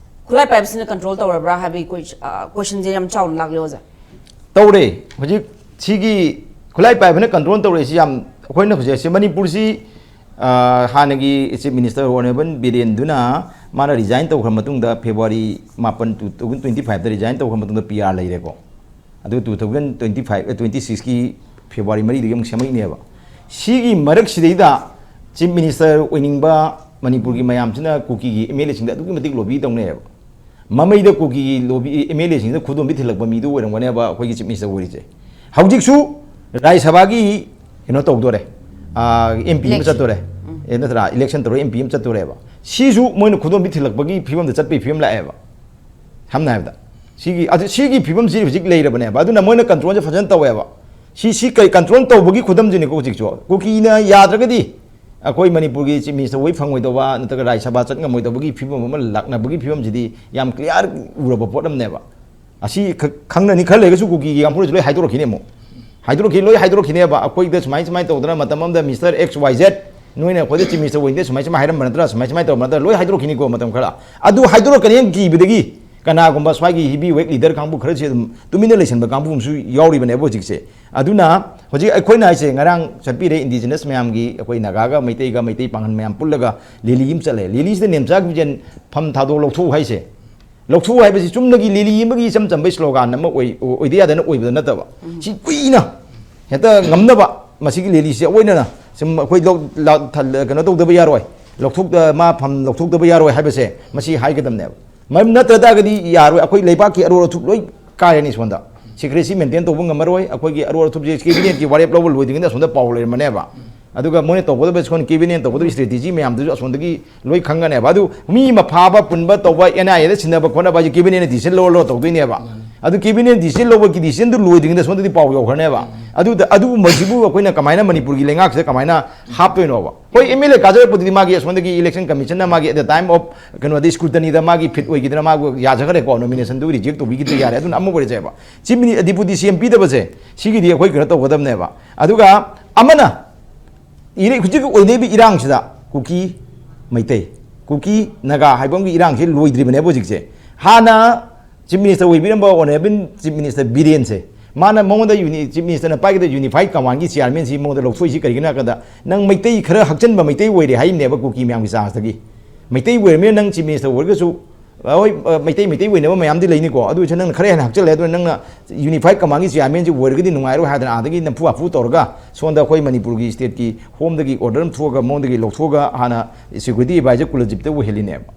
ꯈꯨꯠꯂꯥꯏ ꯄꯥꯏꯕꯁꯤꯡꯅ ꯀꯟꯇ꯭ꯔꯣꯜ ꯇꯧꯔꯕ꯭ꯔꯥ ꯍꯥꯏꯕꯒꯤ ꯀꯣꯏ-, ꯑ, ꯀꯣꯏꯁꯟꯁꯦ ꯌꯥꯝ ꯆꯥꯎꯅ ꯂꯥꯛꯂꯦ, ꯑꯣꯖꯥ꯫ ꯇꯧꯔꯦ꯫ ꯍꯧꯖꯤꯛ ꯁꯤꯒꯤ ꯈꯨꯠꯂꯥꯏ ꯄꯥꯏꯕꯅ ꯀꯟꯇ꯭ꯔꯣꯜ ꯇꯧꯔꯛꯏꯁꯤ ꯌꯥꯝ, ꯑꯩꯈꯣꯏꯅ ꯍꯧꯖꯤꯛ ꯑꯁꯤ ꯃꯅꯤꯄꯨꯔꯁꯤ, ꯑ, ꯍꯥꯟꯅꯒꯤ ꯆꯤꯐ ꯃꯤꯅꯤꯁꯇꯔ ꯑꯣꯅꯔꯦꯕꯜ ꯕꯤꯔꯦꯟꯗꯨꯅ ꯃꯥꯅ ꯔꯤꯖꯥꯏꯟ ꯇꯧꯈ꯭ꯔ ꯃꯇꯨꯡꯗ, ꯐꯦꯕ꯭ꯔꯨꯋꯥꯔꯤ ꯃꯥꯄꯟ, ꯇꯨ ꯊꯥꯎꯖꯟ ꯇ꯭ꯋꯦꯟꯇꯤ ꯐꯥꯏꯚꯇ ꯔꯤꯖꯥꯏꯟ ꯇꯧꯈ꯭ꯔ ꯃꯇꯨꯡꯗ ꯄꯤ ꯑꯥꯔ ꯂꯩꯔꯦꯀꯣ꯫ ꯑꯗꯨ two thousand twenty five, twenty ꯁꯤꯛꯁꯀꯤ ꯐꯦꯕ꯭ꯔꯨꯋꯥꯔꯤ ꯃꯔꯤꯗꯒꯤ ꯑꯃꯨꯛ ꯁꯦꯝꯃꯛꯏꯅꯦꯕ꯫ ꯁꯤꯒꯤ ꯃꯔꯛꯁꯤꯗꯩꯗ ꯆꯤꯐ ꯃꯤꯅꯤꯁꯇꯔ ꯑꯣꯏꯅꯤꯡꯕ ꯃꯅꯤꯄꯨꯔꯒꯤ ꯃꯌꯥꯝꯁꯤꯅ ꯀꯨꯀꯤꯒꯤ ꯑꯦꯝ ꯑꯦꯜ ꯑꯦꯁꯤꯡꯗ ꯑꯗꯨꯛꯀꯤ ꯃꯇꯤꯛ ꯂꯣꯕꯤ ꯇꯧꯅꯩꯌꯦꯕ꯫ ꯃꯃꯩꯗ ꯀꯨꯀꯤꯒꯤ ꯂꯣꯕꯤ, ꯑꯦꯝ ꯑꯦꯜ ꯑꯦꯁꯤꯡꯗ ꯈꯨꯗꯣꯝꯕꯤ ꯊꯤꯜꯂꯛꯄ ꯃꯤꯗꯨ ꯑꯣꯏꯔꯝꯒꯅꯦꯕ ꯑꯩꯈꯣꯏꯒꯤ ꯆꯤꯐ ꯃꯤꯅꯤꯁꯇꯔ ꯑꯣꯏꯔꯤꯁꯦ꯫ ꯍꯧꯖꯤꯛꯁꯨ ꯔꯥꯖ꯭ꯌ ꯁꯚꯥꯒꯤ ꯀꯩꯅꯣ ꯇꯧꯗꯣꯔꯦ, ꯑꯦꯝ ꯄꯤ ꯑꯃ Election. ꯆꯠꯇꯣꯔꯦ꯫ ꯑꯦ, ꯅꯠꯇ꯭ꯔꯥ, ꯏꯂꯦꯛꯁꯟ ꯇꯧꯔꯒ ꯑꯦꯝ ꯄꯤ ꯑꯃ ꯆꯠꯇꯣꯔꯦꯕ꯫ ꯁꯤꯁꯨ ꯃꯣꯏꯅ ꯈꯨꯗꯣꯝꯕꯤ ꯊꯤꯜꯂꯛꯄꯒꯤ ꯐꯤꯕꯝꯗ ꯆꯠꯄꯒꯤ ꯐꯤꯕꯝ ꯂꯥꯛꯑꯦꯕ꯫ ꯁꯝꯅ ꯍꯥꯏꯔꯕꯗ ꯁꯤꯒꯤ, ꯑꯗꯨ, ꯁꯤꯒꯤ ꯐꯤꯕꯝꯁꯤ ꯍꯧꯖꯤꯛ ꯂꯩꯔꯕꯅꯦꯕ꯫ ꯑꯗꯨꯅ ꯃꯣꯏꯅ ꯀꯟꯇ꯭ꯔꯣꯜꯁꯦ ꯐꯖꯅ ꯇꯧꯋꯦꯕ꯫ ꯁꯤ, ꯁꯤ ꯀꯩ ꯀꯟꯇ꯭ꯔꯣꯜ ꯇꯧꯕꯒꯤ ꯈꯨꯗꯝꯁꯤꯅꯤꯀꯣ ꯍꯧꯖꯤꯛꯁꯨ꯫ ꯀꯨꯀꯤꯅ ꯌꯥꯗ꯭ꯔꯒꯗꯤ ꯑꯩꯈꯣꯏ ꯃꯅꯤꯄꯨꯔꯒꯤ ꯆꯤꯐ ꯃꯤꯅꯤꯁꯇꯔ ꯑꯣꯏ ꯐꯪꯉꯣꯏꯗꯧꯕ ꯅꯠꯇ꯭ꯔꯒ ꯔꯥꯖ꯭ꯌ ꯁꯚꯥ ꯆꯠ ꯉꯝꯃꯣꯏꯗꯧꯕꯒꯤ ꯐꯤꯕꯝ ꯑꯃ ꯂꯥꯛꯅꯕꯒꯤ ꯐꯤꯕꯝꯁꯤꯗꯤ ꯌꯥꯝ ꯀ꯭ꯂꯤꯌꯥꯔ ꯎꯔꯕ ꯄꯣꯠ ꯑꯃꯅꯦꯕ꯫ ꯑꯁꯤ ꯈ- ꯈꯪꯅꯅꯤ ꯈꯔ ꯂꯩꯔꯒꯁꯨ ꯀꯨꯀꯤꯒꯤ ꯀꯥꯡꯕꯨꯅꯁꯨ ꯂꯣꯏ ꯍꯥꯏꯗꯣꯔꯛꯈꯤꯅꯤ ꯑꯃꯨꯛ꯫ ꯍꯥꯏꯗꯣꯔꯛꯈꯤ ꯂꯣꯏ ꯍꯥꯏꯗꯣꯔꯛꯈꯤꯅꯦꯕ꯫ ꯑꯩꯈꯣꯏꯗ ꯁꯨꯃꯥꯏ ꯁꯨꯃꯥꯏꯅ ꯇꯧꯗꯅ ꯃꯇꯝ ꯑꯃꯗ ꯃꯤꯁꯇꯔ ꯑꯦꯛꯁ ꯋꯥꯏ ꯖꯦꯠ ꯅꯣꯏꯅ ꯑꯩꯈꯣꯏꯗ ꯆꯤꯐ ꯃꯤꯅꯤꯁꯇꯔ ꯑꯣꯏꯗꯦ ꯁꯨꯃꯥꯏ ꯁꯨꯃꯥꯏꯅ ꯍꯥꯏꯔꯝꯕ ꯅꯠꯇ꯭ꯔꯥ, ꯁꯨꯃꯥꯏ ꯁꯨꯃꯥꯏꯅ ꯇꯧꯔꯝꯕ ꯅꯠꯇ꯭ꯔꯥ, ꯂꯣꯏ ꯍꯥꯏꯗꯣꯔꯛꯈꯤꯅꯤꯀꯣ ꯃꯇꯝ ꯈꯔ꯫ ꯑꯗꯨ ꯍꯥꯏꯗꯣꯔꯛꯀꯅꯤ ꯀꯤꯕꯗꯒꯤ ꯀꯅꯥꯒꯨꯝꯕ ꯁ꯭ꯋꯥꯏꯒꯤ ꯍꯤꯕꯤ ꯋꯦꯛ ꯂꯤꯗꯔ ꯀꯥꯡꯕꯨ ꯈꯔꯁꯤ ꯑꯗꯨꯝ ꯇꯨꯃꯤꯟꯅ ꯂꯩꯁꯟꯕ ꯀꯥꯡꯕꯨ ꯑꯃꯁꯨ ꯌꯥꯎꯔꯤꯕꯅꯦꯕ ꯍꯧꯖꯤꯛꯁꯦ꯫ ꯑꯗꯨꯅ ꯍꯧꯖꯤꯛ ꯑꯩꯈꯣꯏꯅ ꯍꯥꯏꯁꯦ ꯉꯔꯥꯡ ꯆꯠꯄꯤꯔꯦ ꯏꯟꯗꯤꯖꯤꯅꯁ ꯃꯌꯥꯝꯒꯤ, ꯑꯩꯈꯣꯏ ꯅꯥꯒꯥꯒ ꯃꯩꯇꯩꯒ ꯃꯩꯇꯩ ꯄꯥꯡꯒꯜ ꯃꯌꯥꯝ ꯄꯨꯜꯂꯒ ꯂꯦꯂꯤ ꯑꯃ ꯆꯠꯂꯦ꯫ ꯂꯦꯂꯤꯁꯤꯗ ꯅꯦꯝꯆꯥ ꯀꯤꯞꯖꯦꯟ ꯐꯝ ꯊꯥꯗꯣꯛ ꯂꯧꯊꯣꯛꯎ ꯍꯥꯏꯁꯦ꯫ ꯂꯧꯊꯣꯛꯎ ꯍꯥꯏꯕꯁꯤ ꯆꯨꯝꯅꯒꯤ ꯂꯦꯂꯤ ꯑꯃꯒꯤ ꯏꯆꯝ ꯆꯝꯕ ꯁ꯭ꯂꯣꯒꯥꯟ ꯑꯃ ꯑꯣꯏ-, ꯑꯣꯏꯗ ꯌꯥꯗꯅ ꯑꯣꯏꯕꯗ ꯅꯠꯇꯕ, ꯁꯤ ꯀꯨꯏꯅ ꯍꯦꯛꯇ ꯉꯝꯅꯕ ꯃꯁꯤꯒꯤ ꯂꯦꯂꯤꯁꯤ ꯑꯣꯏꯅꯅ ꯁꯨꯝ ꯑꯩꯈꯣꯏ ꯂꯧ-, ꯂꯥ-, ꯊ-, ꯀꯩꯅꯣ ꯇꯧꯗꯕ ꯌꯥꯔꯣꯏ, ꯂꯧꯊꯣꯛ-, ꯃꯥ ꯐꯝ ꯂꯧꯊꯣꯛꯇꯕ ꯌꯥꯔꯣꯏ ꯍꯥꯏꯕꯁꯦ ꯃꯁꯤ ꯍꯥꯏꯒꯗꯕꯅꯦꯕ꯫ ꯃꯔꯝ ꯅꯠꯇ ꯇꯥꯔꯒꯗꯤ ꯌꯥꯔꯣꯏ, ꯑꯩꯈꯣꯏ ꯂꯩꯕꯥꯛꯀꯤ ꯑꯔꯣꯜ ꯑꯊꯨꯞ ꯂꯣꯏ ꯀꯥꯏꯔꯅꯤ ꯁꯣꯝꯗ꯫ ꯁꯤꯀ꯭ꯔꯦꯁꯤ ꯃꯦꯟꯇꯦꯟ ꯇꯧꯕ ꯉꯝꯃꯔꯣꯏ꯫ ꯑꯩꯈꯣꯏꯒꯤ ꯑꯔꯣꯜ ꯑꯊꯨꯞꯁꯦ ꯀꯦꯕꯤꯅꯦꯠꯀꯤ ꯋꯥꯔꯦꯞ ꯂꯧꯕ ꯂꯣꯏꯗ꯭ꯔꯤꯉꯩꯗ ꯑꯁꯣꯝꯗ ꯄꯥꯎ ꯂꯩꯔꯝꯃꯅꯦꯕ꯫ ꯑꯗꯨꯒ ꯃꯣꯏꯅ ꯇꯧꯒꯗꯕ ꯁꯣꯝ ꯀꯦꯕꯤꯅꯦꯠ ꯇꯧꯒꯗꯕ ꯁ꯭ꯇ꯭ꯔꯦꯇꯦꯖꯤ ꯃꯌꯥꯝꯗꯨꯁꯨ ꯑꯁꯣꯝꯗꯒꯤ ꯂꯣꯏ ꯈꯪꯒꯅꯦꯕ꯫ ꯑꯗꯨ ꯃꯤ ꯃꯐꯥꯕ ꯄꯨꯟꯕ ꯇꯧꯕ ꯑꯦꯟ ꯑꯥꯏ ꯑꯦꯗ ꯁꯤꯟꯅꯕ ꯈꯣꯠꯅꯕ ꯍꯥꯏꯁꯦ ꯀꯦꯕꯤꯅꯦꯠꯅ ꯗꯤꯁꯤꯖꯟ ꯂꯧꯔ ꯂꯧꯔ ꯇꯧꯗꯣꯏꯅꯦꯕ꯫ ꯑꯗꯨ ꯀꯦꯕꯤꯅꯦꯠ ꯗꯤꯁꯤꯖꯟ ꯂꯧꯕꯒꯤ ꯗꯤꯁꯤꯖꯟꯗꯨ ꯂꯣꯏꯗ꯭ꯔꯤꯉꯩꯗ ꯁꯣꯝꯗꯗꯤ ꯄꯥꯎ ꯌꯧꯈ꯭ꯔꯅꯦꯕ꯫ ꯑꯗꯨꯗ ꯑꯗꯨꯒꯨꯝꯕꯁꯤꯕꯨ ꯑꯩꯈꯣꯏꯅ ꯀꯃꯥꯏꯅ ꯃꯅꯤꯄꯨꯔꯒꯤ ꯂꯩꯉꯥꯛꯁꯤꯗ ꯀꯃꯥꯏꯅ ꯍꯥꯞꯇꯣꯏꯅꯣꯕ? ꯍꯣꯏ, ꯑꯦꯝ ꯑꯦꯜ ꯑꯦ ꯀꯥꯖꯔꯛꯄꯗꯨꯗꯤ ꯃꯥꯒꯤ ꯑꯁꯣꯝꯗꯒꯤ ꯏꯂꯦꯛꯁꯟ ꯀꯃꯤꯁꯟꯅ ꯃꯥꯒꯤ at the time of ꯀꯩꯅꯣꯗ ꯁ꯭ꯀ꯭ꯔꯨꯇꯅꯤꯗ ꯃꯥꯒꯤ ꯐꯤꯠ ꯑꯣꯏꯈꯤꯗꯅ ꯃꯥꯕꯨ ꯌꯥꯖꯈ꯭ꯔꯦꯀꯣ, ꯅꯣꯃꯤꯅꯦꯁꯟꯗꯨ ꯔꯤꯖꯦꯛ ꯇꯧꯕꯤꯈꯤꯗ꯭ꯔꯦ, ꯌꯥꯔꯦ, ꯑꯗꯨꯅ ꯑꯃ ꯑꯣꯏꯔꯁꯦꯕ꯫ ꯆꯤꯐ ꯃꯤꯅꯤ-, ꯗꯤꯄꯨꯇꯤ ꯁꯤ ꯑꯦꯝ ꯄꯤꯗꯕꯁꯦ ꯁꯤꯒꯤꯗꯤ ꯑꯩꯈꯣꯏ ꯀꯩꯅꯣ ꯇꯧꯒꯗꯕꯅꯦꯕ꯫ ꯑꯗꯨꯒ ꯑꯃꯅ ꯏꯔꯩ-, ꯍꯧꯖꯤꯛꯀꯤ ꯑꯣꯏꯅꯔꯤꯕ ꯏꯔꯥꯡꯁꯤꯗ ꯀꯨꯀꯤ ꯃꯩꯇꯩ, ꯀꯨꯀꯤ ꯅꯥꯒꯥ ꯍꯥꯏꯕ ꯑꯃꯒꯤ ꯏꯔꯥꯡꯁꯤ ꯂꯣꯏꯗ꯭ꯔꯤꯕꯅꯦꯕ ꯍꯧꯖꯤꯛꯁꯦ꯫ ꯍꯥꯟꯅ ꯆꯤꯐ ꯃꯤꯅꯤꯁꯇꯔ ꯑꯣꯏꯕꯤꯔꯝꯕ ꯑꯣꯅꯔꯦꯕꯜ ꯆꯤꯐ ꯃꯤꯅꯤꯁꯇꯔ ꯕꯤꯔꯦꯟꯁꯦ, ꯃꯥꯅ ꯃꯉꯣꯟꯗ ꯌꯨꯅꯤ-, ꯆꯤꯐ ꯃꯤꯅꯤꯁꯇꯔꯅ ꯄꯥꯏꯒꯗꯕ ꯌꯨꯅꯤꯐꯥꯏꯠ ꯀꯃꯥꯟꯒꯤ ꯆꯤꯌꯥꯔꯃꯦꯟꯁꯤ ꯃꯉꯣꯟꯗ ꯂꯧꯊꯣꯛꯏꯁꯤ ꯀꯔꯤꯒꯤꯅꯣ ꯍꯥꯏ ꯀꯥꯟꯗ, ꯅꯪ ꯃꯩꯇꯩ ꯈꯔ ꯍꯛꯆꯟꯕ ꯃꯩꯇꯩ ꯑꯣꯏꯔꯦ ꯍꯥꯏꯔꯤꯕꯅꯦꯕ ꯀꯨꯀꯤ ꯃꯌꯥꯝꯒꯤ ꯆꯥꯟꯁꯇꯒꯤ꯫ ꯃꯩꯇꯩ ꯑꯣꯏꯔꯕꯅꯤꯅ ꯅꯪ ꯆꯤꯐ ꯃꯤꯅꯤꯁꯇꯔ ꯑꯣꯏꯔꯒꯁꯨ, ꯑ, ꯍꯣꯏ, ꯑ, ꯃꯩꯇꯩ, ꯃꯩꯇꯩ ꯑꯣꯏꯅꯕ ꯃꯌꯥꯝꯗꯤ ꯂꯩꯅꯤꯀꯣ, ꯑꯗꯨ ꯑꯣꯏꯔꯁꯨ ꯅꯪꯅ ꯈꯔ ꯍꯦꯟꯅ ꯍꯛꯆꯜꯂꯦ, ꯑꯗꯨꯅ ꯅꯪꯅ ꯌꯨꯅꯤꯐꯥꯏꯠ ꯀꯃꯥꯟꯒꯤ ꯆꯤꯌꯥꯔꯃꯦꯟꯁꯤ ꯑꯣꯏꯔꯒꯗꯤ ꯅꯨꯡꯉꯥꯏꯔꯣꯏ ꯍꯥꯏꯗꯅ ꯑꯥꯗꯒꯤ ꯅꯝꯐꯨ ꯍꯥꯐꯨ ꯇꯧꯔꯒ ꯁꯣꯝꯗ ꯑꯩꯈꯣꯏ ꯃꯅꯤꯄꯨꯔꯒꯤ ꯁ꯭ꯇꯦꯠꯀꯤ ꯍꯣꯝꯗꯒꯤ ꯑꯣꯔꯗꯔ ꯑꯃ ꯊꯣꯛꯑꯒ ꯃꯉꯣꯟꯗꯒꯤ ꯂꯧꯊꯣꯛꯑꯒ ꯍꯥꯟꯅ ꯁꯦꯀ꯭ꯌꯨꯔꯤꯇꯤ ꯑꯦꯗꯚꯥꯏꯖꯔ ꯀꯨꯂꯖꯤꯠꯇ ꯑꯣꯏꯍꯜꯂꯤꯅꯦꯕ꯫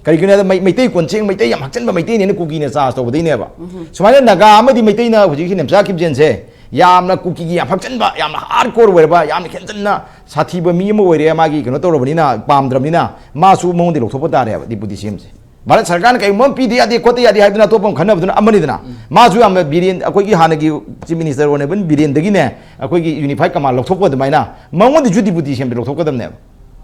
ꯀꯔꯤꯒꯤꯅꯣ ꯍꯥꯏꯕꯗ ꯃꯩ-, ꯃꯩꯇꯩ ꯀꯣꯟꯁꯦꯡ, ꯃꯩꯇꯩ ꯌꯥꯝ ꯍꯛꯆꯟꯕ ꯃꯩꯇꯩꯅꯦꯅ ꯀꯨꯀꯤꯅ ꯆꯥꯔꯖ ꯇꯧꯕꯗꯩꯅꯦꯕ꯫ ꯁꯨꯃꯥꯏꯅ ꯅꯥꯒꯥ ꯑꯃꯗꯤ ꯃꯩꯇꯩꯅ ꯍꯧꯖꯤꯛꯀꯤ ꯅꯦꯝꯆꯥ ꯀꯤꯞꯖꯦꯟꯁꯦ ꯌꯥꯝꯅ ꯀꯨꯀꯤꯒꯤ ꯌꯥꯝ ꯍꯛꯆꯟꯕ, ꯌꯥꯝꯅ ꯍꯥꯔꯗ ꯀꯣꯔ ꯑꯣꯏꯔꯕ, ꯌꯥꯝꯅ ꯍꯦꯟꯖꯟꯅ ꯁꯥꯊꯤꯕ ꯃꯤ ꯑꯃ ꯑꯣꯏꯔꯦ, ꯃꯥꯒꯤ ꯀꯩꯅꯣ ꯇꯧꯔꯕꯅꯤꯅ, ꯄꯥꯝꯗ꯭ꯔꯕꯅꯤꯅ, ꯃꯥꯁꯨ ꯃꯉꯣꯟꯗꯒꯤ ꯂꯧꯊꯣꯛꯄ ꯇꯥꯔꯦꯕ ꯗꯤꯄꯨꯇꯤ ꯁꯤ ꯑꯦꯝꯁꯦ꯫ ꯚꯥꯔꯠ ꯁꯔꯀꯥꯔꯅ ꯀꯩꯒꯨꯝꯕ ꯑꯃ ꯄꯤꯗ ꯌꯥꯗꯦ, ꯈꯣꯠꯇ ꯌꯥꯗꯦ ꯍꯥꯏꯗꯨꯅ ꯑꯇꯣꯞꯄ ꯑꯃ ꯈꯟꯅꯕꯗꯨꯅ ꯑꯃꯅꯤꯗꯅ꯫ ꯃꯥꯁꯨ ꯌꯥꯝꯅ ꯕꯤꯔꯦꯟ, ꯑꯩꯈꯣꯏꯒꯤ ꯍꯥꯟꯅꯒꯤ Chief Minister Honourable ꯕꯤꯔꯦꯟꯗꯒꯤꯅꯦ, ꯑꯩꯈꯣꯏꯒꯤ Unified Command ꯂꯧꯊꯣꯛꯄ ꯑꯗꯨꯃꯥꯏꯅ ꯃꯉꯣꯟꯗꯁꯨ deputy CM ꯗ ꯂꯧꯊꯣꯛꯀꯗꯕꯅꯦꯕ꯫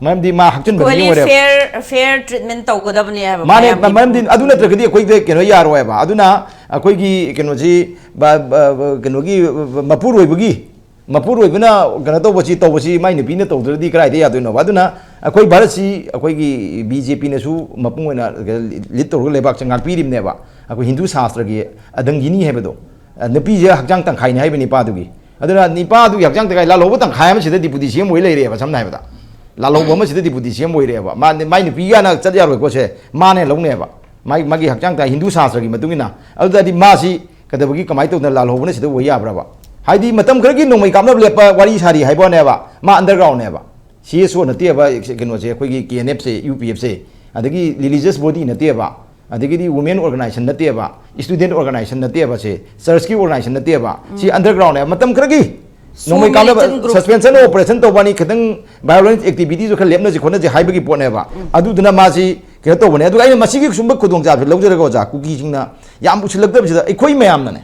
ꯃꯔꯝꯗꯤ ꯃꯥ ꯍꯛꯆꯤꯟꯕ ꯃꯤ ꯑꯩꯈꯣꯏꯅꯤ ꯑꯣꯏꯔꯦꯕ꯫ Fair, fair treatment ꯇꯧꯒꯗꯕꯅꯦ ꯍꯥꯏꯕ ꯃꯥꯅꯦ, ꯃꯌꯥꯝꯒꯤ꯫ ꯃꯔꯝꯗꯤ ꯑꯗꯨ ꯅꯠꯇ꯭ꯔꯒꯗꯤ ꯑꯩꯈꯣꯏꯗ ꯀꯩꯅꯣ ꯌꯥꯔꯣꯏꯕ꯫ ꯑꯗꯨꯅ ꯑꯩꯈꯣꯏꯒꯤ ꯀꯩꯅꯣꯁꯤ, ꯕ-, ꯕ-, ꯕ-, ꯀꯩꯅꯣꯒꯤ, ꯃꯄꯨꯔꯣꯏꯕꯒꯤ, ꯃꯄꯨꯔꯣꯏꯕꯅ ꯀꯩꯅꯣ ꯇꯧꯕꯁꯤ, ꯇꯧꯕꯁꯤ ꯃꯥꯏ ꯅꯨꯄꯤꯅ ꯇꯧꯗ꯭ꯔꯗꯤ ꯀꯗꯥꯏꯗ ꯌꯥꯗꯣꯏꯅꯣꯕ? ꯑꯗꯨꯅ ꯑꯩꯈꯣꯏ ꯚꯥꯔꯠꯁꯤ ꯑꯩꯈꯣꯏꯒꯤ BJP ꯅꯁꯨ ꯃꯄꯨꯡ ꯑꯣꯏꯅ lead ꯇꯧꯔꯒ ꯂꯩꯕꯥꯛꯁꯦ ꯉꯥꯛꯄꯤꯔꯤꯕꯅꯦꯕ꯫ ꯑꯩꯈꯣꯏ ꯍꯤꯟꯗꯨ ꯁꯥꯁꯇ꯭ꯔꯒꯤ ꯑꯗꯪꯒꯤꯅꯤ ꯍꯥꯏꯕꯗꯣ, ꯅꯨꯄꯤꯁꯦ ꯍꯛꯆꯥꯡ ꯇꯪꯈꯥꯏꯅꯤ ꯍꯥꯏꯕ ꯅꯤꯄꯥꯗꯨꯒꯤ꯫ ꯑꯗꯨꯅ ꯅꯤꯄꯥꯗꯨꯒꯤ ꯍꯛꯆꯥꯡ ꯇꯪꯈꯥꯏ, ꯂꯥꯜꯍꯧꯕ ꯇꯪꯈꯥꯏ ꯑꯃꯁꯤꯗ deputy CM ꯑꯣꯏ ꯂꯩꯔꯦꯕ, ꯁꯝꯅ ꯍꯥꯏꯕꯗ꯫ ꯂꯥꯜꯍꯧꯕ ꯑꯃꯁꯤꯗ deputy CM ꯑꯣꯏꯔꯦꯕ꯫ ꯃꯥ, ꯃꯥꯏ ꯅꯨꯄꯤ ꯌꯥꯅ ꯆꯠ ꯌꯥꯔꯣꯏꯀꯣ ꯁꯦ, ꯃꯥꯅ ꯂꯧꯅꯦꯕ꯫ ꯃꯥꯏ, ꯃꯥꯒꯤ ꯍꯛꯆꯥꯡ ꯇꯪꯈꯥꯏ ꯍꯤꯟꯗꯨ ꯁꯥꯁꯇ꯭ꯔꯒꯤ ꯃꯇꯨꯡ ꯏꯟꯅ꯫ ꯑꯗꯨꯗꯗꯤ ꯃꯥꯁꯤ ꯀꯩꯗꯧꯕꯒꯤ, ꯀꯃꯥꯏꯅ ꯇꯧꯗꯅ ꯂꯥꯜꯍꯧꯕꯅ ꯁꯤꯗ ꯑꯣꯏ ꯌꯥꯕ꯭ꯔꯕ? ꯍꯥꯏꯗꯤ ꯃꯇꯝ ꯈꯔꯒꯤ ꯅꯣꯡꯃꯩ ꯀꯥꯞꯅꯕ ꯂꯦꯞꯄ ꯋꯥꯔꯤ ꯁꯥꯔꯤ ꯍꯥꯏꯕ ꯋꯥꯅꯦꯕ, ꯃꯥ underground ꯅꯦꯕ꯫ CSO ꯅꯠꯇꯦꯕ, ꯀꯩꯅꯣꯁꯦ, ꯑꯩꯈꯣꯏꯒꯤ KNF ꯁꯦ, UPF ꯁꯦ, ꯑꯗꯒꯤ religious body ꯅꯠꯇꯦꯕ, ꯑꯗꯒꯤꯗꯤ women organization ꯅꯠꯇꯦꯕ, student organization ꯅꯠꯇꯦꯕ, ꯁꯦ church ꯀꯤ organization ꯅꯠꯇꯦꯕ, ꯁꯤ underground ꯅꯦꯕ꯫ ꯃꯇꯝ ꯈꯔꯒꯤ So ꯅꯣꯡꯃꯩ ꯀꯥꯞꯅꯕ, militant group. Suspension of operation ꯇꯧꯕꯅꯤ, ꯈꯤꯇꯪ violence activity ꯁꯨ ꯈꯔ ꯂꯦꯞꯅꯁꯤ ꯈꯣꯠꯅꯁꯤ ꯍꯥꯏꯕꯒꯤ ꯄꯣꯠꯅꯦꯕ꯫ ꯑꯗꯨꯗꯨꯅ ꯃꯥꯁꯤ ꯀꯩꯅꯣ ꯇꯧꯕꯅꯦ꯫ ꯑꯗꯨꯒ ꯑꯩꯅ ꯃꯁꯤꯒꯤ ꯁꯨꯝꯕ ꯈꯨꯗꯣꯡꯆꯥꯕꯁꯤ ꯂꯧꯖꯔꯒ, ꯑꯣꯖꯥ, ꯀꯨꯀꯤꯁꯤꯡꯅ ꯌꯥꯝ ꯎꯁꯤꯜꯂꯛꯇꯕꯁꯤꯗ ꯑꯩꯈꯣꯏ ꯃꯌꯥꯝꯅꯅꯦ,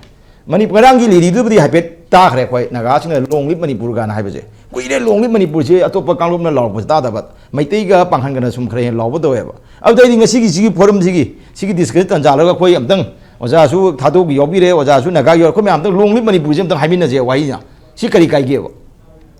ꯃꯅꯤꯄꯨꯔ ꯉꯔꯥꯡꯒꯤ ꯂꯤꯔꯤꯗꯨꯕꯨꯗꯤ ꯍꯥꯏꯐꯦꯠ ꯇꯥꯈ꯭ꯔꯦ ꯑꯩꯈꯣꯏ ꯅꯥꯒꯥꯁꯤꯡꯅ "Long live ꯃꯅꯤꯄꯨꯔ" ꯀꯥꯏꯅ ꯍꯥꯏꯕꯁꯦ꯫ ꯀꯨꯏꯔꯦ "Long live ꯃꯅꯤꯄꯨꯔꯁꯦ" ꯑꯇꯣꯞꯄ ꯀꯥꯡꯂꯨꯞꯅ ꯂꯥꯎꯔꯛꯄꯁꯦ ꯇꯥꯗꯕ꯫ ꯃꯩꯇꯩꯒ ꯄꯥꯡꯒꯟꯒꯅ ꯁꯨꯝ ꯈꯔ ꯍꯦꯟꯅ ꯂꯥꯎꯕ ꯇꯧꯋꯦꯕ꯫ ꯑꯗꯨꯗ ꯑꯩꯗꯤ ꯉꯁꯤꯒꯤ ꯁꯤꯒꯤ forum ꯁꯤꯒꯤ, ꯁꯤꯒꯤ discussion ꯇꯥꯟꯖꯥꯜꯂꯒ ꯑꯩꯈꯣꯏ ꯑꯝꯇꯪ, ꯑꯣꯖꯥꯁꯨ ꯊꯥꯗꯣꯛꯀꯤ ꯌꯥꯎꯕꯤꯔꯦ, ꯑꯣꯖꯥꯁꯨ ꯅꯥꯒꯥ ꯌꯥꯎꯔꯦ, ꯑꯩꯈꯣꯏ ꯃꯌꯥꯝ ꯑꯝꯇꯪ "Long live ꯃꯅꯤꯄꯨꯔꯁꯦ" ꯑꯝꯇꯪ ꯍꯥꯏꯃꯤꯟꯅꯁꯦ ꯋꯥꯍꯩꯁꯤꯅ꯫ ꯁꯤ ꯀꯔꯤ ꯀꯥꯏꯒꯦꯕ?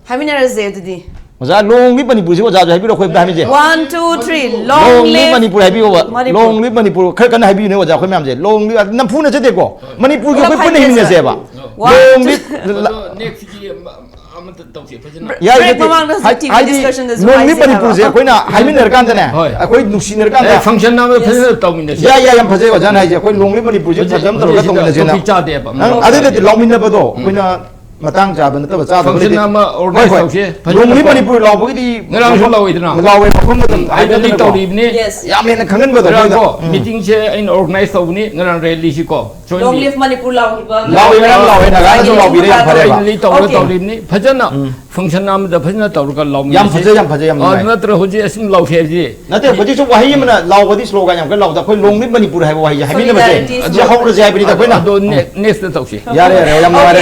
ꯍꯥꯏꯃꯤꯟꯅꯔꯁꯦ ꯑꯗꯨꯗꯤ꯫ ꯑꯣꯖꯥ, "Long live ꯃꯅꯤꯄꯨꯔꯁꯦ" ꯑꯣꯖꯥꯁꯨ ꯍꯥꯏꯕꯤꯔꯣ, ꯑꯩꯈꯣꯏ ꯑꯝꯇ ꯍꯥꯏꯃꯤꯟꯅꯁꯦ꯫ One, two, three. "Long live Manipur" ꯍꯥꯏꯕꯤꯌꯣꯕ꯫ Manipur. "Long live Manipur" ꯈꯔ ꯀꯟꯅ ꯍꯥꯏꯕꯤꯌꯨꯅꯦ ꯑꯣꯖꯥ, ꯑꯩꯈꯣꯏ ꯃꯌꯥꯝꯁꯦ꯫ "Long live" ꯅꯝꯐꯨꯅ ꯆꯠꯇꯦꯀꯣ, ꯃꯅꯤꯄꯨꯔꯒꯤ ꯄꯨꯂꯞ ꯑꯩꯈꯣꯏ ꯄꯨꯟꯅ ꯍꯥꯏꯃꯤꯟꯅꯁꯦ꯫ ꯍꯤꯡꯃꯤꯟꯅꯁꯦꯕ꯫ One, "Long two, live" ꯑꯗꯣ next ꯀꯤ ꯑꯃ-, ꯑꯃꯇ ꯇꯧꯁꯦ ꯐꯖꯅ꯫ ꯌꯥꯏ, Break ꯅꯠꯇꯦ꯫ ꯃꯃꯥꯡꯗꯁꯨ ꯍꯥꯏ-, TV ꯍꯥꯏꯗꯤ discussion ꯗꯁꯨ "Long live ꯍꯥꯏꯁꯦ ꯃꯅꯤꯄꯨꯔꯁꯦ" ꯍꯥꯏꯕ꯫ ꯑꯩꯈꯣꯏꯅ ꯍꯥꯏꯃꯤꯟꯅꯔꯀꯥꯟꯗꯅꯦ, ꯍꯣꯏ꯫ ꯑꯩꯈꯣꯏ ꯅꯨꯡꯁꯤꯅꯔꯀꯥꯟꯗ ꯑꯦ, function ꯑꯃ ꯐꯖꯅ ꯇꯧꯃꯤꯟꯅꯁꯦ꯫ ꯌꯥꯏ, ꯌꯥꯏ, ꯌꯥꯝ ꯐꯖꯩ ꯑꯣꯖꯥꯅ ꯍꯥꯏꯁꯦ꯫ ꯑꯩꯈꯣꯏ "Long live ꯃꯅꯤꯄꯨꯔꯁꯦ" ꯐꯖꯅ ꯇꯧꯔꯒ ꯁꯤꯗ ꯇꯧꯃꯤꯟꯅꯁꯦꯅ꯫ topic ꯆꯥꯗꯦꯕ꯫ ꯅꯪ ꯑꯗꯨ ꯅꯠꯇꯦ, ꯂꯥꯎꯃꯤꯟꯅꯕꯗꯣ ꯑꯩꯈꯣꯏꯅ ꯃꯇꯥꯡ ꯆꯥꯕ ꯅꯠꯇꯕ ꯆꯥꯗꯕ Function ꯂꯩꯇꯦ꯫ ꯑꯃ organize ꯍꯣꯏ, ꯍꯣꯏ꯫ ꯇꯧꯁꯦ꯫ ꯐꯖꯅ ꯂꯣꯡꯂꯤ ꯇꯧ-, ꯃꯅꯤꯄꯨꯔ ꯂꯥꯎꯕꯒꯤꯗꯤ ꯉꯔꯥꯡꯁꯨ ꯃꯐꯝ ꯂꯥꯎꯏꯗꯅ꯫ ꯂꯥꯎꯋꯦ, ꯃꯐꯝ ꯃꯇꯝ ꯉꯔꯥꯡꯗꯤ ꯍꯥꯏꯗꯅꯀꯣ꯫ ꯇꯧꯔꯤꯕꯅꯤ꯫ Yes. ꯌꯥꯝ ꯍꯦꯟꯅ ꯈꯪꯍꯟꯕꯗꯣ ꯉꯔꯥꯡ ꯃꯣꯏꯗ꯫ ꯀꯣ ꯎꯝ꯫ Meeting ꯁꯦ ꯑꯩꯅ organize ꯇꯧꯕꯅꯤ, ꯉꯔꯥꯡ rally ꯁꯤ ꯀꯣ꯫ Jointly꯫ Long live ꯃꯅꯤꯄꯨꯔ ꯂꯥꯎꯈꯤꯕ ꯂꯥꯎꯋꯦ, ꯉꯔꯥꯡ ꯂꯥꯎꯋꯦ, ꯅꯥꯒꯥꯅꯁꯨ ꯂꯥꯎꯕꯤꯔꯦ, ꯌꯥꯝ ꯐꯔꯦꯕ꯫ Jointly ꯇꯧꯔ Okay. ꯇꯧꯔꯤꯕꯅꯤ꯫ ꯐꯖꯅ ꯎꯝ꯫ Function ꯑꯃꯗ ꯐꯖꯅ ꯇꯧꯔꯒ ꯂꯥꯎꯃꯤꯟꯅꯁꯤ꯫ ꯌꯥꯝ ꯐꯖꯩ, ꯌꯥꯝ ꯐꯖꯩ, ꯌꯥꯝ ꯑ, ꯅꯨꯡꯉꯥꯏ꯫ ꯅꯠꯇ꯭ꯔ ꯍꯧꯖꯤꯛ ꯑꯁꯨꯝ ꯂꯥꯎꯁꯦ ꯍꯥꯏꯕꯁꯤ꯫ ꯅꯠꯇꯦ, ꯍꯧꯖꯤꯛꯁꯨ ꯋꯥꯍꯩ ꯑꯃꯅ ꯂꯥꯎꯕꯗꯤ slogan ꯌꯥꯝ ꯀꯟꯅ ꯂꯥꯎꯗ, ꯑꯩꯈꯣꯏ ꯂꯣꯡꯂꯤ ꯃꯅꯤꯄꯨꯔ ꯍꯥꯏꯕ ꯋꯥꯍꯩꯁꯦ ꯍꯥꯏꯃꯤꯟꯅꯕꯁꯦ꯫ Solidarity ꯁꯤ ꯍꯧꯔꯁꯦ ꯍꯥꯏꯕꯅꯤꯗ ꯑꯩꯈꯣꯏꯅ꯫ ꯑꯗꯣ ne-, next ꯇꯧꯁꯤ꯫ ꯌꯥꯔꯦ, ꯌꯥꯔꯦ, ꯌꯥꯝ ꯅꯨꯡꯉꯥꯏꯔꯦ꯫